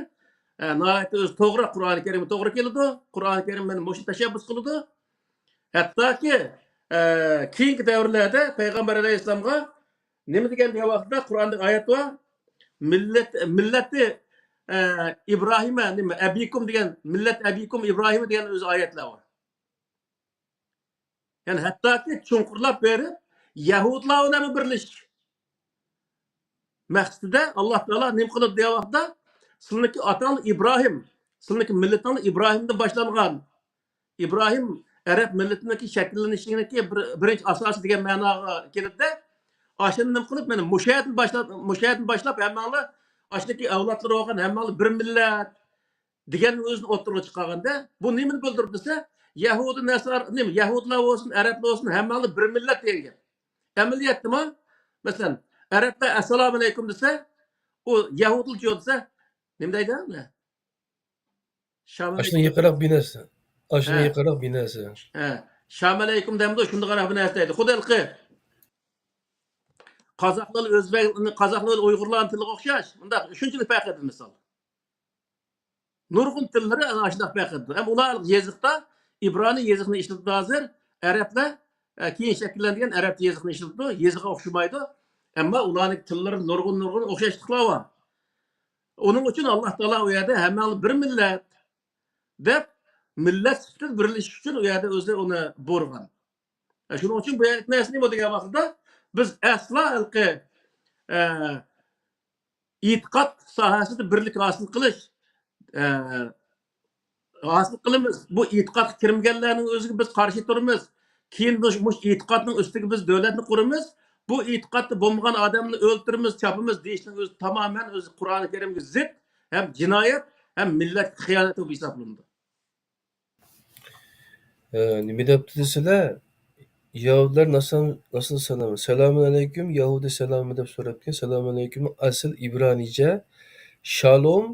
ئە، ناھايىتى ئۆزى توغرا، قۇرئانى كەرىمگە توغرا كېلىدۇ. قۇرئانى كەرىم مانا مۇشۇ تەشەببۇس قىلىدۇ. ھەتتاكى، ئە، كېيىنكى دەۋرلەردە پەيغەمبەر ئەلەيھىسسالامغا نېمە دېگەن دېگەن ۋاقىتتا، قۇرئاندا ئايەت بار. مىللەت، مىللەتى، ئە، ئىبراھىمە، نېمە، ئەبىكۇم دېگەن، مىللەت ئەبىكۇم ئىبراھىم دېگەن ئۆزى ئايەتلەر بار. يەنى ھەتتاكى چوڭقۇرلاپ بېرىپ، يەھۇدلار بىلەن بىرلىشىش مەقسىتىدە ئاللا تائالا نېمە قىلىدۇ دېگەن ۋاقىتتا، سىلىنىڭكى ئاتاڭلار ئىبراھىم، سىلىنىڭكى مىللىتىڭلار ئىبراھىمدىن باشلانغان. ئىبراھىم ئەرەب مىللىتىنىڭكى شەكىللىنىشىنىڭكى بىر، بىرىنچى ئاساسى دېگەن مەناغا كېلىدۇ. ئاشۇنى نېمە قىلىپ، مانا مۇشۇ يەردىن باشلاپ، مۇشۇ يەردىن باشلاپ ھەممەڭلار ئاشۇنىڭكى ئەۋلادلىرى بولغان ھەممەڭلار بىر مىللەت دېگەن ئۆزىنى ئوتتۇرىغا چىقارغاندا، بۇ نېمىنى بىلدۈرىدۇ دېسە، يەھۇدىي نەسارا، نېمە، يەھۇدىيلار بولسۇن، ئەرەبلەر بولسۇن، ھەممەڭلار بىر مىللەت دېگەن گەپ. ئەمەلىيەتتىمۇ، مەسىلەن، ئەرەبلەر «ئەسسالامۇئەلەيكۇم» دېسە، ئۇ يەھۇدىيلارچە دېسە، نېمە دەيدۇ؟ شامەلەيكۇم. ئاشۇنىڭ يېقىنراق بىناسى. ئاشۇنىڭ ھە. يېقىنراق بىناسى. ھە. شامەلەيكۇم دەمدۇ، شۇنداق بىر نەرسە دەيدۇ. خۇددى ھېلىقى قازاقلار، ئۆزبەك، قازاقلار، ئۇيغۇرلارنىڭ تىلىغا ئوخشاش. مۇنداق شۇنچىلىك پەرق ئىدى، مىسال. نۇرغۇن تىللىرى ئاشۇنداق پەرق قىلىدۇ. ھەم ئۇلار يېزىقتا ئىبرانىي يېزىقنى ئىشلىتىدۇ ھازىر. ئەرەبلەر، ئە، كېيىن شەكىللەنگەن ئەرەبچە يېزىقنى ئىشلىتىدۇ. يېزىقى ئوخشىمايدۇ. ئەمما ئۇلارنىڭ تىللىرى نۇرغۇن، نۇرغۇن ئوخشاشلىقلار بار. ئۇنىڭ ئۈچۈن ئاللا تائالا ئۇ يەردە «ھەممەڭلار بىر مىللەت» دەپ، مىللەت سۈپىتىدە بىرلىشىش ئۈچۈن ئۇ يەردە ئۆزى ئۇنى بۇيرۇغان. ئە، شۇنىڭ ئۈچۈن بۇ يەردىكى نەرسە نېمە دېگەن ۋاقىتتا، بىز ئەسلا ھېلىقى، ئە، ئېتىقاد ساھەسىدە بىرلىك ھاسىل قىلىش، ئە، ھاسىل قىلىمىز. بۇ ئېتىقادقا كىرمىگەنلەرنىڭ ئۆزىگە بىز قارشى تۇرىمىز. كېيىن مۇش-، مۇشۇ ئېتىقادنىڭ ئۈستىگە بىز دۆلەتنى قۇرىمىز. بۇ ئېتىقادتا بولمىغان ئادەمنى ئۆلتۈرىمىز، چاپىمىز دېيىشنىڭ ئۆزى تامامەن ئۆزى قۇرئانى كەرىمگە زىت ھەم جىنايەت ھەم مىللەتكە خىيانەت بولۇپ ھېسابلىنىدۇ. ئە، نېمە دەپتۇ دېسىلە، يەھۇدىيلار ناسان-، ناسان سالامى، «سالامۇن ئەلەيكۇم، يەھۇدىي سالامى» دەپ سوراپتىكەن. «سالامۇن ئەلەيكۇم» ئەسلى ئىبرانىيچە «شالوم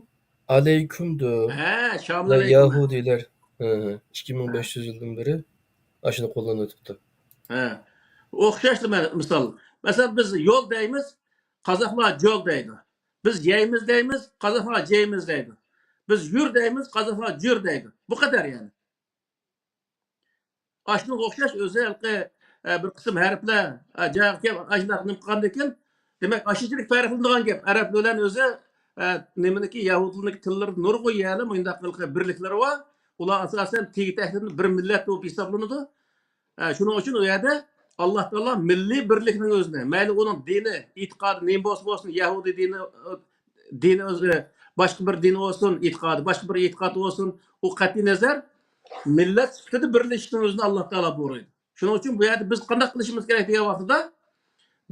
ئەلەيكۇم»دۇر. ھە، شالوم ئەلەيكۇم. يەھۇدىيلار، ھە، ھە، ئىككى مىڭ بەش يۈز يىلدىن بېرى ئاشۇنى قوللىنىۋېتىپتۇ. ھە. ئوخشاشلا مە-، مىسال. مەسىلەن، بىز يول دەيمىز، قازاقلار جول دەيدۇ. بىز يەيمىز دەيمىز، قازاقلار جەيمىز دەيدۇ. بىز يۈر دەيمىز، قازاقلار جۈر دەيدۇ. بۇ قەدەر يەنى. ئاشۇنىڭغا ئوخشاش ئۆزى ھېلىقى، ئە، بىر قىسىم ھەرپلەر، ئە، جايىغا كېلىپ، ئاشۇنداق نېمە قىلغاندىن كېيىن، دېمەك، ئاشۇنچىلىك پەرقلىنىدىغان گەپ. ئەرەب بىلەن ئۆزى، ئە، نېمىنىكى، يەھۇدىيلارنىڭكى تىللىرىدا نۇرغۇن يەنە مۇنداق ھېلىقى بىرلىكلىرى بار. ئۇلار ئاساسەن تېگى تەكتىدىن بىر مىللەت بولۇپ ھېسابلىنىدۇ. ئە، شۇنىڭ ئۈچۈن ئۇ يەردە ئاللا تائالا مىللىي بىرلىكنىڭ ئۆزىنى، مەيلى ئۇنىڭ دىنى، ئېتىقادى نېمە بولسا بولسۇن، يەھۇدىي دىنى، دىنى ئۆزى، باشقا بىر دىن بولسۇن، ئېتىقادى، باشقا بىر ئېتىقاد بولسۇن، ئۇ قەتئىي نەزەر، مىللەت سۈپىتىدە بىرلىشىشنىڭ ئۆزىنى ئاللا تائالا بۇيرۇيدۇ. شۇنىڭ ئۈچۈن بۇ يەردە بىز قانداق قىلىشىمىز كېرەك دېگەن ۋاقتىدا،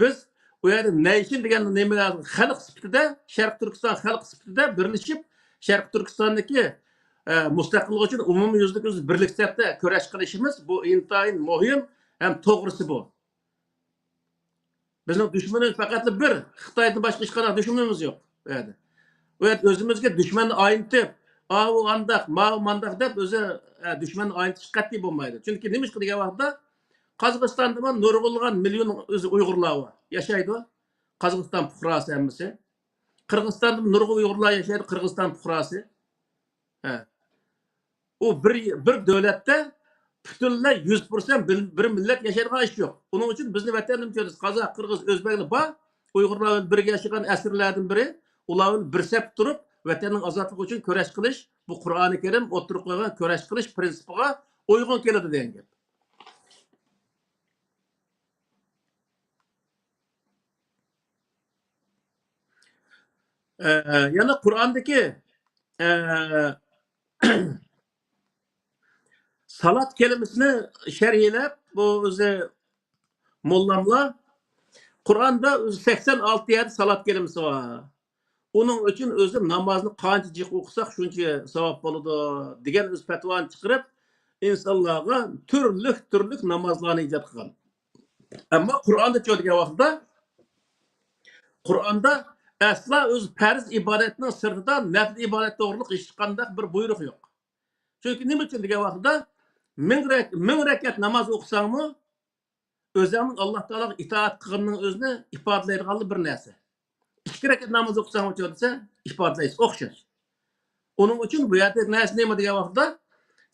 بىز ئۇ يەردە نەيشىن دېگەن نېمە، خەلق سۈپىتىدە، شەرقىي تۈركىستان خەلقى سۈپىتىدە بىرلىشىپ، شەرقىي تۈركىستاندىكى، ئە، مۇستەقىللىق ئۈچۈن ئومۇميۈزلۈك بىز بىرلىك سەپتە كۈرەش قىلىشىمىز، بۇ ئىنتايىن مۇھىم ھەم توغرىسى بۇ. بىزنىڭ دۈشمىنىمىز پەقەتلا بىر، خىتايدىن باشقا ھېچقانداق دۈشمىنىمىز يوق ئۇ يەردە. ئۇ يەردە ئۆزىمىزگە دۈشمەننى ئاينىتىپ، ئاۋۇ ئانداق، ماۋۇ مانداق دەپ ئۆزى، ئە، دۈشمەننى ئاينىتىش قەتئىي بولمايدۇ. چۈنكى نېمىشقا دېگەن ۋاقىتتا، قازاقىستاندىمۇ نۇرغۇنلىغان مىليون ئۆزى ئۇيغۇرلار بار، ياشايدۇ. قازاقىستان پۇقراسى ھەممىسى. قىرغىزىستاندىمۇ نۇرغۇن ئۇيغۇرلار ياشايدۇ، قىرغىزىستان پۇقراسى. ھە. ئۇ بىر، بىر دۆلەتتە پۈتۈنلەي يۈز پىرسەنت بىر، بىر مىللەت ياشايدىغان ئىش يوق. ئۇنىڭ ئۈچۈن بىزنى ۋەتەندىن چۆرىسى قازاق، قىرغىز، ئۆزبەكلەر بار. ئۇيغۇرلار بىلەن بىرگە ياشىغان ئەسىرلەردىن بىرى، ئۇلار بىلەن بىر سەپتە تۇرۇپ، ۋەتەننىڭ ئازادلىقى ئۈچۈن كۈرەش قىلىش، بۇ قۇرئانى كەرىم ئوتتۇرىغا قويغان كۈرەش قىلىش پىرىنسىپىغا ئۇيغۇن كېلىدۇ دېگەن گەپ. ئە، يەنە قۇرئاندىكى، ئە، سالات كەلىمىسىنى شەرھلەپ، بۇ ئۆزى موللاملار، قۇرئاندا ئۆزى سەكسەن ئالتە يەردە سالات كەلىمىسى بار. ئۇنىڭ ئۈچۈن ئۆزى نامازنى قانچە جىق ئوقۇساق، شۇنچە ساۋاب بولىدۇ، دېگەن ئۆزى پەتىۋانى چىقىرىپ، ئىنسانلارغا تۈرلۈك، تۈرلۈك نامازلارنى ئىجاد قىلغان. ئەمما قۇرئاندا چۆ دېگەن ۋاقىتتا، قۇرئاندا ئەسلا ئۆز پەرز ئىبادەتنىڭ سىرتىدا نەپلى ئىبادەت توغرۇلۇق ھېچقانداق بىر بۇيرۇق يوق. چۈنكى نېمە ئۈچۈن دېگەن ۋاقىتتا، مىڭ رەك-، مىڭ رەكەت ناماز ئوقۇساڭمۇ، ئۆزۈڭنىڭ ئاللا تائالاغا ئىتائەت قىلغىنىنىڭ ئۆزىنى ئىپادىلەيدىغانلا بىر نەرسە. ئىككى رەكەت ناماز ئوقۇساڭمۇ چۆ دېسە، ئىپادىلەيسىز، ئوخشاش. ئۇنىڭ ئۈچۈن بۇ يەردە نەرسە نېمە دېگەن ۋاقىتتا،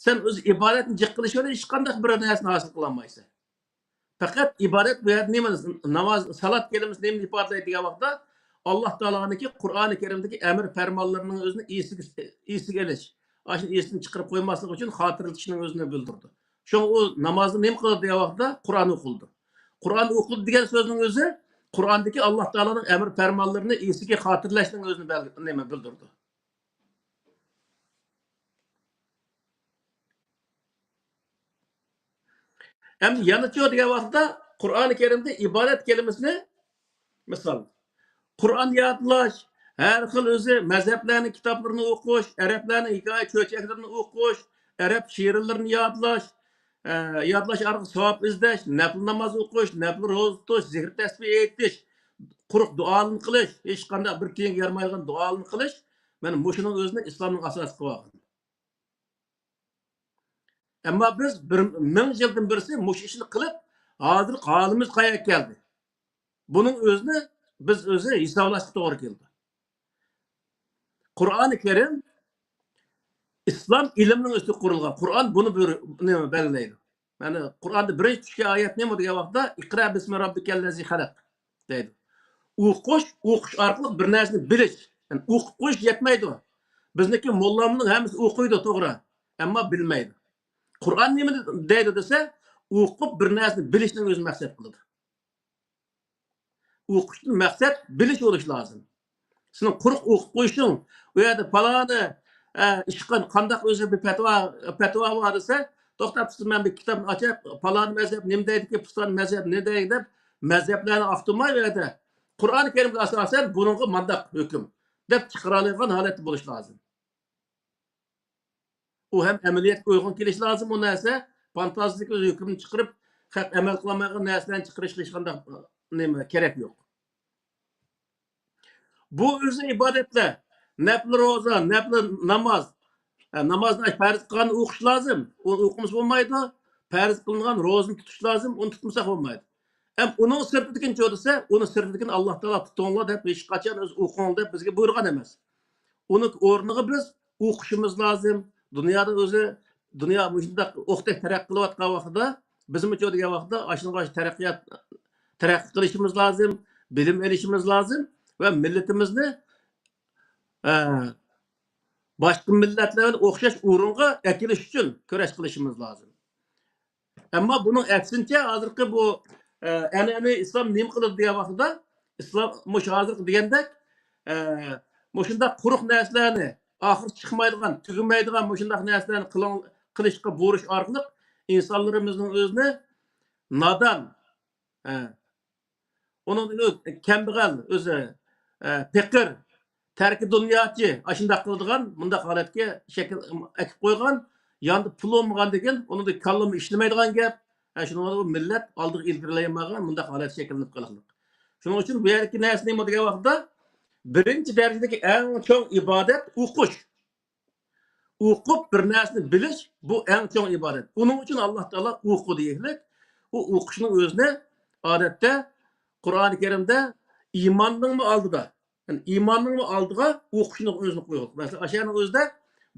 سەن ئۆز ئىبادەتنى جىق قىلىش بىلەن ھېچقانداق بىر نەرسىنى ھاسىل قىلالمايسەن. پەقەت ئىبادەت بۇ يەردە نېمە، ناماز، سالات كەلىمىسى نېمىنى ئىپادىلەيدۇ دېگەن ۋاقىتتا، ئاللا تائالانىڭكى قۇرئانى كەرىمدىكى ئەمر پەرمانلىرىنىڭ ئۆزىنى ئېسىگە، ئېسىگە ئېلىش، ئاشۇنى ئېسىدىن چىقىرىپ قويماسلىق ئۈچۈن خاتىرىلىتىشنىڭ ئۆزىنى بىلدۈرىدۇ. شۇڭا ئۇ نامازنى نېمە قىلىدۇ دېگەن ۋاقىتتا قۇرئان ئوقۇلىدۇ. قۇرئان ئوقۇلدى دېگەن سۆزنىڭ ئۆزى قۇرئاندىكى ئاللا تائالانىڭ ئەمر پەرمانلىرىنى ئېسىگە خاتىرىلەشنىڭ ئۆزىنى بەل-، نېمە بىلدۈرىدۇ. ئەمدى يەنىچۇ دېگەن ۋاقىتتا قۇرئانى كەرىمدە ئىبادەت كەلىمىسىنى، مىسال، قۇرئان يادلاش، ھەر خىل ئۆزى مەزھەپلەرنىڭ كىتابلىرىنى ئوقۇش، ئەرەبلەرنىڭ ھېكايە چۆچەكلىرىنى ئوقۇش، ئەرەب شېئىرلىرىنى يادلاش، ئە، يادلاش ئارقىلىق ساۋاب ئىزدەش، نەپلى ناماز ئوقۇش، نەپلى روزا تۇتۇش، زىكىر تەسبىھ ئېيتىش، قۇرۇق دۇئالارنى قىلىش، ھېچقانداق بىر تىيىنگە يارىمايدىغان دۇئالارنى قىلىش، مانا مۇشۇنىڭ ئۆزىنى ئىسلامنىڭ ئاساسى قىلىۋالغان. ئەمما بىز بىر مىڭ يىلدىن بىرسى مۇشۇ ئىشنى قىلىپ، ھازىر ھالىمىز قەيەرگە كەلدى؟ بۇنىڭ ئۆزىنى بىز ئۆزى ھېسابلاشقا توغرا كېلىدۇ. قۇرئانى كەرىم ئىسلام ئىلمىنىڭ ئۈستىگە قۇرۇلغان. قۇرئان بۇنى بىر، نېمە، بەلگىلەيدۇ. يەنى قۇرئاندا بىرىنچى چۈشكەن ئايەت نېمە دېگەن ۋاقىتتا، «ئىقرا بىسمى رەببىكەللەزى خەلەق» دەيدۇ. ئوقۇش، ئوقۇش ئارقىلىق بىر نەرسىنى بىلىش. يەنى ئوقۇپ قويۇش يەتمەيدۇ. بىزنىڭكى موللامنىڭ ھەممىسى ئوقۇيدۇ، توغرا. ئەمما بىلمەيدۇ. قۇرئان نېمە دەيدۇ دېسە، ئوقۇپ بىر نەرسىنى بىلىشنى ئۆزى مەقسەت قىلىدۇ. ئوقۇشتىن مەقسەت بىلىش بولۇشى لازىم. سېنىڭ قۇرۇق ئوقۇپ قويۇشۇڭ، ئۇ يەردە پالانى، ئە، ئىشقا قانداق ئۆزى بىر پەتىۋا، پەتىۋا بار دېسە، توختاپ تۇرسۇن، مەن بىر كىتابنى ئاچاي، پالانى مەزھەپ نېمە دەيدىكى، پۇستان مەزھەپ نېمە دەيدۇ دەپ، مەزھەپلەرنى ئاختۇرماي، ئۇ يەردە قۇرئانى كەرىمگە ئاساسەن بۇنىڭغا مانداق ھۆكۈم دەپ چىقىرالايدىغان ھالەتتە بولۇش لازىم. ئۇ ھەم ئەمەلىيەتكە ئۇيغۇن كېلىشى لازىم، ئۇ نەرسە. فانتازىيەلىك ئۆزى ھۆكۈمنى چىقىرىپ، خەق ئەمەل قىلالمايدىغان نەرسىلەرنى چىقىرىشقا ھېچقانداق، نېمە، كېرەك يوق. بۇ ئۆزى ئىبادەتلەر. نەپلى روزا، نەپلى ناماز. ھە، نامازنى پەرز قىلغاندا ئوقۇش لازىم. ئۇ ئوقۇمىسا بولمايدۇ. پەرز قىلىنغان روزىنى تۇتۇش لازىم، ئۇنى تۇتمىساق بولمايدۇ. ئەم ئۇنىڭ سىرتىدىكىنى چۆ دېسە، ئۇنىڭ سىرتىدىكىنى ئاللا تائالا تۇتۇڭلار دەپ، ھېچقاچان ئۆزى ئوقۇڭلار دەپ بىزگە بۇيرۇغان ئەمەس. ئۇنىڭ ئورنىغا بىز ئوقۇشىمىز لازىم. دۇنيادا ئۆزى، دۇنيا مۇشۇنداق ئوقتەك تەرەققىي قىلىۋاتقان ۋاقتىدا، بىزمۇ چۆ دېگەن ۋاقتىدا ئاشۇنىڭغا تەرەققىيات، تەرەققىي قىلىشىمىز لازىم، بىلىم ئېلىشىمىز لازىم ۋە مىللىتىمىزنى، ئە، باشقا مىللەتلەر بىلەن ئوخشاش ئورۇنغا ئەكېلىش ئۈچۈن كۈرەش قىلىشىمىز لازىم. ئەمما بۇنىڭ ئەكسىنچە، ھازىرقى بۇ، ئە، ئەنئەنىۋى ئىسلام نېمە قىلىدۇ دېگەن ۋاقتىدا، ئىسلام مۇشۇ ھازىرقى دېگەندەك، ئە، مۇشۇنداق قۇرۇق نەرسىلەرنى، ئاخىرى چىقمايدىغان، تۈگىمەيدىغان مۇشۇنداق نەرسىلەرنى قىلىڭ-، قىلىشقا بۇيرۇش ئارقىلىق ئىنسانلىرىمىزنىڭ ئۆزىنى نادان، ئە، ئۇنىڭدىن ئۆز-، كەمبەغەل، ئۆزى، ئە، پېقىر، تەركى دۇنياچى، ئاشۇنداق قىلىدىغان مۇنداق ھالەتكە شەكىل ئەكىپ قويغان. ياندا پۇل بولمىغاندىكىن، ئۇنىڭدىن كاللىمۇ ئىشلىمەيدىغان گەپ. ھە، شۇنىڭ بىلەن مىللەت ئالدىغا ئىلگىرىلەيمىگەن مۇنداق ھالەت شەكىللىنىپ قالغانلىق. شۇنىڭ ئۈچۈن بۇ يەردىكى نەرسە نېمە دېگەن ۋاقىتتا، بىرىنچى دەرىجىدىكى ئەڭ چوڭ ئىبادەت ئوقۇش. ئوقۇپ بىر نەرسىنى بىلىش، بۇ ئەڭ چوڭ ئىبادەت. ئۇنىڭ ئۈچۈن ئاللا تائالا ئوقۇ دېيىكلىك. ئۇ ئوقۇشنىڭ ئۆزىنى ئادەتتە قۇرئانى كەرىمدە ئىماننىڭمۇ ئالدىدا، يەنى ئىماننىڭمۇ ئالدىغا ئوقۇشنىڭ ئۆزىنى قويغان. مەسىلەن، ئاشۇ يەرنىڭ ئۆزىدە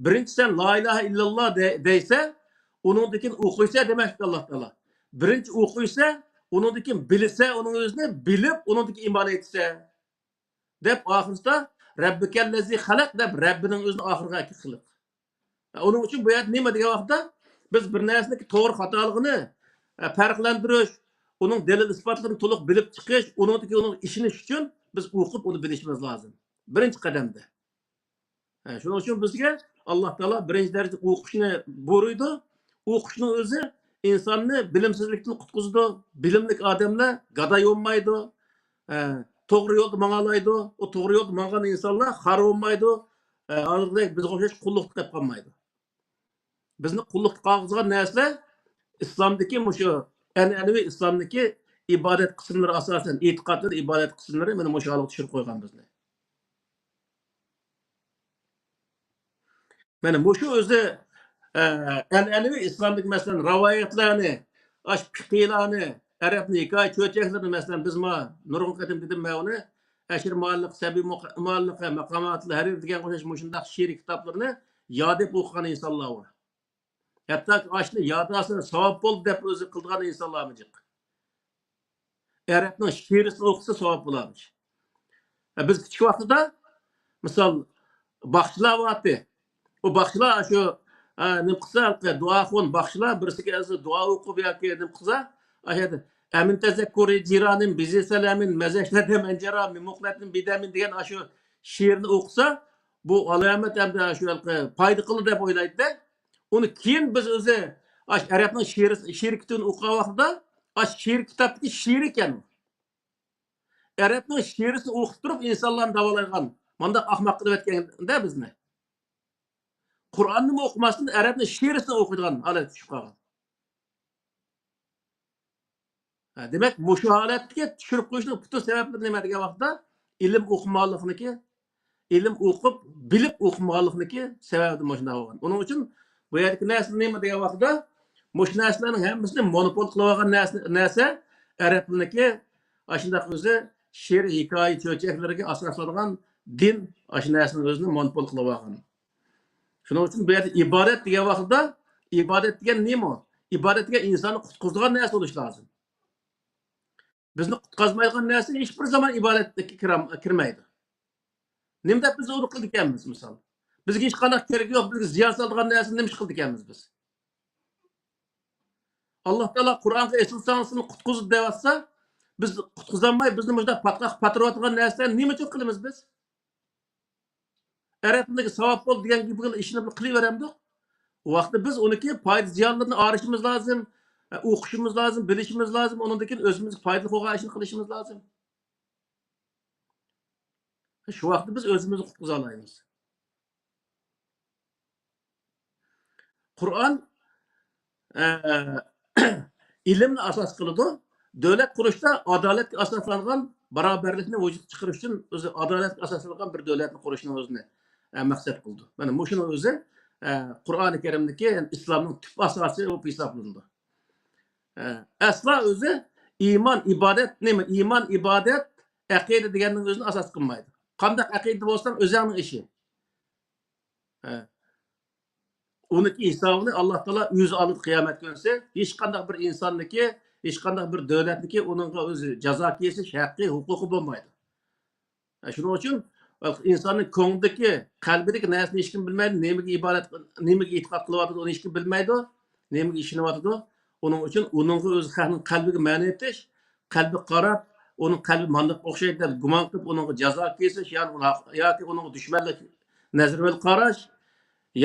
بىرىنچى سەن لا ئىلاھە ئىللاللا دە-، دەيسە، ئۇنىڭدىن كېيىن ئوقۇيسە دېمەكتە ئاللا تائالا. بىرىنچى ئوقۇيسە، ئۇنىڭدىن كېيىن بىلسە، ئۇنىڭ ئۆزىنى بىلىپ، ئۇنىڭدىن كېيىن ئىمان ئېيتسە. دەپ ئاخىرسىدا رەببىكەللەزى خەلەق دەپ رەببىنىڭ ئۆزىنى ئاخىرىغا ئەكىپ قىلىق. ئۇنىڭ ئۈچۈن بۇ يەردە نېمە دېگەن ۋاقىتتا، بىز بىر نەرسىنىڭكى توغرا خاتالىقىنى، ئە، پەرقلەندۈرۈش، ئۇنىڭ دەلىل ئىسپاتلىرىنى تولۇق بىلىپ چىقىش، ئۇنىڭدىكى ئۇنىڭغا ئىشىنىش ئۈچۈن بىز ئوقۇپ ئۇنى بىلىشىمىز لازىم. بىرىنچى قەدەمدە. ھە، شۇنىڭ ئۈچۈن بىزگە ئاللا تائالا بىرىنچى دەرىجىدە ئوقۇشنى بۇيرۇيدۇ. ئوقۇشنىڭ ئۆزى ئىنساننى بىلىمسىزلىكتىن قۇتقۇزىدۇ. بىلىملىك ئادەملەر گاداي بولمايدۇ. ھە، توغرا يولدا ماڭالايدۇ. ئۇ توغرا يولدا ماڭغان ئىنسانلار خار بولمايدۇ. ھە، ھازىرقىدەك بىزگە ئوخشاش قۇللۇقتا قېلىپ قالمايدۇ. بىزنى قۇللۇقتا قالغۇزغان نەرسىلەر ئىسلامدىكى مۇشۇ ئەنئەنىۋى ئىسلامدىكى ئىبادەت قىسىملىرى ئاساسەن، ئېتىقادلىرى، ئىبادەت قىسىملىرى مانا مۇشۇ ھالغا چۈشۈرۈپ قويغان بىزنى. مانا مۇشۇ ئۆزى، ئە، ئەنئەنىۋى ئىسلامدىكى، مەسىلەن، رىۋايەتلەرنى، ئاش پىقىلارنى، ئەرەبنىڭ ھېكايە چۆچەكلىرىنى، مەسىلەن، بىز ما نۇرغۇن قېتىم دېدىم مەن ئۇنى، ئەشىر مۇئەللىق، سەبىي مۇق-، مۇئەللىق، ماقاماتىل ھەرىر دېگەن ئوخشاش مۇشۇنداق شېئىرىي كىتابلىرىنى ياد دەپ ئوقۇغان ئىنسانلار بار. ھەتتاكى ئاشۇنى ياد ئالسا ساۋاب بولدى دەپ ئۆزى قىلىدىغان ئىنسانلارمۇ جىق. ئەرەبنىڭ شېئىرىسىنى ئوقۇسا ساۋاب بولارمىش. ھە، بىز كىچىك ۋاقتىدا، مىسال، باخشىلار بارتى. ئۇ باخشىلار شۇ، ھە، نېمە قىلسا، ھېلىقى دۇئاخۇن باخشىلار بىرسىگە ئەزىز دۇئا ئوقۇپ ياكى نېمە قىلسا، ئاشۇ يەردە، «ئەمىن تەزەككۇرى جىرانىم بىزى سەلەمىن، مەزەشلەردە مەنجەرا، مىمۇقلەتتىن بىدەمىن» دېگەن ئاشۇ شېئىرنى ئوقۇسا، بۇ ئالامەت ھەمدە شۇ ھېلىقى پايدا قىلىدۇ دەپ ئويلايدۇ-دە. ئۇنى كېيىن بىز ئۆزى ئاش ئەرەبنىڭ شېئىر، شېئىر كىتابىنى ئوقۇغان ۋاقتىدا، ئاش شېئىر كىتابتىكى شېئىر ئىكەن. ئەرەبنىڭ شېئىرىسىنى ئوقۇپ تۇرۇپ ئىنسانلارنى داۋالايدىغان مانداق ئەخمەق قىلىۋەتكەندە بىزنى. قۇرئاننىمۇ ئوقۇماستىن ئەرەبنىڭ شېئىرىسىنى ئوقۇيدىغان ھالەتكە چۈشۈپ قالغان. ھە، دېمەك، مۇشۇ ھالەتكە چۈشۈرۈپ قويۇشنىڭ پۈتۈن سەۋەبلىرى نېمە دېگەن ۋاقىتتا، ئىلىم ئوقۇمىغانلىقنىڭكى، ئىلىم ئوقۇپ، بىلىپ ئوقۇمىغانلىقنىڭكى سەۋەبىدىن مۇشۇنداق بولغان. ئۇنىڭ ئۈچۈن بۇ يەردىكى نەرسە نېمە دېگەن ۋاقىتتا، مۇشۇ نەرسىلەرنىڭ ھەممىسىنى مونوپول قىلىۋالغان نەرسە، نەرسە ئەرەبلىرىنىڭكى ئاشۇنداق ئۆزى شېئىر، ھېكايە، چۆچەكلىرىگە ئاساسلانغان دىن ئاشۇ نەرسىنىڭ ئۆزىنى مونوپول قىلىۋالغان. شۇنىڭ ئۈچۈن بۇ يەردە ئىبادەت دېگەن ۋاقىتتا، ئىبادەت دېگەن نېمە؟ ئىبادەت دېگەن ئىنساننى قۇتقۇزىدىغان نەرسە بولۇش لازىم. بىزنى قۇتقۇزمايدىغان نەرسە ھېچبىر زامان ئىبادەتتىكى كىرام-، كىرمەيدۇ. نېمە دەپ بىز ئۇنى قىلىدىكەنمىز، مىسال؟ بىزگە ھېچقانداق كېرىكى يوق، بىزگە زىيان سالىدىغان نەرسىنى نېمە ئىش قىلىدىكەنمىز بىز؟ ئاللا تائالا قۇرئانغا ئېسىلساڭ سىزنى قۇتقۇزىدۇ دەۋاتسا، بىز قۇتقۇزالماي، بىزنى مۇشۇنداق پاتقاققا پاتۇرۇۋاتىدىغان نەرسىلەرنى نېمە ئۈچۈن قىلىمىز بىز؟ ئەرەبلىرىگە ساۋاب بولدى دېگەن گېپىگە ئىشىنىپلا قىلىۋېرەمدۇق؟ ئۇ ۋاقىتتا بىز ئۇنىڭكى پايدا زىيانلىرىنى ئايرىشىمىز لازىم، ئوقۇشىمىز لازىم، بىلىشىمىز لازىم، ئۇنىڭدىن كېيىن ئۆزىمىزگە پايدىلىق بولغان ئىشنى قىلىشىمىز لازىم. شۇ ۋاقىتتا بىز ئۆزىمىزنى قۇتقۇزالايمىز. قۇرئان، ئە، ئىلىمنى ئاساس قىلىدۇ. دۆلەت قۇرۇشتا ئادالەتكە ئاساسلانغان باراۋەرلىكنى ۋۇجۇدقا چىقىرىش ئۈچۈن ئۆزى ئادالەتكە ئاساسلانغان بىر دۆلەتنى قۇرۇشنى ئۆزىنى، ئە، مەقسەت قىلىدۇ. مانا مۇشۇنىڭ ئۆزى، ئە، قۇرئانى كەرىمدىكى، يەنى ئىسلامنىڭ تۈپ ئاساسى بولۇپ ھېسابلىنىدۇ. ئەسلا ئۆزى ئىمان، ئىبادەت نېمە؟ ئىمان، ئىبادەت، ئەقىدە دېگەننىڭ ئۆزىنى ئاساس قىلمايدۇ. قانداق ئەقىدە بولساڭ، ئۆزۈڭنىڭ ئىشى. ئۇنىڭكى ھېسابىنى ئاللا تائالا ئۆزى ئالىدۇ قىيامەت كۈنىسى. ھېچقانداق بىر ئىنساننىڭكى، ھېچقانداق بىر دۆلەتنىڭكى ئۇنىڭغا ئۆزى جازا كېسىش ھەققى، ھوقۇقى بولمايدۇ. شۇنىڭ ئۈچۈن ئىنساننىڭ كۆڭلىدىكى، قەلبىدىكى نەرسىنى ھېچكىم بىلمەيدۇ. نېمىگە ئىبادەت، نېمىگە ئېتىقاد قىلىۋاتىدۇ، ئۇنى ھېچكىم بىلمەيدۇ. نېمىگە ئىشىنىۋاتىدۇ. ئۇنىڭ ئۈچۈن ئۇنىڭغا ئۆزى خەقنىڭ قەلبىگە مەنە ئېتىش، قەلبىگە قاراپ، ئۇنىڭ قەلبى مانداق ئوخشايدۇ دەپ گۇمان قىلىپ، ئۇنىڭغا جازا كېسىش، يا-، ياكى ئۇنىڭغا دۈشمەنلىك نەزىرى بىلەن قاراش،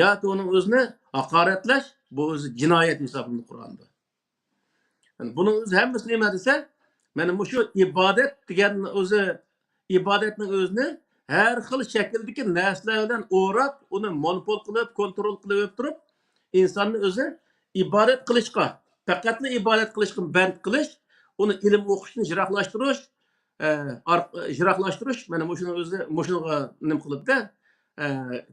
ياكى ئۇنىڭ ئۆزىنى ھاقارەتلەش، بۇ ئۆزى جىنايەت ھېسابلىنىدۇ قۇرئاندا. يەنى بۇنىڭ ئۆزى ھەممىسى نېمە دېسە، مانا مۇشۇ ئىبادەت دېگەن ئۆزى، ئىبادەتنىڭ ئۆزىنى ھەر خىل شەكىلدىكى نەرسىلەر بىلەن ئوراپ، ئۇنى مونوپول قىلىپ، كونترول قىلىپ تۇرۇپ، ئىنساننى ئۆزى ئىبادەت قىلىشقا، پەقەتلا ئىبادەت قىلىشقا بەند قىلىش، ئۇنى ئىلىم ئوقۇشتىن يىراقلاشتۇرۇش، ئە، ئار-، يىراقلاشتۇرۇش، مانا مۇشۇنىڭ ئۆزى، مۇشۇنىڭغا نېمە قىلىدۇ-دە، ئە،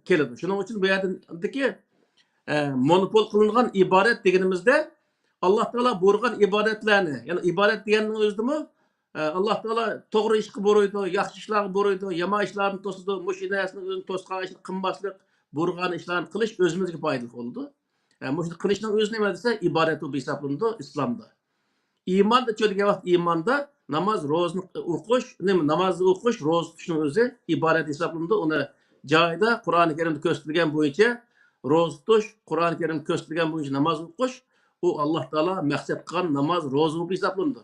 كېلىدۇ. شۇنىڭ ئۈچۈن بۇ يەردىكى، ئە، مونوپول قىلىنغان ئىبادەت دېگىنىمىزدە، ئاللا تائالا بۇيرۇغان ئىبادەتلەرنى، يەنى ئىبادەت دېگەننىڭ ئۆزىدىمۇ، ئە، ئاللا تائالا توغرا ئىشقا بۇيرۇيدۇ، ياخشى ئىشلارغا بۇيرۇيدۇ، يامان ئىشلارنى توسىدۇ. مۇشۇ نەرسىنىڭ ئۆزىنى توسقان ئىشنى قىلماسلىق، بۇيرۇغان ئىشلارنى قىلىش ئۆزىمىزگە پايدىلىق بولىدۇ. ئە، مۇشۇنى قىلىشنىڭ ئۆزى نېمە دېسە، ئىبادەت بولۇپ ھېسابلىنىدۇ ئىسلامدا. ئىماندا چۆ دېگەن ۋاقىت ئىماندا ناماز، روزىنى ئوقۇش، نېمە، نامازنى ئوقۇش، روزا تۇتۇشنىڭ ئۆزى ئىبادەت ھېسابلىنىدۇ. ئۇنى جايىدا قۇرئانى كەرىمدە كۆرسىتىلگەن بويىچە روزا تۇتۇش، قۇرئانى كەرىمدە كۆرسىتىلگەن بويىچە ناماز ئوقۇش، ئۇ ئاللا تائالا مەقسەت قىلغان ناماز، روزا بولۇپ ھېسابلىنىدۇ.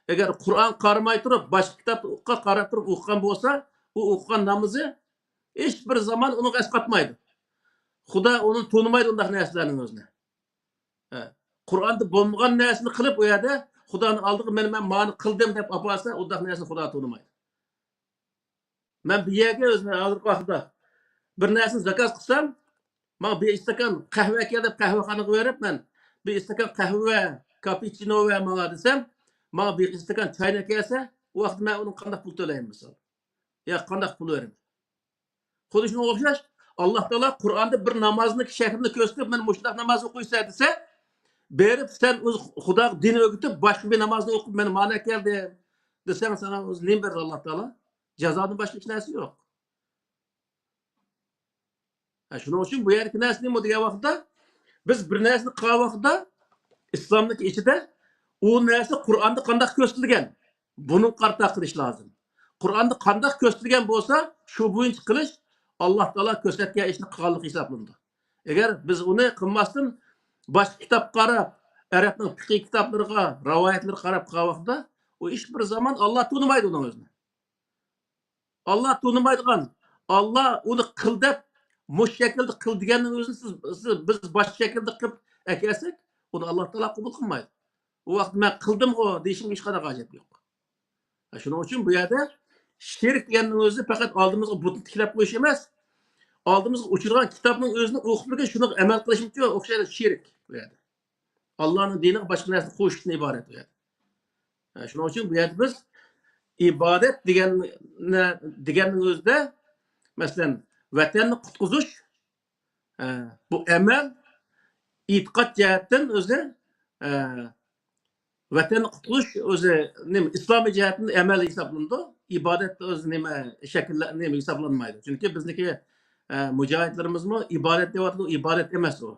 ئەگەر قۇرئان قارىماي تۇرۇپ، باشقا كىتابقا قاراپ تۇرۇپ ئوقۇغان بولسا، ئۇ ئوقۇغان نامىزى ھېچ بىر زامان ئۇنىڭغا ئەسقاتمايدۇ. خۇدا ئۇنى تونۇمايدۇ ئۇنداق نەرسىلەرنىڭ ئۆزىنى. ھە. قۇرئاندا بولمىغان نەرسىنى قىلىپ، ئۇ يەردە خۇدانىڭ ئالدىغا مېنى، مەن مانى قىلدىم دەپ ئاپارسا، ئۇنداق نەرسىنى خۇدا تونۇمايدۇ. مەن بۇ يەرگە ئۆزىمەن ھازىرقى ۋاقىتتا بىر نەرسىنى زاكاز قىلسام، ماڭا بىر ئىستاكان قەھۋە ئەكەل دەپ قەھۋەخانىغا بېرىپ، مەن بىر ئىستاكان قەھۋە، كاپىچىنو ۋە ماڭا دېسەم، ماڭا بىر ئىستاكان چاينى ئەكەلسە، ئۇ ۋاقىتتا مەن ئۇنىڭ قانداق پۇل تۆلەيمەن مىسال؟ يا قانداق پۇل بېرىمەن؟ خۇددى شۇنىڭغا ئوخشاش، ئاللا تائالا قۇرئاندا بىر نامازنىڭ شەكلىنى كۆرسىتىپ، مانا مۇشۇنداق ناماز ئوقۇيسەن دېسە، بېرىپ سەن ئۆز خۇداغا دىن ئۆگىتىپ، باشقا بىر نامازنى ئوقۇپ، مەن مانا كەلدىم دېسەڭ، ساڭا ئۆزى نېمە بېرىدۇ ئاللا تائالا؟ جازادىن باشقا ھېچ نەرسە يوق. ھە، شۇنىڭ ئۈچۈن بۇ يەردىكى نەرسە نېمە دېگەن ۋاقىتتا، بىز بىر نەرسىنى قىلغان ۋاقىتتا، ئىسلامنىڭ ئىچىدە ئۇ نەرسە قۇرئاندا قانداق كۆرسىتىلگەن؟ بۇنىڭغا قارىتا قىلىش لازىم. قۇرئاندا قانداق كۆرسىتىلگەن بولسا، شۇ بويىچە قىلىش ئاللا تائالا كۆرسەتكەن ئىشنى قىلغانلىق ھېسابلىنىدۇ. ئەگەر بىز ئۇنى قىلماستىن، باشقا كىتابقا قاراپ، ئەرەبنىڭ پىقھىي كىتابلىرىغا، رىۋايەتلىرىگە قاراپ قىلغان ۋاقىتتا، ئۇ ھېچ بىر زامان ئاللا تونۇمايدۇ ئۇنىڭ ئۆزىنى. ئاللا تونۇمايدىغان، ئاللا ئۇنى قىل دەپ، مۇشۇ شەكىلدە قىل دېگەننىڭ ئۆزىنى سىز، سىز، بىز باشقا شەكىلدە قىلىپ ئەكەلسەك، ئۇنى ئاللا تائالا قوبۇل قىلمايدۇ. ئۇ ۋاقىتتا مەن قىلدىمغۇ دېيىشىمگە ھېچقانداق ھاجەت يوق. شۇنىڭ ئۈچۈن بۇ يەردە شىرك دېگەننىڭ ئۆزى پەقەت ئالدىمىزغا بۇتنى تىكلەپ قويۇش ئەمەس، ئالدىمىزغا ئۇچرىغان كىتابنىڭ ئۆزىنى ئوقۇپ بىلگەن، شۇنىڭغا ئەمەل قىلىشمىچۇ ئوخشايدۇ شىرك بۇ يەردە. ئاللانىڭ دىنىغا باشقا نەرسىنى قوشۇشتىن ئىبارەت بۇ يەردە. ھە، شۇنىڭ ئۈچۈن بۇ يەردە بىز ئىبادەت دېگەن، دېگەننىڭ ئۆزىدە، مەسىلەن، ۋەتەننى قۇتقۇزۇش، ھە، بۇ ئەمەل ئېتىقاد جەھەتتىن ئۆزى، ھە، ۋەتەننى قۇتقۇزۇش ئۆزى نېمە، ئىسلامىي جەھەتتىن ئەمەل ھېسابلىنىدۇ. ئىبادەت ئۆزى نېمە، شەكىللە-، نېمە ھېسابلانمايدۇ. چۈنكى بىزنىڭكى، ھە، مۇجاھىدلىرىمىزمۇ ئىبادەت دەۋاتىدۇ، ئىبادەت ئەمەس ئۇ.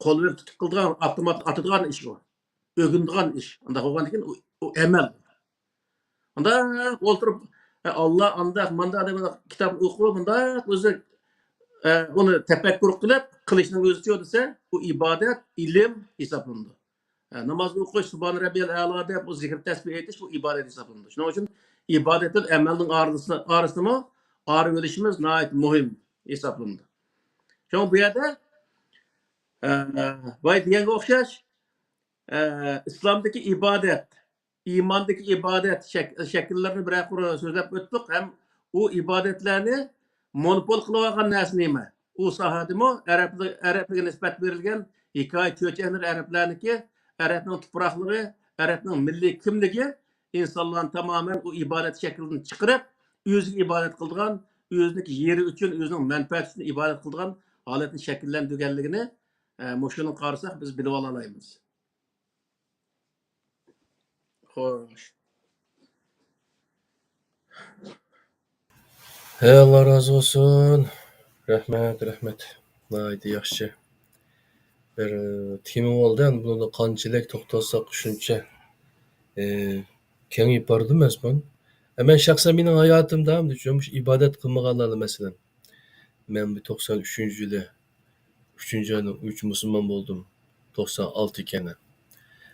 قول بىلەن تۇتۇپ قىلىدىغان، ئاپتومات ئاتىدىغان ئىش ئۇ. ئۆگىنىدىغان ئىش. ئۇنداق بولغاندىكىن ئۇ، ئۇ ئەمەل. ئۇنداق ئولتۇرۇپ، ئە، ئاللا ئانداق، مانداق دەپ كىتابنى ئوقۇپ، مۇنداق ئۆزى، ئە، ئۇنى تەپەككۇر قىلىپ قىلىشنىڭ ئۆزىچۇ دېسە، ئۇ ئىبادەت، ئىلىم ھېسابلىنىدۇ. ئە، ناماز ئوقۇش، سۇبھان رەببىيەل ئەلا دەپ، ئۇ زىكىر تەسبىھ ئېيتىش، بۇ ئىبادەت ھېسابلىنىدۇ. شۇنىڭ ئۈچۈن ئىبادەت بىلەن ئەمەلنىڭ ئارىسى-، ئارىسىمۇ ئايرىۋېلىشىمىز ناھايىتى مۇھىم ھېسابلىنىدۇ. شۇڭا بۇ يەردە، ئە، بايا دېگەنگە ئوخشاش، ئە، ئىسلامدىكى ئىبادەت، ئىماندىكى ئىبادەت شەك-، شەكىللىرىنى بىرەر قۇر سۆزلەپ ئۆتتۇق ھەم ئۇ ئىبادەتلەرنى مونوپول قىلىۋالغان نەرسە نېمە؟ ئۇ ساھەدىمۇ ئەرەبلە-، ئەرەبلىككە نىسبەت بېرىلگەن ھېكايە چۆچەكلىرى ئەرەبلەرنىڭكى، ئەرەبنىڭ تۇپراقلىقى، ئەرەبنىڭ مىللىي كىملىكى ئىنسانلارنى تامامەن ئۇ ئىبادەت شەكلىدىن چىقىرىپ، ئۆزىگە ئىبادەت قىلىدىغان، ئۆزىنىڭكى يېرى ئۈچۈن، ئۆزىنىڭ مەنپەئەتى ئۈچۈن ئىبادەت قىلىدىغان ھالەتنى شەكىللەندۈرگەنلىكىنى، ئە، مۇشۇنى قارىساق بىز بىلىۋالالايمىز. خوش. ھەي، ئاللا رازى بولسۇن. رەھمەت، رەھمەت. ناھايىتى ياخشى. بىر تېما بولدى. ئەمدى بۇنى قانچىلىك توختالساق شۇنچە، ئى، كېڭىيىپ بارىدۇ مەزمۇن. ئە، مەن شەخسەن مېنىڭ ھاياتىمدا، ئەمدى شۇ، مۇشۇ ئىبادەت قىلمىغانلارنى، مەسىلەن، مەن بۇ توقسان ئۈچىنچى يىلى، ئۈچىنچى ئاينىڭ ئۈچى مۇسۇلمان بولدۇم. توقسان ئالتە ئىكەن.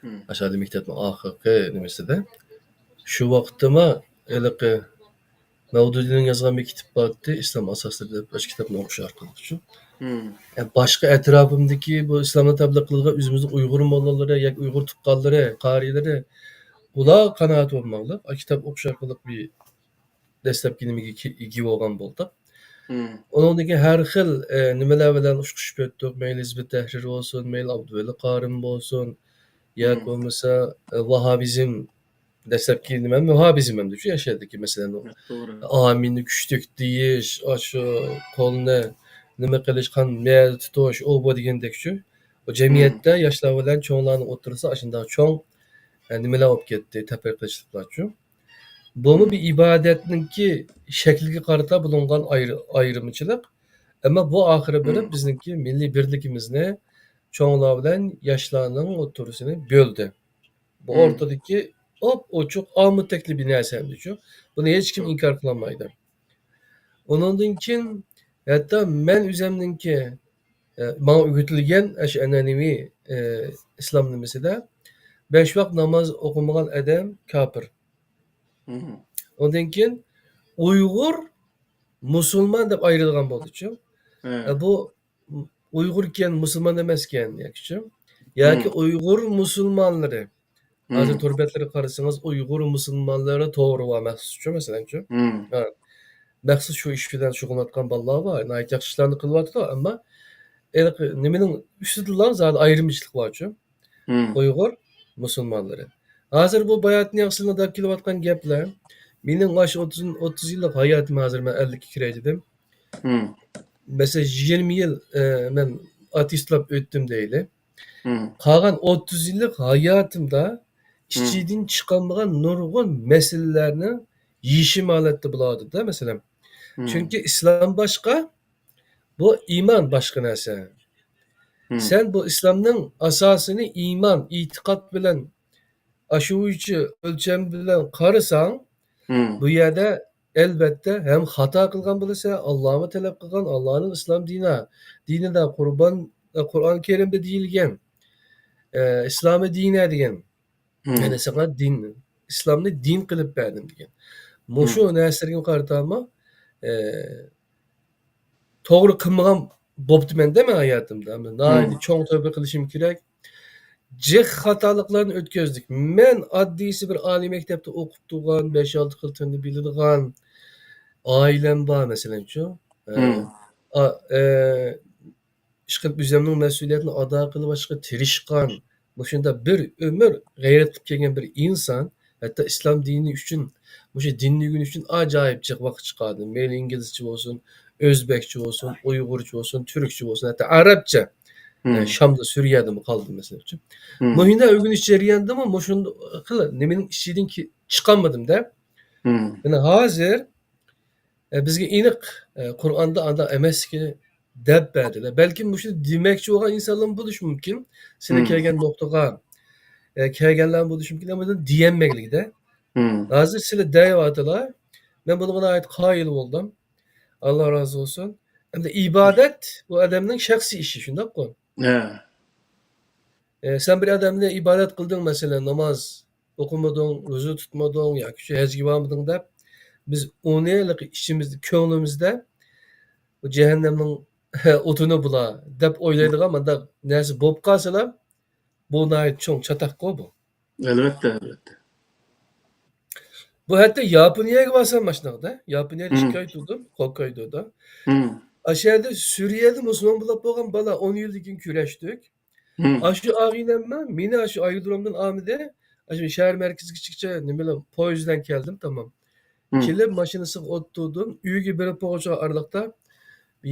مم. ئاشۇ مەكتەپنىڭ ئاخىرقى نېمىسىدە. شۇ ۋاقىتتىما ھېلىقى مەۋدۇدىنىڭ يازغان بىر كىتاب بارتتى، ئىسلام ئاساسلىرى دەپ، ئاشۇ كىتابنى ئوقۇش ئارقىلىقچۇ. مم. ئە، باشقا ئەتراپىمدىكى بۇ ئىسلامنى تەبلىغ قىلىدىغان ئۆزىمىزنىڭ ئۇيغۇر موللىلىرى ياكى ئۇيغۇر تۇغقانلىرى، قارىيلىرى، ئۇلار قانائەت بولماڭلار. ئا، كىتاب ئوقۇش ئارقىلىق بىر دەسلەپكى نېمىگە كى-، ئىگە بولغان بولدۇق. مم. ئۇنىڭدىن كېيىن ھەر خىل، ئە، نېمىلەر بىلەن ئۇچرىشىپ ئۆتتۇق. مەيلى ھىزب ئۇت تەھرىر بولسۇن، مەيلى ئابدۇۋەلى قارىم بولسۇن، ياكى مم. بولمىسا، ئە، ۋاھابىزم، دەسلەپكى نېمە، ۋاھابىزم ئەمدى شۇ ياشاردىكى مەسىلەن. توغرا. ئامىننى كۈچلۈك دېيىش، ئاشۇ قولنى نېمە قىلىش، قان مەيدە تۇتۇش، ئۇ بۇ دېگەندەكچۇ. ئۇ مم. جەمئىيەتتە ياشلار بىلەن چوڭلارنىڭ ئوتتۇرىسىدا ئاشۇنداق چوڭ، ئە، نېمىلەر بولۇپ كەتتى، تەپرىقىچىلىكلەرچۇ. بۇمۇ مم. بىر ئىبادەتنىڭكى شەكلىگە قارىتا بولۇنغان ئايرى-، ئايرىمچىلىق. ئەمما بۇ ئاخىرى بېرىپ مم. بىزنىڭكى مىللىي بىرلىكىمىزنى، چوڭلار بىلەن ياشلارنىڭ ئوتتۇرىسىنى بۆلدى. بۇ مم. ئورتىدىكى ئاپئوچۇق، ئامۇتەكلى بىر نەرسە ئەمدىچۇ. بۇنى ھېچكىم يوق. ئىنكار قىلالمايدۇ. ئۇنىڭدىن كېيىن ھەتتا مەن ئۆزەمنىڭكى، ئە، ماڭا ئۆگىتىلگەن ئاشۇ ئەنئەنىۋى، ئە، ئىسلام نېمىسىدە بەش ۋاق ناماز ئوقۇمىغان ئادەم كاپىر. مم. ئۇندىن كېيىن ئۇيغۇر مۇسۇلمان دەپ ئايرىلغان بولدىچۇ. ھە. ئە، بۇ ئۇيغۇركەن، مۇسۇلمان ئەمەسكەن ياكىچۇ. ياكى مم. ئۇيغۇر مۇسۇلمانلىرى. ھازىر مم. تور بەتلىرىگە قارىسىڭىز، ئۇيغۇر مۇسۇلمانلىرى تورى بار مەخسۇسچۇ، مەسىلەنچۇ. مم. ھە. مەخسۇس شۇ ئىش بىلەن شۇغۇللىنىۋاتقان بالىلار بار. ناھايىتى ياخشى ئىشلارنى قىلىۋاتىدۇ، ئەمما ھېلىقى نېمىنىڭ ئۈستىدىلا زادى ئايرىمچىلىق بارچۇ. مم. ئۇيغۇر مۇسۇلمانلىرى. ھازىر بۇ باياتىن ياخشىلىنىڭ دەپ كېلىۋاتقان گەپلەر، مېنىڭ ئاشۇ ئوتتۇز، ئوتتۇز يىللىق ھاياتىم، ھازىر مەن ئەللىككە كىرەي دېدىم. مم. مەسىلەن، يىگىرمە يىل، ئە، مەن ئاتېستلاپ ئۆتتۈم دەيلى. مم. قالغان ئوتتۇز يىللىق ھاياتىمدا مم. ئىچىدىن چىقالمىغان نۇرغۇن مەسىلىلەرنىڭ يېشىم ھالەتتە بولۇۋاتىدۇ-دە، مەسىلەن. مم. چۈنكى ئىسلام باشقا، بۇ ئىمان باشقا نەرسە. مم. سەن بۇ ئىسلامنىڭ ئاساسىنى ئىمان، ئېتىقاد بىلەن، ئاشۇ بويىچە ئۆلچەم بىلەن قارىساڭ، مم. بۇ يەردە ئەلۋەتتە ھەم خاتا قىلغان بولىسەن، ئاللامۇ تەلەپ قىلغان، ئاللانىڭ ئىسلام دىنى، دىنىدا قۇربان، قۇرئان كەرىمدە دېيىلگەن، ئە، ئىسلامى دىنە دېگەن. مم. يەنى ساڭا دىن، ئىسلامنى دىن قىلىپ بەردىم دېگەن. مۇشۇ مم. نەرسىلەرگە قارىتاما، ئە، توغرا قىلمىغان بوپتىمەن-دە مەن ھاياتىمدا. ناھايىتى مم. چوڭ تەۋبە قىلىشىم كېرەك. جىق خاتالىقلارنى ئۆتكۈزدۇق. مەن ئاددىيسى بىر ئالىي مەكتەپتە ئوقۇپ تۇرغان، بەش-ئالتە خىل تىلنى بىلىدىغان ئائىلەم بار، مەسىلەنچۇ. ئە، مم. ئا-، ئە، ئىشقىلىپ ئۆزۈمنىڭ مەسئۇلىيەتنى ئادا قىلىۋېلىشقا تىرىشقان، مۇشۇنداق بىر ئۆمۈر غەيرەت قىلىپ كەلگەن بىر ئىنسان، ھەتتا ئىسلام دىنى ئۈچۈن، مۇشۇ دىننى ئۆگىنىش ئۈچۈن ئاجايىپ جىق ۋاقىت چىقاردى. مەيلى ئىنگلىزچە بولسۇن، ئۆزبەكچە بولسۇن، ئۇيغۇرچە بولسۇن، تۈركچە بولسۇن، ھەتتا ئەرەبچە، مم. ئە، شامدا، سۈرىيەدىمۇ قالدىم، مەسىلەن. مم. مۇشۇنداق ئۆگىنىش جەريانىدىمۇ مۇشۇنداق خىل نېمىنىڭ ئىچىدىن كى-، چىقالمىدىم-دە. مم. مانا ھازىر ئە، بىزگە ئېنىق، ئە، قۇرئاندا ئانداق ئەمەسلىكىنى دەپ بەردىلەر. بەلكىم مۇشۇنى دېمەكچى بولغان ئىنسانلارمۇ بولۇشى مۇمكىن. سىلەر مم. كەلگەن نۇقتىغا، ئە، كەلگەنلەرمۇ بولۇشى مۇمكىن. ئەمما بۇنى دېيەلمەگلىكتە. مم. ھازىر سىلەر دەيۋاتىلا. مەن بۇنىڭغا ناھايىتى قايىل بولدۇم. ئاللا رازى بولسۇن. ئەمدى ئىبادەت بۇ ئادەمنىڭ شەخسىي ئىشى، شۇنداققۇ؟ ھە. ئە، سەن بىر ئادەمنى ئىبادەت قىلدىڭ، مەسىلەن، ناماز ئوقۇمىدىڭ، روزا تۇتمىدىڭ ياكى شۇ ھەجگە بارمىدىڭ دەپ، بىز ئۇنى ھېلىقى ئىچىمىزدە، كۆڭلىمىزدە، «بۇ جەھەننەمنىڭ ئوتىنى بۇلار» دەپ ئويلايدىغان مانداق نەرسە بولۇپ قالسىلا، بۇ ناھايىتى چوڭ چاتاققۇ بۇ. ئەلۋەتتە، ئەلۋەتتە. بۇ ھەتتا ياپونىيەگە بارسام ماشۇنداقتا. ياپونىيەدە مم. ئىككى ئاي تۇردۇم، ھوككايدودا. مم. ئاشۇ يەردە سۈرىيەدە مۇسۇلمان بولۇپ بولغان بالا ئون يىلدىن كېيىن كۆرۈشتۇق. مم. ئاشۇ ئاغىنەممۇ مېنى ئاشۇ ئايرودرومدىن ئالمىدى. ئاشۇ شەھەر مەركىزىگىچە نېمە بىلەن، پويىز بىلەن كەلدىم، تامام. مم. كېلىپ ماشىنىسىغا ئولتۇردۇم. ئۆيگە بېرىپ بولغۇچە ئارىلىقتا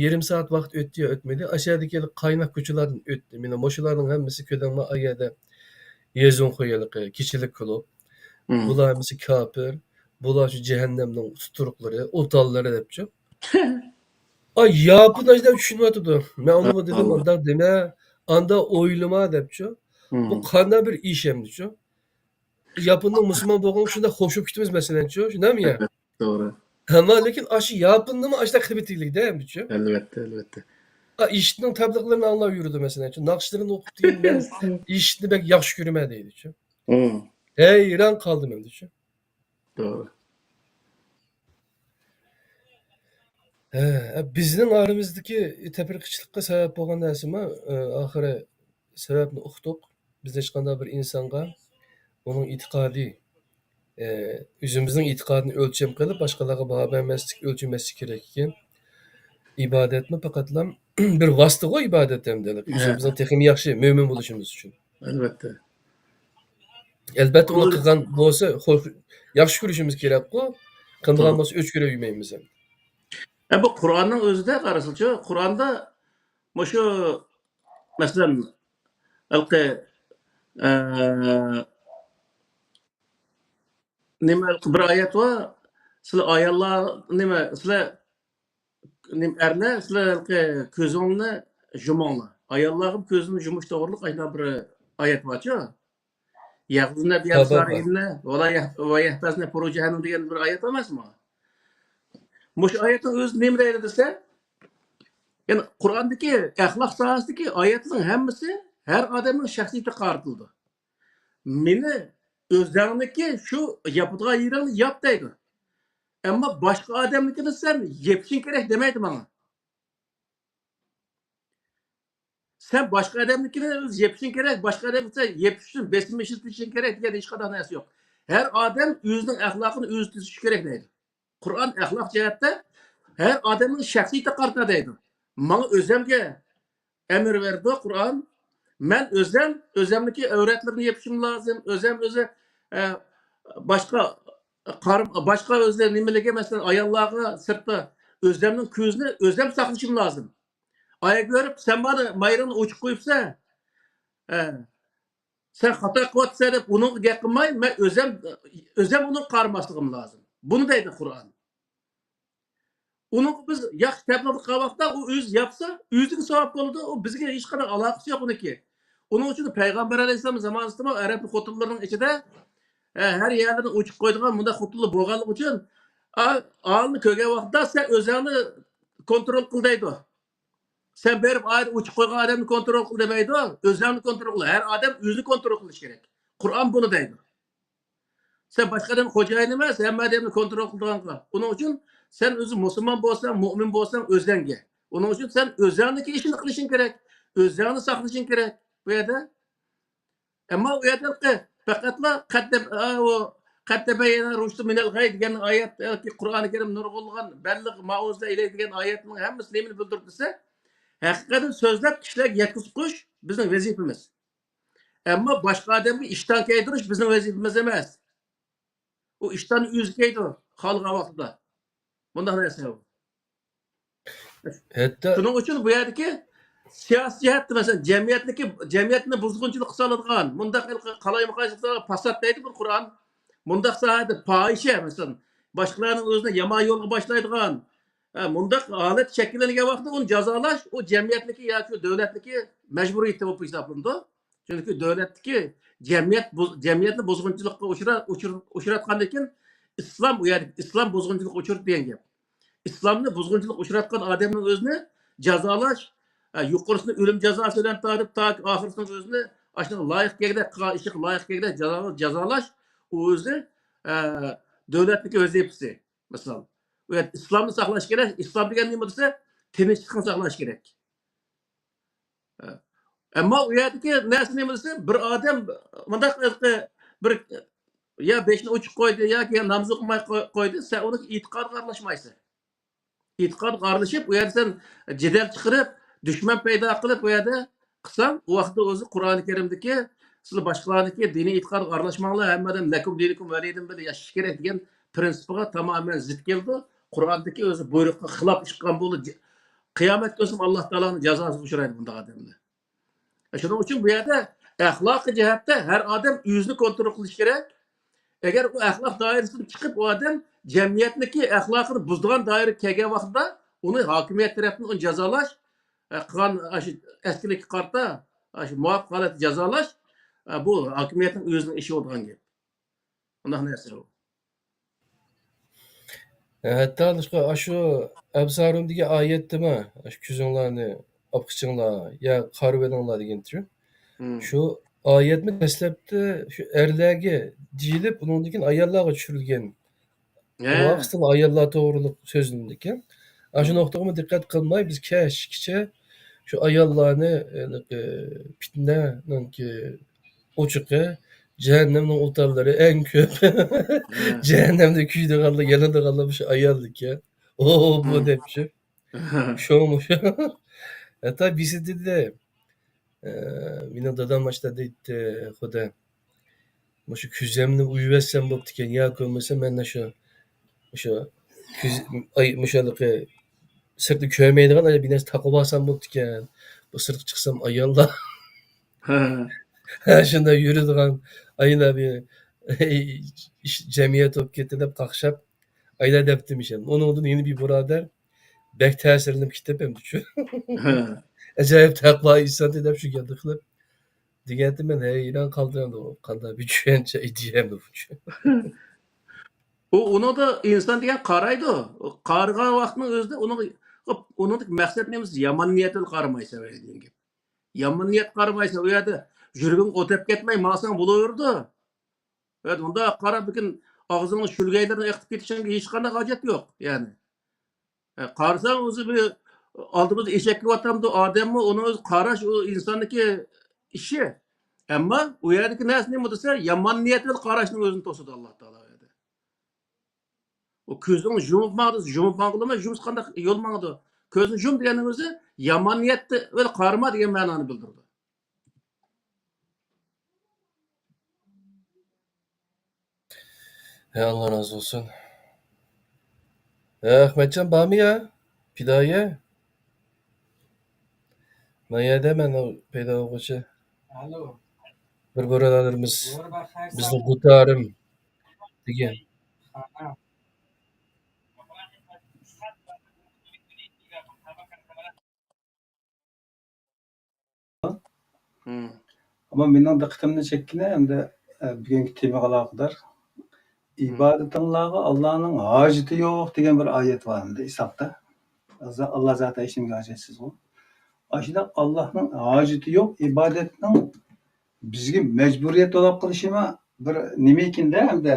يېرىم سائەت ۋاقىت ئۆتتى يا ئۆتمىدى. ئاشۇ يەردىكى قايناق كوچىلاردىن ئۆتتى. مانا مۇشۇلارنىڭ ھەممىسى كۆدەڭما ئايەدە يېزۇڭخۇ ھېلىقى كېچىلىك كۇلۇب. بۇلار ھەممىسى كاپىر، بۇلار شۇ جەھەننەمنىڭ تۇتۇرۇقلىرى، ئوتاللىرى دەپچۇ. ئا، ياپون ئاشۇنداق چۈشىنىۋاتىدۇ. مەن ئۇنىڭغا دېدىم، ئۇنداق دېمە، ئاندا ئويلىما دەپچۇ. بۇ قانداق بىر ئىش ئەمدىچۇ؟ ياپوننىڭ مۇسۇلمان بولغىنىغا شۇنداق خوش بولۇپ كېتىمىز، مەسىلەنچۇ، شۇنداقمۇ يا؟ توغرا. ئەمما لېكىن ئاشۇ ياپوننىمۇ ئاشۇنداق قىلىۋېتىگلىكتە ئەمدىچۇ. ئەلۋەتتە، ئەلۋەتتە. ئا، ئىشىتنىڭ تەبلىغلىرىنى ئاڭلاپ يۈرىدۇ، مەسىلەنچۇ. ناخشىلىرىنى ئوقۇپ دېگەن، مەن ئىشىتنى بەك ياخشى كۆرىمەن دەيدىچۇ. ھەيران قالدىم ئەمدىچۇ. توغرا. ھە، بىزنىڭ ئارىمىزدىكى تەپرىقىچىلىققا سەۋەب بولغان نەرسىمۇ، ئە، ئاخىرى سەۋەبنى ئۇقتۇق. بىز ھېچقانداق بىر ئىنسانغا ئۇنىڭ ئېتىقادى، ئە، ئۆزىمىزنىڭ ئېتىقادىنى ئۆلچەم قىلىپ، باشقىلارغا باھا بەرمەسلىك، ئۆلچىمەسلىك كېرەك ئىكەن. ئىبادەتمۇ پەقەتلا بىر ۋاسىتىغۇ ئىبادەت ئەمدى. ھە. ئۆزىمىزنىڭ تېخىمۇ ياخشى مۆمىن بولۇشىمىز ئۈچۈن. ئەلۋەتتە. ئەلبەتتە، ئۇنى قىلغان بولسا، خو-، ياخشى كۆرۈشىمىز كېرەكقۇ. قىلمىغان بولسا، ئۆچ كۆرۈپ يۈرمەيمىز ھەم. ئە، بۇ قۇرئاننىڭ ئۆزىدە قارىسىلىچۇ، قۇرئاندا مۇشۇ، مەسىلەن، ھېلىقى، ئە، نېمە، ھېلىقى بىر ئايەت بار. سىلەر ئاياللار، نېمە، سىلەر، نېمە، ئەرلەر، سىلەر ھېلىقى كۆزۈڭلارنى يۇمۇڭلار. ئاياللارغا كۆزىنى يۇمۇش توغرىلىق ئاشۇنداق بىر ئايەت بارچۇ. يغضضن بأبصارهن ولا يح-، ويحفظن فروجهن دېگەن بىر ئايەت ئەمەسمۇ؟ مۇشۇ ئايەتنىڭ ئۆزى نېمە دەيدۇ دېسە، يەنى قۇرئاندىكى ئەخلاق ساھەسىدىكى ئايەتنىڭ ھەممىسى ھەر ئادەمنىڭ شەخسىيىتىگە قارىتىلىدۇ. مېنى ئۆزۈڭنىڭكى شۇ ياپىدىغان يېرىڭنى ياپ دەيدۇ. ئەمما باشقا ئادەمنىڭكىنى سەن يېپىشىڭ كېرەك دېمەيدۇ ماڭا. سەن باشقا ئادەمنىڭكىنى يېپىشىڭ كېرەك، باشقا ئادەمگە سەن يېپىش ئۈچۈن بېسىم ئىشلىتىشىڭ كېرەك دېگەن ھېچقانداق نەرسە يوق. ھەر ئادەم ئۆزىنىڭ ئەخلاقىنى ئۆزى تۈزىشى كېرەك دەيدۇ. قۇرئان ئەخلاق جەھەتتە ھەر ئادەمنىڭ شەخسىيىتىگە قارىتا دەيدۇ. ماڭا ئۆزەمگە ئەمىر بەردى قۇرئان. مەن ئۆزەم، ئۆزەمنىڭكى ئەۋرەتلىرىنى يېپىشىم لازىم. ئۆزەم ئۆزى، ئە، باشقا قارىم-، باشقا ئۆزى نېمىلىكى، مەسىلەن، ئاياللارغا سىرتتا ئۆزەمنىڭ كۆزىنى ئۆزەم ساقلىشىم لازىم. ئايال كۆرۈپ، سەن مانا مايرىڭنى ئوچۇق قويۇپسەن، ئە، سەن خاتا قىلىۋاتىسەن دەپ ئۇنىڭغا گەپ قىلماي، مەن ئۆزەم، ئۆزەم ئۇنىڭغا قارىماسلىقىم لازىم. بۇنى دەيدۇ قۇرئان. ئۇنىڭغا بىز ياخشى تەبلىغ قىلغان ۋاقىتتا ئۇ ئۆزى ياپسا، ئۆزىگە ساۋاب بولىدۇ، ئۇ بىزگە ھېچقانداق ئالاقىسى يوق ئۇنىڭكى. ئۇنىڭ ئۈچۈن پەيغەمبەر ئەلەيھىسسالام زامانىسىدىمۇ ئەرەب خوتۇنلىرىنىڭ ئىچىدە، ئە، ھەر يەرلىرىنى ئوچۇق قويىدىغان مۇنداق خوتۇنلار بولغانلىقى ئۈچۈن، ئا-، ئايالنى كۆرگەن ۋاقىتتا سەن ئۆزۈڭنى كونترول قىل دەيدۇ. سەن بېرىپ ئايال ئوچۇق قويغان ئادەمنى كونترول قىل دېمەيدۇ، ئۆزۈڭنى كونترول قىل. ھەر ئادەم ئۆزىنى كونترول قىلىشى كېرەك. قۇرئان بۇنى دەيدۇ. سەن باشقا ئادەم خوجايىن ئەمەس، ھەممە ئادەمنى كونترول قىلىدىغانغا. ئۇنىڭ ئۈچۈن سەن ئۆزۈڭ مۇسۇلمان بولساڭ، مۇئمىن بولساڭ ئۆزۈڭگە. ئۇنىڭ ئۈچۈن سەن ئۆزۈڭنىڭكى ئىشىنى قىلىشىڭ كېرەك، ئۆزۈڭنى ساقلىشىڭ كېرەك بۇ يەردە. ئەمما ئۇ يەردە پەقەتلا قەد تەب-، ئا، ئۇ قەد تەبەييەنە رۇشدۇ مىنەل غەي دېگەن ئايەت، ياكى قۇرئانى كەرىم نۇرغۇنلىغان بەللىغ ما ئۇنزىلە ئىلەيكە دېگەن ئايەتنىڭ ھەممىسى نېمىنى بىلدۈرىدۇ دېسە، ھەقىقەتنى سۆزلەپ كىشىلەرگە يەتكۈزۈپ قويۇش بىزنىڭ ۋەزىپىمىز. ئەمما باشقا ئادەمگە ئىشتان كەيدۈرۈش بىزنىڭ ۋەزىپىمىز ئەمەس. ئۇ ئىشتاننى ئۆزى كەيدۇ، خالىغان ۋاقتىدا. بۇنداق نەرسە ئۇ. ھەتتا شۇنىڭ ئۈچۈن بۇ يەردىكى سىياسىي جەھەتتە، مەسىلەن، جەمئىيەتنىڭكى، جەمئىيەتنى بۇزغۇنچىلىققا سالىدىغان، مۇنداق قالايمىقانچىلىققا پاسات دەيدۇ بۇ قۇرئان. مۇنداق ساھەدە پاھىشە، مەسىلەن، باشقىلارنىڭ ئۆزىنى يامان يولغا باشلايدىغان، ھە، مۇنداق ھالەت شەكىللەنگەن ۋاقىتتا ئۇنى جازالاش، ئۇ جەمئىيەتنىڭكى ياكى شۇ دۆلەتنىڭكى مەجبۇرىيىتى بولۇپ ھېسابلىنىدۇ. چۈنكى دۆلەتتىكى جەمئىيەت بۇز-، جەمئىيەتنى بۇزغۇنچىلىققا ئۇچرا-، ئۇچۇر-، ئۇچراتقاندىن كېيىن ئىسلام، ئۇ يەردە ئىسلام بۇزغۇنچىلىققا ئۇچرىدى دېگەن گەپ. ئىسلامنى بۇزغۇنچىلىققا ئۇچراتقان ئادەمنىڭ ئۆزىنى جازالاش، ھە، يۇقىرىسىنى ئۆلۈم جازاسى بىلەن تارتىپ، تاكى ئاخىرىسىنىڭ ئۆزىنى ئاشۇنىڭغا لايىق كەلگۈدەك، قىلغان ئىشىغا لايىق كەلگۈدەك جازا-، جازالاش، ئۇ ئۆزى، ئە، دۆلەتنىڭكى ۋەزىپىسى. مىسال، ئۇ يەردە ئىسلامنى ساقلاش كېرەك. ئىسلام دېگەن نېمە دېسە، تىنچلىقنى ساقلاش كېرەك. ئەمما ئۇ يەردىكى نەرسە نېمە دېسە، بىر ئادەم مۇنداق بىر، يا بېشىنى ئوچۇق قويدى ياكى ناماز ئوقۇماي قوي-، قويدى، سەن ئۇنىڭ ئېتىقادىغا ئارىلاشمايسەن. ئېتىقادىغا ئارىلىشىپ، ئۇ يەردە سەن جېدەل چىقىرىپ، دۈشمەن پەيدا قىلىپ، ئۇ يەردە قىلساڭ، ئۇ ۋاقىتتا ئۆزى قۇرئانى كەرىمدىكى، سىلەر باشقىلارنىڭكى دىنىي ئېتىقادىغا ئارىلاشماڭلار، ھەممە ئادەم لەكۇم دىنۇكۇم ۋەلىيدىن بىللە ياشاش كېرەك دېگەن پىرىنسىپىغا تامامەن زىت كېلىدۇ. قۇرئاندىكى ئۆزى بۇيرۇققا خىلاپ ئىش قىلغان بولدى. قىيامەت كۈنى ئاللا تائالانىڭ جازاسىغا ئۇچرايدۇ بۇنداق ئادەملەر. شۇنىڭ ئۈچۈن بۇ يەردە ئەخلاقىي جەھەتتە ھەر ئادەم ئۆزىنى كونترول قىلىشى كېرەك. ئەگەر ئۇ ئەخلاق دائىرىسىدىن چىقىپ، ئۇ ئادەم جەمئىيەتنىڭكى ئەخلاقىنى بۇزىدىغان دائىرىگە كەلگەن ۋاقتىدا، ئۇنى ھاكىمىيەت تەرەپتىن ئۇنى جازالاش، ئە، قىلغان ئاشۇ ئەسكىلىككە قارىتا، ئاشۇ مۇۋاپىق ھالەتتە جازالاش، ئە، بۇ ھاكىمىيەتنىڭ ئۆزىنىڭ ئىشى بولىدىغان گەپ. ئۇنداق نەرسە بۇ. ھەتتا ئاشۇ ئەبسارۇم دېگەن ئايەتتىمۇ، ئاشۇ كۆزۈڭلارنى ئاپقىچىڭلار يا قارىۋېلىڭلار دېگەنچۇ. مم. شۇ ئايەتمۇ دەسلەپتە شۇ ئەرلەرگە دېيىلىپ، ئۇنىڭدىن كېيىن ئاياللارغا چۈشۈرۈلگەن. ھە. بۇ ۋاقىتتا ئاياللار توغرۇلۇق سۆزلىنىدىكەن. ئاشۇ مم. نۇقتىغىمۇ دىققەت قىلماي، بىز كەچكىچە شۇ ئاياللارنى، ھېلىقى پىتنەنىڭكى ئوچىقى، جەھەننەمنىڭ ئوتلىرى ئەڭ كۆپ. ھە. جەھەننەمدە كۆيىدىغانلار، يانىدىغانلار مۇشۇ ئاياللىكەن. ئو، بۇ مم. دەپ شۇ. شۇ، مۇشۇ. ھەتتا بىرسى دېدى، ئە، مېنىڭ دادام ئاشۇنداق دەيتتى، خودا، مۇشۇ كۆزەمنى ئويۇۋەتسەم بوپتىكەن، ياكى بولمىسا مەن شۇ، مۇشۇ كۆز، ئاي، مۇشۇ ھېلىقى سىرتنى كۆرمەيدىغان بىر نەرسە تاقىۋالسام بوپتىكەن. بۇ سىرتقا چىقسام ئاياللار. ھە. ھە، شۇنداق يۈرىدىغان ئاياللار بىر جەمئىيەت بولۇپ كەتتى دەپ قاقشاپ، ئاياللار دەپتىمىش. ئۇنىڭدىن يەنە بىر بۇرادەر بەك تەسىرلىنىپ كېتىپ، ئەمدى شۇ ھە. ئاجايىپ تەقۋا ئىنسان دەپ شۇ گەپنى قىلىپ دېگەنتى، مەن ھەيران قالدىم، ئەمدى قانداق بىر چۈشەنچە ئىدىيە ئەمدى بۇ. ئۇ، ئۇنىڭدا ئىنسان دېگەن قارايدۇ. قارىغان ۋاقتىنىڭ ئۆزىدە ئۇنىڭ، ئۇنىڭدىكى مەقسەت نېمىسى؟ يامان نىيەت بىلەن قارىمايسەن دېگەن گەپ. يامان نىيەت قارىمايسەن، ئۇ يەردە يۈرىكىڭ ئوت ئەپ كەتمەي ماڭساڭ بولۇۋېرىدۇ. ئەمدى ئۇنداق قاراپ، لېكىن ئاغزىڭنى شۆلگەيلىرىنى ئېقىتىپ كېتىشىڭگە ھېچقانداق ھاجەت يوق، يەنى. ئە، قارىساڭ ئۆزى بىر ئالدىمىزدا ئېشەك كېلىۋاتامدۇ، ئادەممۇ، ئۇنىڭ ئۆزى قاراش، ئۇ ئىنساننىڭكى ئىشى. ئەمما ئۇ يەردىكى نەرسە نېمە دېسە، يامان نىيەت بىلەن قاراشنىڭ ئۆزىنى توسىدۇ ئاللا تائالا ئۇ يەردە. ئۇ كۆزۈڭنى يۇمۇپ ماڭ دېسە، يۇمۇپ ماڭغىلىمۇ، يۇمسا قانداق يول ماڭىدۇ؟ كۆزنى يۇم دېگەننىڭ ئۆزى يامان نىيەتتە بىلەن قارىما دېگەن مەنانى بىلدۈرىدۇ. ھە، ئاللا رازى بولسۇن. ھە، ئەخمەتجان بارمۇ يا؟ پىدائىيە؟ ما يەردە مەن ئۇ پەيدا بولغۇچە. ئالو. بىر بۇرادەرلىرىمىز، بىزنىڭ دۇتارىم دېگەن. مم. ئەمما مېنىڭ دىققىتىمنى چەككىنى ئەمدى، ئە، بۈگۈنكى تېمىغا ئالاقىدار. مم. «ئىبادىتىڭلارغا ئاللانىڭ ھاجىتى يوق» دېگەن بىر ئايەت بار ئەمدى ئىسلامدا. ئاللا زاتى ھېچنېمىگە ھاجەتسىزغۇ. ئاشۇنداق ئاللانىڭ ھاجىتى يوق ئىبادەتنىڭ بىزگە مەجبۇرىيەت تولاب قىلىشىمۇ بىر نېمىكىندە، ئەمدى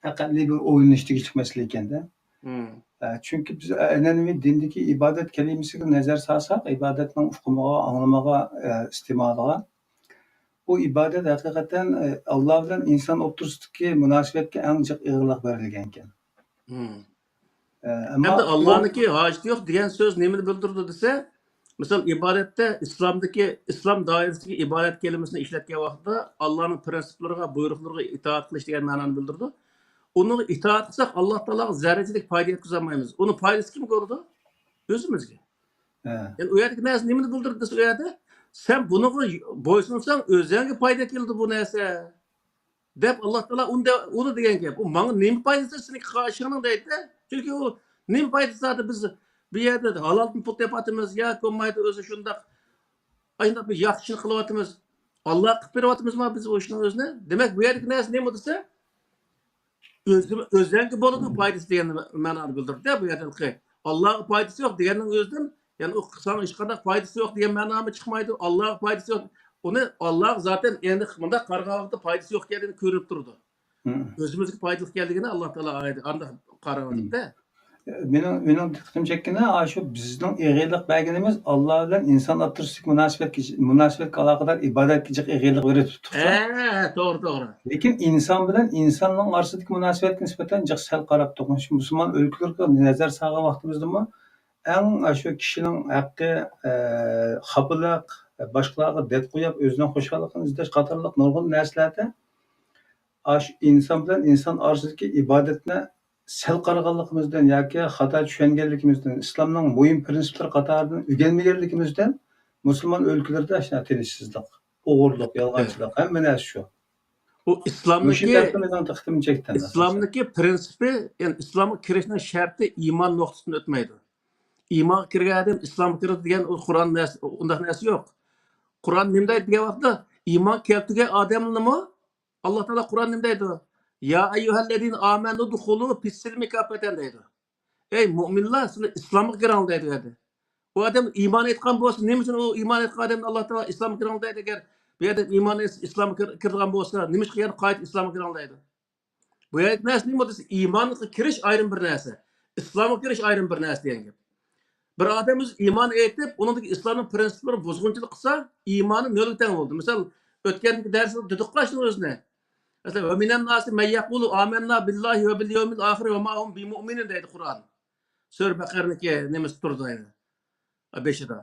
ئەقەللىي بىر ئويلىنىشتىكى مەسىلە ئىكەندە. مم. ئە، چۈنكى بىز ئەنئەنىۋى دىندىكى ئىبادەت كەلىمىسىگە نەزەر سالساق، ئىبادەتنىڭ ئۇقۇمىغا، ئاڭلىمىغا، ئە، ئىستېمالىغا، بۇ ئىبادەت ھەقىقەتەن، ئە، ئاللا بىلەن ئىنسان ئوتتۇرىسىدىكى مۇناسىۋەتكە ئەڭ جىق ئېغىرلىق بېرىلگەنكەن. مم. ئە، ئەمما ئەمدى بۇ ئاللانىڭكى ھاجىتى يوق دېگەن سۆز نېمىنى بىلدۈرىدۇ دېسە، مىسال، ئىبادەتتە ئىسلامدىكى، ئىسلام دائىرىسىدىكى ئىبادەت كەلىمىسىنى ئىشلەتكەن ۋاقىتتا ئاللانىڭ پىرىنسىپلىرىغا، بۇيرۇقلىرىغا ئىتائەت قىلىش دېگەن مەنانى بىلدۈرىدۇ. ئۇنىڭغا ئىتائەت قىلساق، ئاللا تائالاغا زەررىچىلىك پايدا يەتكۈزەلمەيمىز. ئۇنىڭ پايدىسى كىمگە بولىدۇ؟ ئۆزىمىزگە. ھە. يەنى ئۇ يەردىكى نەرسە نېمىنى بىلدۈرىدۇ دېسە، ئۇ يەردە سەن بۇنىڭغا بويسۇنساڭ، ئۆزۈڭگە پايدا كېلىدۇ بۇ نەرسە. دەپ، ئاللا تائالا ئۇنى دە-، ئۇنى دېگەن گەپ. ئۇ ماڭا نېمە پايدىسى سېنىڭ قارىشىڭنىڭ دەيدۇ-دە. چۈنكى ئۇ نېمە پايدىسى زادى، بىز بۇ يەردە ھالالدىن پۇل تېپىۋاتىمىز ياكى بولمايدۇ ئۆزى شۇنداق، ئاشۇنداق بىر ياخشى ئىشنى قىلىۋاتىمىز. ئاللاغا قىلىپ بېرىۋاتىمىزما بىز ئۇ ئىشنىڭ ئۆزىنى؟ دېمەك، بۇ يەردىكى نەرسە نېمە دېسە، ئۆزى، ئۆزەڭگە بولىدۇ پايدىسى دېگەن مەنانى بىلدۈرىدۇ-دە بۇ يەردىكى. ئاللاغا پايدىسى يوق دېگەننىڭ ئۆزىدىن، يەنى ئۇ ساڭا ھېچقانداق پايدىسى يوق دېگەن مەنامۇ چىقمايدۇ. ئاللاغا پايدىسى يوق. ئۇنى ئاللاغا زاتەن ئېنىق مۇنداق قارىغان ۋاقىتتا پايدىسى يوق ئىكەنلىكى كۆرۈنۈپ تۇرىدۇ. مم. ئۆزىمىزگە پايدىلىق ئىكەنلىكىنى ئاللا تائالا ئايدى، ئانداق قارىۋاتىدۇ-دە. مېنىڭ، مېنىڭ دىققىتىم چەككىنى، ئاشۇ بىزنىڭ ئېغىرلىق بەرگىنىمىز ئاللا بىلەن ئىنسان ئوتتۇرىسىدىكى مۇناسىۋەتكە، مۇناسىۋەتكە ئالاقىدار ئىبادەتكە جىق ئېغىرلىق بېرىپ تۇتۇقچۇ. ھە، ھە، توغرا، توغرا. لېكىن ئىنسان بىلەن ئىنساننىڭ ئارىسىدىكى مۇناسىۋەتكە نىسبەتەن جىق سەل قاراپ تۇرغان. شۇ مۇسۇلمان ئۆلكىلىرىگە نەزەر سالغان ۋاقتىمىزدىمۇ ئەڭ ئاشۇ كىشىنىڭ ھەققى، ئە، خاپىلىق، باشقىلارغا دەرد قويۇپ، ئۆزىنىڭ خۇشاللىقىنى ئىزدەش قاتارلىق نۇرغۇن نەرسىلەردە ئاشۇ ئىنسان بىلەن ئىنسان ئارىسىدىكى ئىبادەتنى سەل قارىغانلىقىمىزدىن ياكى خاتا چۈشەنگەنلىكىمىزدىن، ئىسلامنىڭ مۇھىم پىرىنسىپلىرى قاتارىدىن ئۆگەنمىگەنلىكىمىزدىن مۇسۇلمان ئۆلكىلىرىدە ئاشۇنداق تىنچسىزلىق، ئوغرىلىق، يالغانچىلىق، ھەممە نەرسە شۇ. بۇ مۇشۇ ئىسلامنىڭكى، دەرسىمىزنىڭ دىققىتىمنى چەكتى. ئىسلامنىڭكى پرىنسىپى، يەنى ئىسلامغا كىرىشنىڭ شەرتى ئىمان نۇقتىسىدىن ئۆتمەيدۇ. ئىمانغا كىرگەن ئادەم ئىسلامغا كىرىدۇ دېگەن ئۇ قۇرئان نەرسە، ئۇنداق نەرسە يوق. قۇرئان نېمە دەيدۇ دېگەن ۋاقىتتا، ئىمان كەلتۈرگەن ئادەمنىمۇ ئاللا تائالا قۇرئان نېمە دەيدۇ؟ يا ئەييۇھەللەزىنە ئامەنۇ دۇخۇلۇ فىسسىلمى كاپپەتەن دەيدۇ. ئەي مۇئمىنلار، سىلەر ئىسلامغا كىرىڭلار دەيدۇ ئۇ يەردە. ئۇ ئادەم ئىمان ئېيتقان بولسا، نېمە ئۈچۈن ئۇ ئىمان ئېيتقان ئادەمنى ئاللا تائالا ئىسلامغا كىرىڭلار دەيدۇ؟ ئەگەر بۇ ئادەم ئىمان ئېيتسا، ئىسلامغا كىر-، كىرىدىغان بولسا، نېمە ئۈچۈن يەنە قايتا ئىسلامغا كىرىڭلار دەيدۇ؟ بۇ يەردىكى نەرسە نېمە دېسە، ئىمانغا كىرىش ئايرىم بىر نەرسە، ئىسلامغا كىرىش ئايرىم بىر نەرسە دېگەن گەپ. بىر ئادەم ئۆزى ئىمان ئېيتىپ، ئۇنىڭدىكى ئىسلامنىڭ پرىنسىپلىرى بۇزغۇنچىلىق قىلسا، ئىمانى نۆلگە تەڭ بولدى. مىسال، ئۆتكەندىكى دەرستە دېدۇققۇ شۇنىڭ ئۆزىنى. مەسىلەن، ۋە مىنەن ناسى مەن يەقۇلۇ ئامەننا بىللاھى ۋە بىل يەۋمىل ئاخىرى ۋە ما ھۇم بىمۇئمىنىن دەيدۇ قۇرئان. سۈرە بەقەرىنىڭكى نېمىسى تۇرىدۇ ئەنە بېشىدا.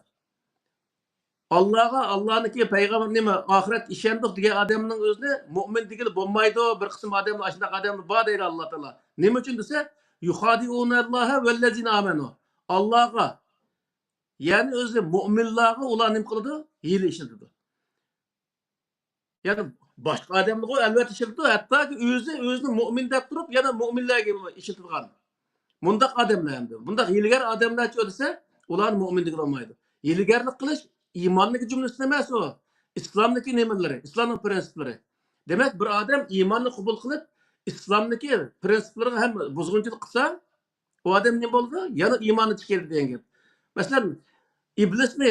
ئاللاغا، ئاللانىڭكى پەيغەمبەر نېمە، ئاخىرەتكە ئىشەندۇق دېگەن ئادەمنىڭ ئۆزىنى مۇئمىن دېگىلى بولمايدۇ. بىر قىسىم ئادەملەر، ئاشۇنداق ئادەملەر بار دەيدۇ ئاللا تائالا. نېمە ئۈچۈن دېسە، يۇخادىئۇنەللاھە ۋەللەزىنە ئامەنۇ. ئاللاغا، يەنى ئۆزى مۇئمىنلارغا ئۇلار نېمە قىلىدۇ؟ ھىيلە ئىشلىتىدۇ. يەنى باشقا ئادەملەرگە ئەلۋەتتە ئىشلىتىدۇ، ھەتتاكى ئۆزى ئۆزىنى مۇئمىن دەپ تۇرۇپ، يەنە مۇئمىنلەرگە ئىشلىتىدىغان مۇنداق ئادەملەر ئەمدى. بۇنداق ھىيلىگەر ئادەملەرچۇ دېسە، ئۇلارنى مۇئمىن دېگىلى بولمايدۇ. ھىيلىگەرلىك قىلىش ئىماننىڭ جۈملىسىدە ئەمەس ئۇ. ئىسلامنىڭكى نېمىلىرى، ئىسلامنىڭ پرىنسىپلىرى. دېمەك، بىر ئادەم ئىماننى قوبۇل قىلىپ، ئىسلامنىڭكى پرىنسىپلىرىغا ھەم بۇزغۇنچىلىق قىلسا، ئۇ ئادەم نېمە بولىدۇ؟ يەنە ئىمانى چىقىدۇ دېگەن گەپ. مەسىلەن، ئىبلىسنى،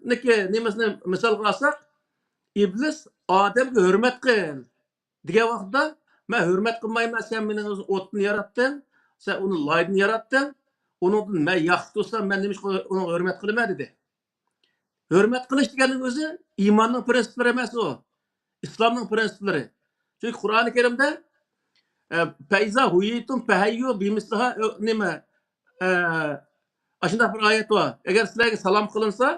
نىكى، نېمىسىنى مىسالغا ئالساق، ئىبلىس ئادەمگە ھۆرمەت قىل دېگەن ۋاقىتتا، مەن ھۆرمەت قىلمايمەن، سەن مېنى ئوتتىن ياراتتىڭ، سەن ئۇنى لايدىن ياراتتىڭ، ئۇنىڭدىن مەن ياخشى تۇرسام، مەن نېمىشقا ئۇنىڭغا ھۆرمەت قىلىمەن دېدى. ھۆرمەت قىلىش دېگەننىڭ ئۆزى ئىماننىڭ پرىنسىپلىرى ئەمەس ئۇ. ئىسلامنىڭ پرىنسىپلىرى. چۈنكى قۇرئانى كەرىمدە، ئە، فەئىزا ھۇييىتۇم فەھەييۇ بىمىسلىھا، ئە، نېمە، ئە، ئاشۇنداق بىر ئايەت بار. ئەگەر سىلەرگە سالام قىلىنسا،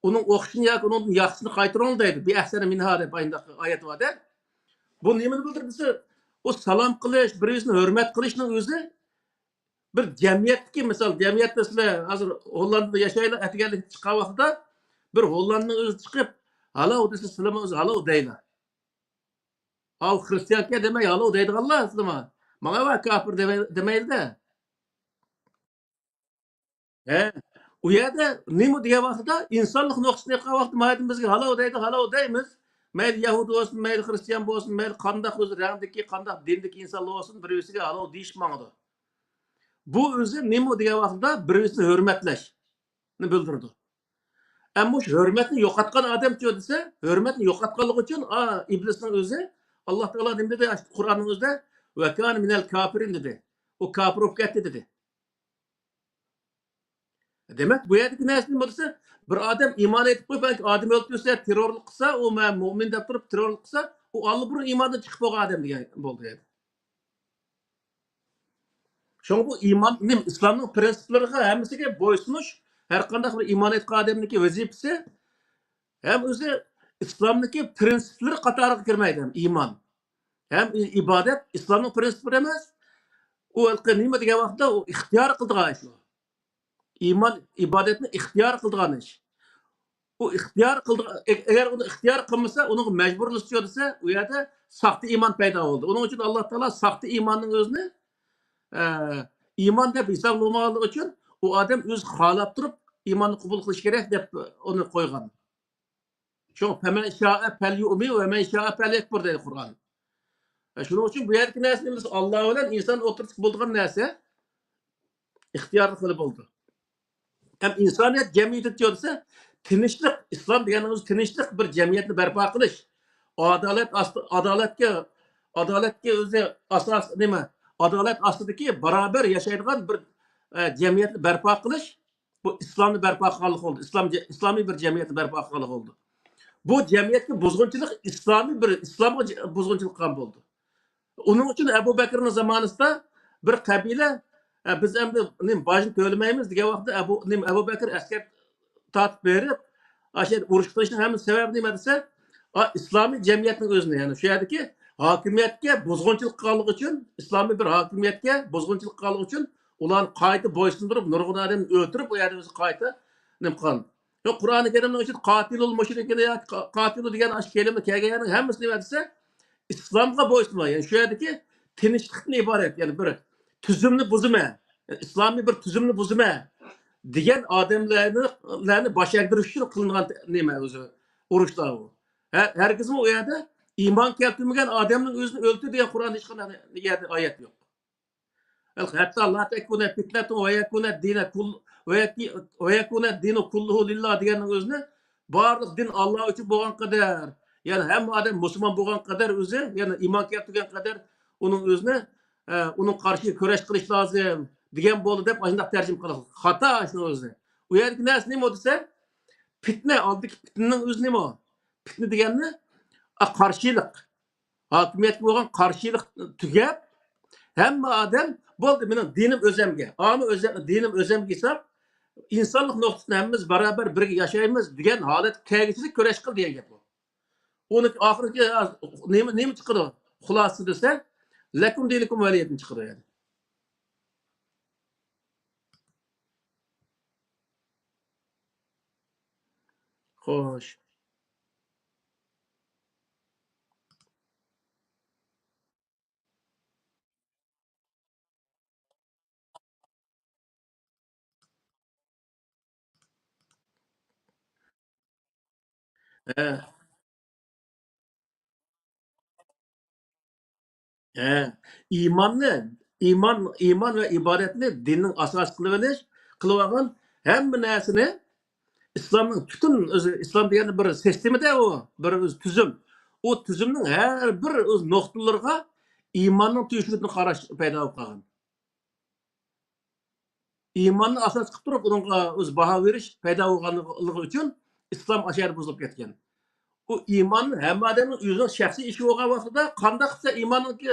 ئۇنىڭ ئوخشىشىنى ياكى ئۇنىڭدىن ياخشىسىنى قايتۇرۇڭ دەيدۇ. بىئەھسەنە مىنھا دەپ ئايەت بار دە. بۇ نېمىنى بىلدۈرىدۇ دېسە، ئۇ سالام قىلىش، بىر-بىرسىنى ھۆرمەت قىلىشنىڭ ئۆزى بىر جەمئىيەتتىكى، مىسال، جەمئىيەتتە سىلەر ھازىر ھوللاندىدا ياشايلا، ئەتىگەنلىك چىققان ۋاقتىدا بىر ھوللاندنىڭ ئۆزى چىقىپ، ھالو دېسە، سىلەرمۇ ئۆزى ھالو دەيلا. ئاۋۇ خرىستىيانكەن دېمەي، ھالو دەيدىغانلار سىلەرمۇ. ماڭا ۋە كاپىر دېمەي-، دېمەيلى-دە. ھە، ئۇ يەردە نېمە دېگەن ۋاقتىدا ئىنسانلىق نۇقتىسىدىن ئېيتقان ۋاقتىدا ماھىيەتتىن بىزگە ھالو دەيدۇ، ھالو دەيمىز. مەيلى يەھۇدىي بولسۇن، مەيلى خرىستىيان بولسۇن، مەيلى قانداق ئۆزى رەڭدىكى، قانداق دىندىكى ئىنسانلار بولسۇن، بىر-بىرسىگە ھالو دېيىشىپ ماڭىدۇ. بۇ ئۆزى نېمە دېگەن ۋاقتىدا بىر-بىرسىنى ھۆرمەتلەشنى بىلدۈرىدۇ. ئەمما مۇشۇ ھۆرمەتنى يوقاتقان ئادەمچۇ دېسە، ھۆرمەتنى يوقاتقانلىقى ئۈچۈن، ئا، ئىبلىسنىڭ ئۆزى ئاللا تائالا نېمە دېدى؟ قۇرئاننىڭ ئۆزىدە ۋەكانە مىنەل كاپىرىن دېدى. ئۇ كاپىر بولۇپ كەتتى دېدى. دېمەك، بۇ يەردىكى نەرسە نېمە دېسە، بىر ئادەم ئىمان ئېيتىپ قويۇپ، بەلكى ئادەم ئۆلتۈرسە، تېررورلۇق قىلسا، ئۇ مەن مۆمىن دەپ تۇرۇپ تېررورلۇق قىلسا، ئۇ ئاللىبۇرۇن ئىماندىن چىقىپ بولغان ئادەم دېگەن بولدى. شۇڭا بۇ ئىمان، نېمە، ئىسلامنىڭ پرىنسىپلىرىغا ھەممىسىگە بويسۇنۇش، ھەر قانداق بىر ئىمان ئېيتقان ئادەمنىڭكى ۋەزىپىسى، ھەم ئۆزى ئىسلامنىڭكى پرىنسىپلىرى قاتارىغا كىرمەيدۇ، ھەم ئىمان. ھەم ئى-، ئىبادەت ئىسلامنىڭ پرىنسىپلىرى ئەمەس. ئۇ ھېلىقى نېمە دېگەن ۋاقىتتا ئۇ ئىختىيار قىلىدىغان ئىش ئۇ. ئىمان ئىبادەتنى ئىختىيار قىلىدىغان ئىش. ئۇ ئىختىيار قىلىدىغان، ئە-، ئەگەر ئۇنى ئىختىيار قىلمىسا، ئۇنىڭغا مەجبۇرلىشىدۇ دېسە، ئۇ يەردە ساختا ئىمان پەيدا بولدى. ئۇنىڭ ئۈچۈن ئاللا تائالا ساختا ئىماننىڭ ئۆزىنى، ئە، ئىمان دەپ ھېسابلىمىغانلىقى ئۈچۈن ئۇ ئادەم ئۆزى خالاپ تۇرۇپ ئىماننى قوبۇل قىلىشى كېرەك دەپ ئۇنى قويغان. شۇڭا فەمەن شائە فەليۇئمىن ۋە مەن شائە فەليەكفۇر دەيدۇ قۇرئان. ھە، شۇنىڭ ئۈچۈن بۇ يەردىكى نەرسە نېمە دېسە، ئاللا بىلەن ئىنسان ئوتتۇرىسىدا بولىدىغان نەرسە ئىختىيارلىق قىلىپ بولىدۇ. ھەم ئىنسانىيەت جەمئىيىتى دېسە، تىنچلىق، ئىسلام دېگەننىڭ ئۆزى تىنچلىق، بىر جەمئىيەتنى بەرپا قىلىش. ئادالەت ئاستى، ئادالەتكە، ئادالەتكە ئۆزى ئاساس نېمە؟ ئادالەت ئاستىدىكى بارابەر ياشايدىغان بىر، ئە، جەمئىيەتنى بەرپا قىلىش. بۇ ئىسلامنى بەرپا قىلغانلىق بولدى. ئىسلام جە-، ئىسلامىي بىر جەمئىيەتنى بەرپا قىلغانلىق بولدى. بۇ جەمئىيەتكە بۇزغۇنچىلىق ئىسلامىي بىر ئىسلامغا جە-، بۇزغۇنچىلىق قىلغان بولدى. ئۇنىڭ ئۈچۈن ئەبۇ بەكرىنىڭ زامانىسىدا بىر قەبىلە، ئە، بىز ئەمدى نېمە، باجنى تۆلىمەيمىز دېگەن ۋاقىتتا ئەبۇ، نېمە، ئەبۇ بەكرى ئەسكەر تارتىپ بېرىپ، ئاشۇ يەردە ئۇرۇش قىلىشنىڭ ھەممە سەۋەبى نېمە دېسە، ئا، ئىسلامىي جەمئىيەتنىڭ ئۆزىنى، يەنى شۇ يەردىكى ھاكىمىيەتكە بۇزغۇنچىلىق قىلغانلىقى ئۈچۈن، ئىسلامىي بىر ھاكىمىيەتكە بۇزغۇنچىلىق قىلغانلىقى ئۈچۈن ئۇلارنى قايتا بويسۇندۇرۇپ، نۇرغۇن ئادەمنى ئۆلتۈرۈپ، ئۇ يەردە ئۆزى قايتا نېمە قىلغان. يوق، قۇرئانى كەرىمنىڭ ئىچىدە قاتىلۇل مۇشرىكىنە ياكى قا-، قاتىلۇ دېگەن ئاشۇ كەلىمە كەلگەن يەرنىڭ ھەممىسى نېمە دېسە، ئىسلامغا بويسۇنما، يەنى شۇ يەردىكى تىنچلىقتىن ئىبارەت، يەنى بىر تۈزۈمنى بۇزىمەن، يەنى ئىسلامىي بىر تۈزۈمنى بۇزىمەن دېگەن ئادەملەرنى، لەرنى باش ئەگدۈرۈش ئۈچۈن قىلىنغان نېمە ئۆزى، ئۇرۇشلار بۇ. ھە-، ھەرگىزمۇ ئۇ يەردە ئىمان كەلتۈرمىگەن ئادەمنىڭ ئۆزىنى ئۆلتۈر دېگەن قۇرئاندا ھېچقانداق يەردە ئايەت يوق. ھەتتا لا تەكۇنە پىتنەتۇن ۋە يەكۇنە دىنە كۇل-، ۋە يەكۇ-، ۋە يەكۇنە دىنۇ كۇللۇھۇ لىللا دېگەننىڭ ئۆزىنى بارلىق دىن ئاللا ئۈچۈن بولغان قەدەر، يەنى ھەممە ئادەم مۇسۇلمان بولغان قەدەر ئۆزى، يەنى ئىمان كەلتۈرگەن قەدەر ئۇنىڭ ئۆزىنى، ئە، ئۇنىڭ قارشى كۈرەش قىلىش لازىم دېگەن بولدى دەپ ئاشۇنداق تەرجىمە قىلغان. خاتا شۇنىڭ ئۆزى. ئۇ يەردىكى نەرسە نېمە دېسە، پىتنە، ئالدىكى پىتنىنىڭ ئۆزى نېمە؟ پىتنە دېگەننى، ئا، قارشىلىق. ھاكىمىيەتكە بولغان قارشىلىق تۈگەپ، ھەممە ئادەم، «بولدى، مېنىڭ دىنىم ئۆزەمگە، ئامۇ ئۆزە-، دىنىم ئۆزەمگە» ھېساب، ئىنسانلىق نۇقتىسىدىن ھەممىمىز باراۋەر بىرگە ياشايمىز دېگەن ھالەتكە كەلگۈچىلىك كۈرەش قىل دېگەن گەپ بۇ. ئۇنىڭ ئاخىرىدىكى نېمە، نېمە چىقىدۇ؟ خۇلاسىسى دېسە، لەكۇم دىنۇكۇم ۋەلىيەدىن چىقىدۇ يەنى. خوش. ھە. ھە. ئىماننى، ئىمان، ئىمان ۋە ئىبادەتنى دىننىڭ ئاساسى قىلىۋېلىش، قىلىۋالغان ھەممە نەرسىنى ئىسلامنىڭ پۈتۈن ئۆزى، ئىسلام دېگەندە بىر سىستېمىدە ئۇ، بىر ئۆزى تۈزۈم. ئۇ تۈزۈمنىڭ ھەر بىر ئۆز نۇقتىلىرىغا ئىماننىڭ تىۋىشىدىن قاراش پەيدا بولۇپ قالغان. ئىماننى ئاساس قىلىپ تۇرۇپ، ئۇنىڭغا ئۆزى باھا بېرىش پەيدا بولغانلىقى ئۈچۈن ئىسلام ئاشۇ يەردە بۇزۇلۇپ كەتكەن. ئۇ ئىمان ھەممە ئادەمنىڭ ئۆزىنىڭ شەخسىي ئىشى بولغان ۋاقتىدا، قانداق سەن ئىماننىڭكى،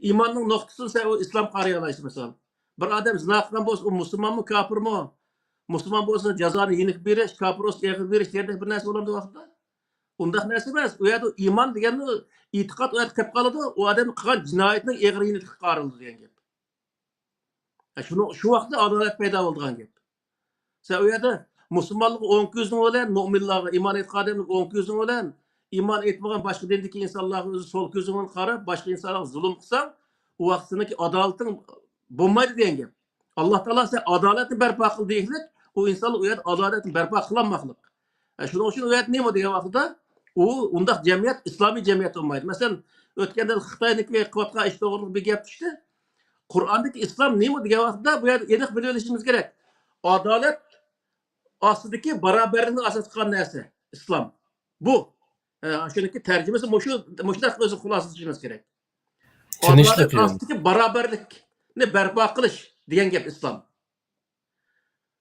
ئىماننىڭ نۇقتىسىدىن سەن ئۇ ئىسلامغا قارىيالايسەن، مىسال؟ بىر ئادەم زىنا قىلغان بولسا، ئۇ مۇسۇلمانمۇ، كاپىرمۇ؟ مۇسۇلمان بولسا جازانى يېنىك بېرىش، كاپىر بولسا ئېغىر بېرىش دېگەندەك بىر نەرسە بولامدۇ ۋاقتىدا؟ ئۇنداق نەرسە ئەمەس. ئۇ يەردە ئىمان دېگەننى ئېتىقاد ئۇ يەردە قېلىپ قالىدۇ، ئۇ ئادەمنىڭ قىلغان جىنايىتىنىڭ ئېغىرلىقىغا قارىلىدۇ دېگەن گەپ. ھە، شۇنىڭ، شۇ ۋاقىتتا ئادالەت پەيدا بولىدىغان گەپ. سەن ئۇ يەردە مۇسۇلمانلارغا ئوڭ كۆزۈڭ بىلەن، مۆمىنلارغا، ئىمان ئېيتقان ئادەملەرگە ئوڭ كۆزۈڭ بىلەن، ئىمان ئېيتمىغان باشقا دىندىكى ئىنسانلارغا ئۆزى سول كۆزۈڭ بىلەن قاراپ، باشقا ئىنسانلارغا زۇلۇم قىلساڭ، ئۇ ۋاقىت سېنىڭكى ئادالىتىڭ بولمايدۇ دېگەن گەپ. ئاللا تائالا سەن ئادالەتنى بەرپا قىل دېگۈچىلىك، ئۇ ئىنسانلار ئۇ يەردە ئادالەتنى بەرپا قىلالماقلىق. ھە، شۇنىڭ ئۈچۈن ئۇ يەردە نېمە دېگەن ۋاقتىدا، ئۇ ئۇنداق جەمئىيەت ئىسلامىي جەمئىيەت بولمايدۇ. مەسىلەن، ئۆتكەندە خىتاينىڭكى قىلىۋاتقان ئىشى توغرىلىق بىر گەپ چىقتى. قۇرئاندىكى ئىسلام نېمە دېگەن ۋاقتىدا، بۇ يەردە ئېنىق بىلىۋېلىشىمىز كېرەك. ئادالەت ئاستىدىكى باراۋەرلىكنى ئاساس قىلغان نەرسە ئىسلام. بۇ، ئە، شۇنىڭكى تەرجىمىسى مۇشۇ، مۇشۇنداق ئۆزى خۇلاسىلىشىمىز كېرەك. تىنچلىق ئادالەت يولى. ئاستىدىكى باراۋەرلىكنى بەرپا قىلىش دېگەن گەپ ئىسلام.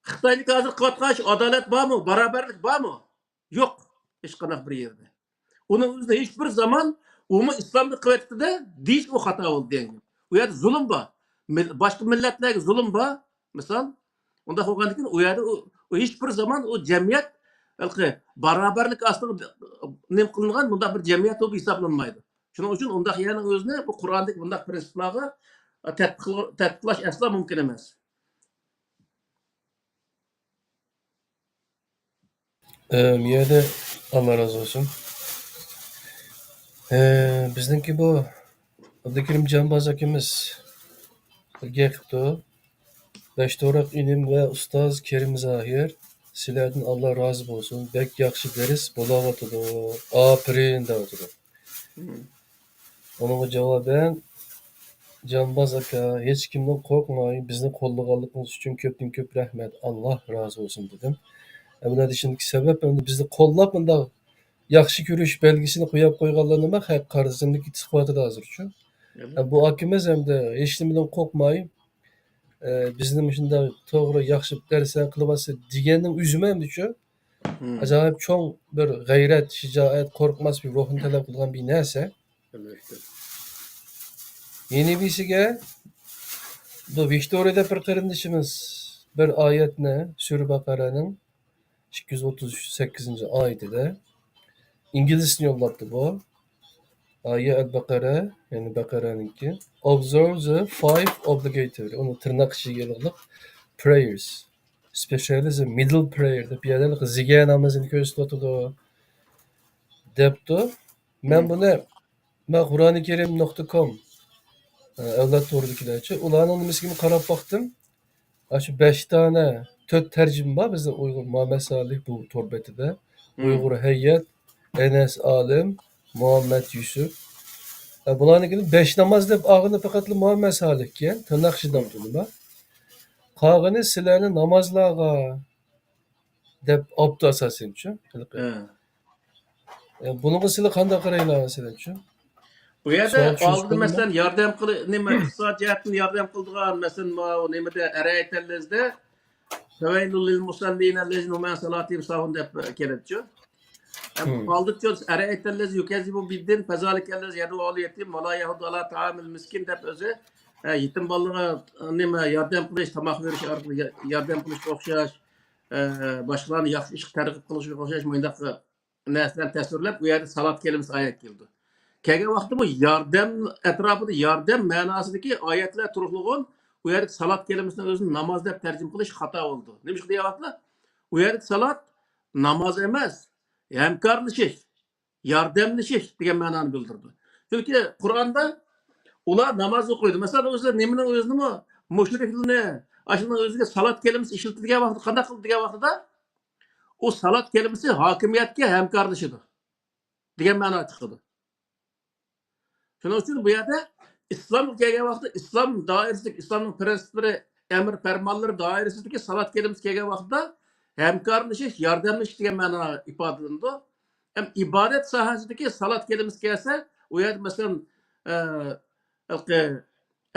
خىتاينىڭكى ھازىر قىلىۋاتقان ئىشى ئادالەت بارمۇ؟ باراۋەرلىك بارمۇ؟ يوق، ھېچقانداق بىر يەردە. ئۇنىڭ ئۆزىنى ھېچ بىر زامان ئۇمۇ ئىسلامدا قىلىۋەتتى-دە، دېيىش ئۇ خاتا بولدى دېگەن گەپ. ئۇ يەردە زۇلۇم بار. مىل-، باشقا مىللەتلەرگە زۇلۇم بار، مىسال. ئۇنداق بولغاندىكىن ئۇ يەردە ئۇ، ئۇ ھېچ بىر زامان ئۇ جەمئىيەت ھېلىقى باراۋەرلىك ئاستىدا نېمە قىلىنغان مۇنداق بىر جەمئىيەت بولۇپ ھېسابلانمايدۇ. شۇنىڭ ئۈچۈن ئۇنداق يەرنىڭ ئۆزىنى بۇ قۇرئاندىكى بۇنداق پىرىنسىپلارغا تەتبىق-، تەتبىقلاش ئەسلا مۇمكىن ئەمەس. ئە، مۇ يەردە ئاللا رازى بولسۇن. ئە، بىزنىڭكى بۇ ئابدۇكېرىم جانباز ئاكىمىز بىر گەپ قىپتۇ. بەشتوراق ئىنىم ۋە ئۇستاز كېرىم زاھىر، سىلەردىن ئاللا رازى بولسۇن. بەك ياخشى دەرس بولاۋاتىدۇ. ئاپىرىن دەۋاتىدۇ. مم. ئۇنىڭغا جاۋابەن، جانباز ئاكا، ھېچكىمدىن قورقماي، بىزنى قوللىغانلىقىڭىز ئۈچۈن كۆپتىن كۆپ رەھمەت، ئاللا رازى بولسۇن، دېدىم. ئەمدى دېيىشىمدىكى سەۋەب، ئەمدى بىزنى قوللاپ، مۇنداق ياخشى كۆرۈش بەلگىسىنى قويۇپ قويغانلارنىمۇ خەق قەرزىمىزنىڭ ئىسپاتىدا ھازىرچۇ. ئەمدى بۇ ئاكىمىز ئەمدى ھېچنېمىدىن قورقماي، ئە، بىزنى مۇشۇنداق توغرا، ياخشى دەرسلەر قىلىۋاتسا دېگەننىڭ ئۆزىمۇ ئەمدىچۇ، مم. ئاجايىپ چوڭ بىر غەيرەت، شىجائەت، قورقماس بىر روھنى تەلەپ قىلىدىغان بىر نەرسە. ئەلۋەتتە. يەنە بىرسىگە، بۇ ۋىكتورىيەدە بىر قېرىندىشىمىز بىر ئايەتنى، سۈرە بەقەرەنىڭ ئىككى يۈز ئوتتۇز سەككىزىنچى ئايىتىدە ئىنگلىزچىسىنى يوللاپتۇ بۇ. ئايە ئەل بەقەرە، يەنى بەقەرەنىڭكى. Observe the five obligatory. ئۇنى تىرناق ئىچىگە ئېلىغلىق. Prayers. Especially the middle prayer دەپ يەنە زىگە نامىزىنى كۆرسىتىۋاتىدۇ. دەپتۇ. مەن مم. بۇنى مەن قۇرئانى كەرىم نۇقتا كوم، ئە، ئەۋلاد تورىدىكىلەرچۇ، ئۇلارنىڭ نېمىسىگىمۇ قاراپ باقتىم. ئاشۇ بەش دانە، تۆت تەرجىمە بار بىزدە ئۇيغۇر، مۇھەممەد سالىھ بۇ تور بېتىدە. مم. ئۇيغۇر ھەيئەت، ئەنەس ئالىم، مۇھەممەد يۈسۈپ. ئە، بۇلارنىڭكىنى بەش ناماز دەپ ئالغىنى پەقەتلا مۇھەممەد سالىھكەن، تىرناق ئىچىدە ئاپتونوما. قالغىنى سىلەرنى نامازلارغا دەپ ئاپتۇ ئاساسەنچۇ. ھېلىقى. ھە. ئە، بۇنىڭغا سىلەر قانداق قارايلا، مەسىلەنچۇ؟ بۇ يەردە سوئال چۈشۈرۈش ئالدىدا، بولدىمۇ؟ مەسىلەن، ياردەم قىل-، نېمە، ئىقتىساد جەھەتتىن ياردەم قىلىدىغان، مەسىلەن، ماۋۇ نېمىدە، ئەرەيتەللەزدە، فَوَيْلٌ لِلْمُصَلِّينَ الَّذِينَ هُمْ عَنْ صَلَاتِهِمْ سَاهُونَ دەپ كېلىدىچۇ. ھەم مم. ئالدىچۇ، أَرَأَيْتَ الَّذِي يُكَذِّبُ بِالدِّينِ فَذَلِكَ الَّذِي يَدُعُّ الْيَتِيمَ وَلَا يَحُضُّ عَلَى طَعَامِ الْمِسْكِينِ دەپ ئۆزى، ئە، يېتىم بالىلارغا، نېمە، ياردەم قىلىش، تاماق بېرىش ئارقىلىق يا-، ياردەم قىلىشقا ئوخشاش، ئە، باشقىلارنى ياخشى ئىشقا تەرغىب قىلىشقا ئوخشاش مۇنداق نەرسىلەرنى تەسۋىرلەپ، ئۇ يەردە سالات كەلىمىسى ئايەت كېلىدۇ. كەلگەن ۋاقىتتا بۇ ياردەم ئەتراپىدا ياردەم مەناسىدىكى ئايەتلەر تۇرۇقلىغان، ئۇ يەردە سالات كەلىمىسىنى ئۆزىنى ناماز دەپ تەرجىمە قىلىش خاتا بولىدۇ. نېمىشقا دېگەن ۋاقىتتا، ئۇ يەردە سالات ناماز ئەمەس، ھەمكارلىشىش، ياردەملىشىش دېگەن مەنانى بىلدۈرىدۇ. چۈنكى قۇرئاندا ئۇلار ناماز ئوقۇيدۇ. مەسىلەن، ئۆزى نېمىنىڭ ئۆزىنىمۇ، مۇشرىكلىرىنى، ئاشۇنىڭ ئۆزىگە سالات كەلىمىسى ئىشلىتىدىغان ۋاقتىدا قانداق قىلىدۇ دېگەن ۋاقتىدا، ئۇ سالات كەلىمىسى ھاكىمىيەتكە ھەمكارلىشىدۇ دېگەن مەنا چىقىدۇ. شۇنىڭ ئۈچۈن بۇ يەردە ئىسلامغا كەلگەن ۋاقىتتا ئىسلام دائىرىسىدىكى، ئىسلامنىڭ پىرىنسىپلىرى، ئەمر پەرمانلىرى دائىرىسىدىكى سالات كەلىمىسى كەلگەن ۋاقىتتا ھەمكارلىشىش، ياردەملىشىش دېگەن مەنا ئىپادىلىنىدۇ. ھەم ئىبادەت ساھەسىدىكى سالات كەلىمىسى كەلسە، ئۇ يەردە مەسىلەن، ئە، ھېلىقى،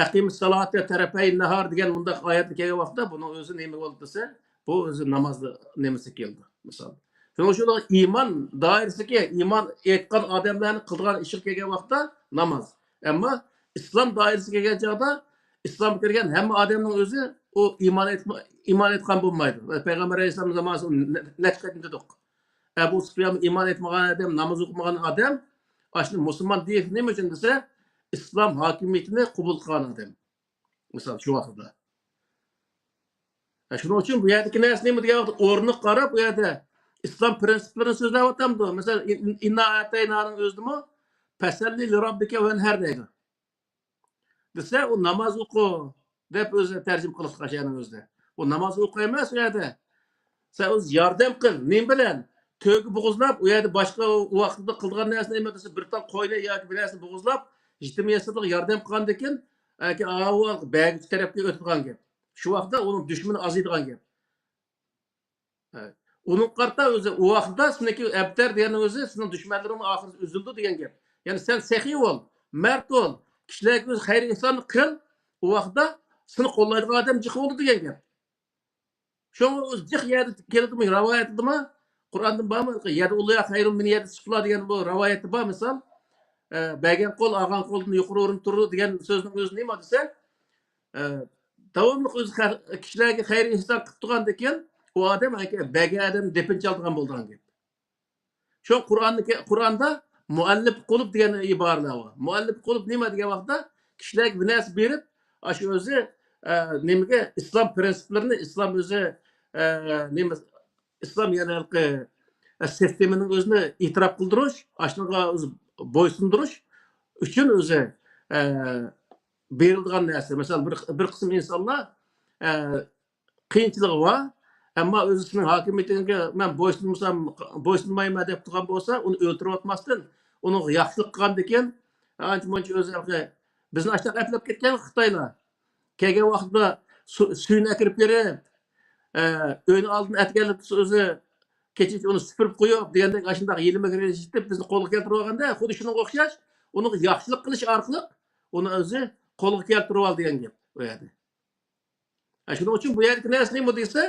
أَقِيمُ الصَّلَاةَ طَرَفَيِ النَّهَارِ دېگەن مۇنداق ئايەتلەر كەلگەن ۋاقىتتا بۇنىڭ ئۆزى نېمە بولدى دېسە، بۇ ئۆزى ناماز نېمىسى كېلىدۇ، مىسال. شۇنىڭ ئۈچۈن ئىمان دائىرىسىدىكى، ئىمان ئېيتقان ئادەملەرنىڭ قىلىدىغان ئىشىغا كەلگەن ۋاقىتتا ناماز. ئەمما ئىسلام دائىرىسىگە كەلگەن چاغدا ئىسلامغا كىرگەن ھەممە ئادەمنىڭ ئۆزى ئۇ ئىمان ئېيتما-، ئىمان ئېيتقان بولمايدۇ. ۋە پەيغەمبەر ئەلەيھىسسالام زامانىسىدا نە-، نەچچە قېتىم دېدۇق. ئەبۇ سۇپيان ئىمان ئېيتمىغان ئادەم، ناماز ئوقۇمىغان ئادەم، ئاشۇنى مۇسۇلمان دېيىش نېمە ئۈچۈن دېسە، ئىسلام ھاكىمىيىتىنى قوبۇل قىلغان ئادەم. مىسال، شۇ ۋاقىتتا. ھە، شۇنىڭ ئۈچۈن بۇ يەردىكى نەرسە نېمە دېگەن ۋاقىتتا، ئورنىغا قاراپ، بۇ يەردە ئىسلام پىرىنسىپلىرىنى سۆزلەۋاتامدۇ؟ مەسىلەن، ئىن-، ئىن-، ئىننا ئەتەينانىڭ ئۆزىدىمۇ، پەسەللى لىراببىكە ۋەنھەر دەيدۇ. دېسە، ئۇ ناماز ئوقۇ دەپ ئۆزى تەرجىمە قىلىدىغان ئىشنىڭ ئۆزىدە. ئۇ ناماز ئوقۇ ئەمەس ئۇ يەردە. سەن ئۆزى ياردەم قىل. نېمە بىلەن؟ تۆگە بوغۇزلاپ، ئۇ يەردە باشقا ئۇ ۋاقتىدا قىلىدىغان نەرسە نېمە دېسە، بىر تال قوينى ياكى بىر نەرسىنى بوغۇزلاپ، يېتىم يېسىرلىققا ياردەم قىلغاندىكىن، ياكى ئاۋۇ بەگچى تەرەپكە ئۆتىدىغان گەپ. شۇ ۋاقىتتا ئۇنىڭ دۈشمىنى ئازىيدىغان گەپ. ھە. ئۇنىڭغا قارىتا ئۆزى، ئۇ ۋاقىتتا سېنىڭكى ئەبتەر دېگەننىڭ ئۆزى سېنىڭ دۈشمەنلىرىڭنىڭ ئاخىرى ئۈزۈلىدۇ دېگەن گەپ. يەنى سەن سېخىي بول، مەرد بول، كىشىلەرگە ئۆز خەير ئېھساننى قىل، ئۇ ۋاقىتتا سېنى قوللايدىغان ئادەم جىق بولىدۇ دېگەن گەپ. شۇڭا ئۆزى جىق يەردە كېلىدىمۇ، رىۋايەتتىمۇ، قۇرئاندا بارمۇ؟ يەدۇللاھۇ خەيرۇن مىن يەدىس سۇفلا دېگەن بۇ رىۋايەتتە بار مىسال. ئە، بەرگەن قول ئالغان قولدىن يۇقىرى ئورۇندا تۇرىدۇ دېگەن سۆزنىڭ ئۆزى نېمە دېسە، ئە، داۋاملىق ئۆزى خە-، كىشىلەرگە خەير ئېھسان قىلىپ تۇرغاندىكىن، ئۇ ئادەم بەرگەن ئادەم دېپىن چالىدىغان بولىدىغان گەپ. شۇ قۇرئاننىكى، قۇرئاندا مۇئەللىپ قۇلۇب دېگەن ئىبارىلەر بار. مۇئەللىپ قۇلۇب نېمە دېگەن ۋاقىتتا، كىشىلەرگە بىر نەرسە بېرىپ، ئاشۇ ئۆزى، ئە، نېمىگە، ئىسلام پىرىنسىپلىرىنى، ئىسلام ئۆزى، ئە، نېمە، ئىسلام، يەنى ھېلىقى، ئە، سىستېمىنىڭ ئۆزىنى ئېتىراپ قىلدۇرۇش، ئاشۇنىڭغا ئۆزى بويسۇندۇرۇش ئۈچۈن ئۆزى، ئە، بېرىلىدىغان نەرسە. مىسال، بىر، بىر قىسىم ئىنسانلار، ئە، قىيىنچىلىقى بار. ئەمما ئۆزىنىڭ ھاكىمىيىتىگە مەن بويسۇنمىسام، بويسۇنمايمەن دەپ تۇرغان بولسا، ئۇنى ئۆلتۈرۈۋاتماستىن، ئۇنىڭغا ياخشىلىق قىلغاندىكىن، ئانچە مۇنچە ئۆزى، بىزنى ئاشۇنداق ئەپلەپ كەتكەن خىتايلار. كەلگەن ۋاقتىدا سۇ-، سۈيىنى ئەكىرىپ بېرىپ، ئە، ئۆينىڭ ئالدىدىن ئەتىگەنلىك ئۆزى كېچىچە ئۇنى سۈپۈرۈپ قويۇپ دېگەندەك، ئاشۇنداق يېلىم ئېگىرىشىتىپ بىزنى قولغا كەلتۈرۈۋالغاندا، خۇددى شۇنىڭغا ئوخشاش، ئۇنىڭغا ياخشىلىق قىلىش ئارقىلىق ئۇنى ئۆزى قولغا كەلتۈرۈۋال دېگەن گەپ ئۇ يەردە. ھە، شۇنىڭ ئۈچۈن بۇ يەردىكى نەرسە نېمە دېسە،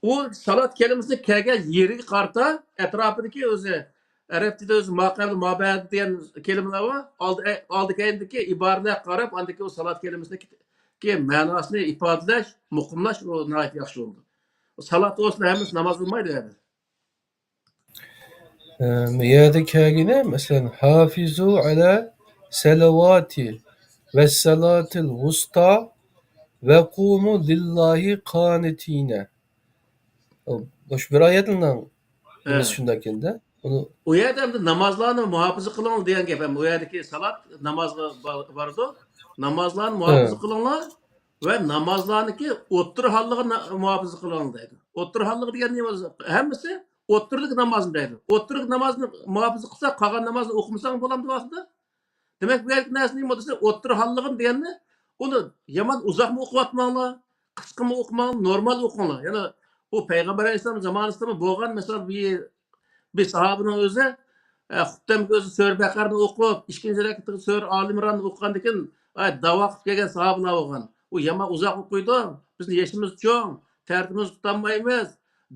ئۇ سالات كەلىمىسى كەلگەن يېرىگە قارىتا ئەتراپىدىكى ئۆزى، ئەرەب تىلىدا ئۆزى ما قەبلە، ما بەئدە دېگەن كەلىمىلەر بار. ئالدى، ئالدى كەينىدىكى ئىبارىلەرگە قاراپ، ئاندىكى ئۇ سالات كەلىمىسىنىڭكى مەناسىنى ئىپادىلەش، مۇقىملاش، ئۇ ناھايىتى ياخشى بولىدۇ. سالات بولسا ھەممىسى ناماز بولمايدۇ يەردە. ئە، يەردە كەلگىنى، مەسىلەن، ھافىزۇ ئەلە سەلەۋاتى ۋەسسالاتىل ۋۇستا ۋەقۇمۇ لىللاھى قانىتىنە. مۇشۇ بىر ئايەتنىڭ ھە. نېمىسى شۇنداق ئىكەندە. ئۇنى ئۇ يەردە ئەمدى نامازلارنى مۇھاپىزە قىلىڭلار دېگەن گەپ. ئەمدى ئۇ يەردىكى سالات نامازغا با-، بارىدۇ. نامازلارنى ھە. مۇھاپىزە قىلىڭلار ۋە نامازلارنىكى ئوتتۇرا ھاللىقىنى نا-، مۇھاپىزە قىلىڭلار دەيدۇ. ئوتتۇرا ھاللىقى دېگەن نېمە؟ ھەممىسى ئوتتۇرىلىق نامازنى دەيدۇ. ئوتتۇرىلىق نامازنى مۇھاپىزە قىلسا، قالغان نامازنى ئوقۇمىساڭ بولامدۇ ۋاقتىدا؟ دېمەك، بۇ يەردىكى نەرسە نېمە دېسە، ئوتتۇرا ھاللىغىن دېگەننى، ئۇنى يامان ئۇزاقمۇ ئوقۇۋاتماڭلار، قىسقىمۇ ئوقۇماڭلار، نورمال ئوقۇڭلار. يەنە ئۇ پەيغەمبەر ئەلەيھىسسالام زامانىسىدىمۇ بولغان، مىسال، بىر، بىر ساھابىنىڭ ئۆزى، ئە، خۇپتەمگە ئۆزى سۈرە بەقەرىنى ئوقۇپ، ئىككىنچى رەكەتتىكى سۈرە ئالى ئىمراننى ئوقۇغاندىن كېيىن، ئاي، داۋا قىلىپ كەلگەن ساھابىلار بولغان. ئۇ يامان ئۇزاق ئوقۇيدۇ، بىزنىڭ يېشىمىز چوڭ، تەرىتىمىز تۇتالمايمىز،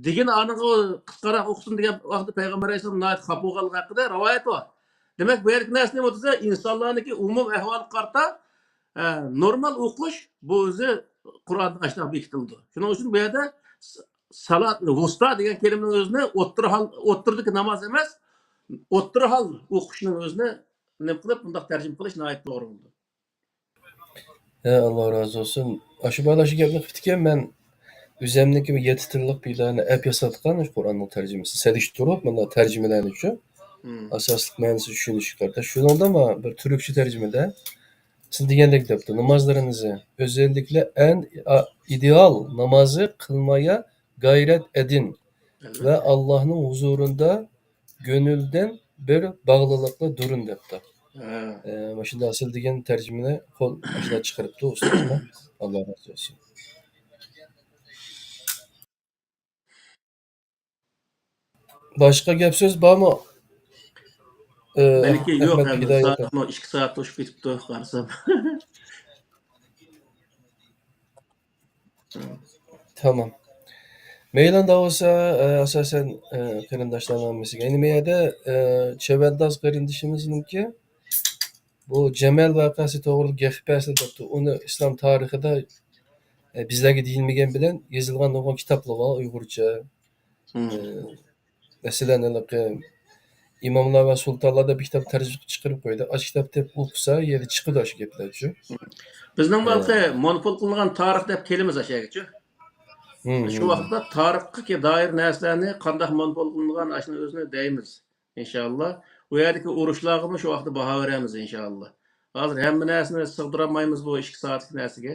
دېگىنى ئانىغا قىسقىراق ئوقۇسۇن دېگەن ۋاقىتتا پەيغەمبەر ئەلەيھىسسالام ناھايىتى خاپا بولغانلىقى ھەققىدە رىۋايەت بار. دېمەك، بۇ يەردىكى نەرسە نېمە دېسە، ئىنسانلارنىڭكى ئومۇمىي ئەھۋالىغا قارىتا، ئە، نورمال ئوقۇش بۇ ئۆزى قۇرئاندا ئاشۇنداق بېكىتىلىدۇ. شۇنىڭ ئۈچۈن بۇ يەردە س-، سالات ۋۇستا دېگەن كەلىمىنىڭ ئۆزىنى ئوتتۇرا ھال، ئوتتۇرىدىكى ناماز ئەمەس، ئوتتۇرا ھال ئوقۇشنىڭ ئۆزىنى نېمە قىلىپ، بۇنداق تەرجىمە قىلىش ناھايىتى توغرا بولىدۇ. ھە، ئاللا رازى بولسۇن. ئاشۇ بالا شۇ گەپنى قىپتىكەن، مەن ئۆزەمنىڭكى بىر يەتتە تىللىق بىلەرنى ئەپ ياساتقان شۇ قۇرئاننىڭ تەرجىمىسى. سېلىشتۇرۇپ، مانا تەرجىمىلەرنىچۇ، مم. ئاساسلىق مەنىسى چۈشىنىشكە قارىتا. شۇنىڭدا ما بىر تۈركچە تەرجىمىدە، سىز دېگەندەك دەپتۇ، نامازلىرىنىزنى ئۆزەللىكلە ئەن ئا-، ئىدېئال نامازى قىلمايا گايرەت ئەدىن ۋە ئاللاھنىڭ ھۇزۇرىندا گۆنۈلدىن بىر باغلىلىقلا دۇرۇن دەپتۇ. ھە. ئە، مۇشۇنداق سىل دېگەن تەرجىمىنى قول ئاشۇنداق چىقىرىپتۇ ئۇستازمۇ. ئاللا رازى بولسۇن. باشقا گەپ سۆز بارمۇ؟ ئە، مەنىكى يوق، ئەھمەت ئەمدى ھىدايەت. سائەتمۇ ئىككى سائەت توشۇپ كېتىپتۇ، قارىسام. تامام. مەيلاندا بولسا، ئە، ئاساسەن، ئە، قېرىنداشلارنىڭ ھەممىسىگە. ئەينى مەيەدە، ئە، چەۋەنداز قېرىندىشىمىزنىڭكى بۇ جەمەل ۋەقەسى توغرىلىق گەپ بەرسە دەپتۇ. ئۇنى ئىسلام تارىخىدا، ئە، بىزلەرگە دېيىلمىگەن بىلەن يېزىلغان نۇرغۇن كىتابلار بار ئۇيغۇرچە. مم. ئە، مەسىلەن، ھېلىقى ئىماملار ۋە سۇلتانلار دەپ بىر كىتاب تەرجىمە چىقىرىپ قويدى. ئاشۇ كىتاب دەپ ئوقۇسا، يەنە چىقىدۇ ئاشۇ گەپلەرچۇ. بىزنىڭ ئە، ھېلىقى مونوپول قىلىنغان تارىخ دەپ كېلىمىز ئاشۇ يەرگىچۇ. مم، شۇ مم. ۋاقىتتا تارىخقا دائىر نەرسىلەرنى قانداق مونوپول قىلىنغان، ئاشۇنى ئۆزىنى دەيمىز، ئىنشاللا. ئۇ يەردىكى ئۇرۇشلارغىمۇ شۇ ۋاقىتتا باھا بېرەمىز، ئىنشاللا. ھازىر ھەممە نەرسىنى سىغدۇرالمايمىز بۇ ئىككى سائەتلىك نەرسىگە.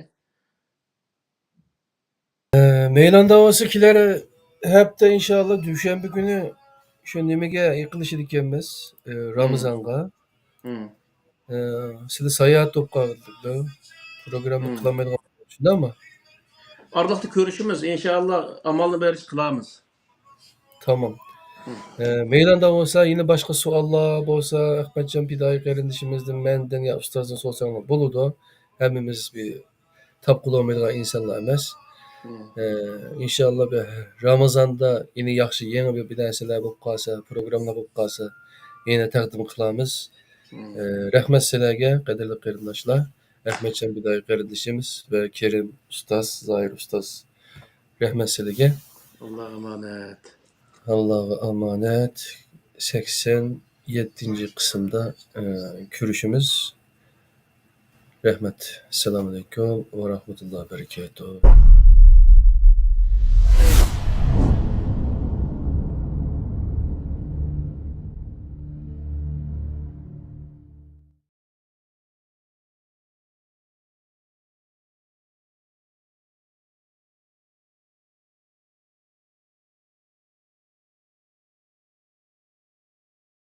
ئە، مەيلاندا بولسا كېلەر ھەپتە ئىنشاللا دۈشەنبە كۈنى شۇ نېمىگە يېقىنلىشىدىكەنمىز، ئە، مم. رامىزانغا. مم. ئە، سىلى ساياھەت بولۇپ قالدى. پروگرامما مم. قىلالمايدىغان بولدۇق، شۇنداقمۇ؟ ئارىلىقتا كۆرۈشىمىز، ئىنشاللا ئامالنى بېرىچە قىلارمىز. تامام. مم. ئە، مەيلاندا بولسا، يەنە باشقا سوئاللار بولسا، ئەخمەتجان پىدائىي قېرىندىشىمىزدىن، مەندىن يا ئۇستازدىن سورىساڭلار بولىدۇ. ھەممىمىز بىر تاپقىلى بولمايدىغان ئىنسانلار ئەمەس. مم. ئە، ئىنشاللا بىر رامىزاندا يەنە ياخشى يېڭى بىر، بىر نەرسىلەر بولۇپ قالسا، پروگراممىلار بولۇپ قالسا، يەنە تەقدىم قىلارمىز. مم. ئە، رەھمەت سىلەرگە، قەدىرلىك قېرىنداشلار. ئەخمەتجان پىدائىي قېرىندىشىمىز ۋە كېرىم ئۇستاز، زاھىر ئۇستاز. رەھمەت سىلىگە. ئاللاغا ئامانەت. ئاللاغا ئامانەت. سەكسەن يەتتىنچى قىسىمدا، ئە، كۆرۈشىمىز. رەھمەت. ئەسسالامۇئەلەيكۇم ۋە رەھمەتۇللاھى ۋە بەرىكاتۇھ.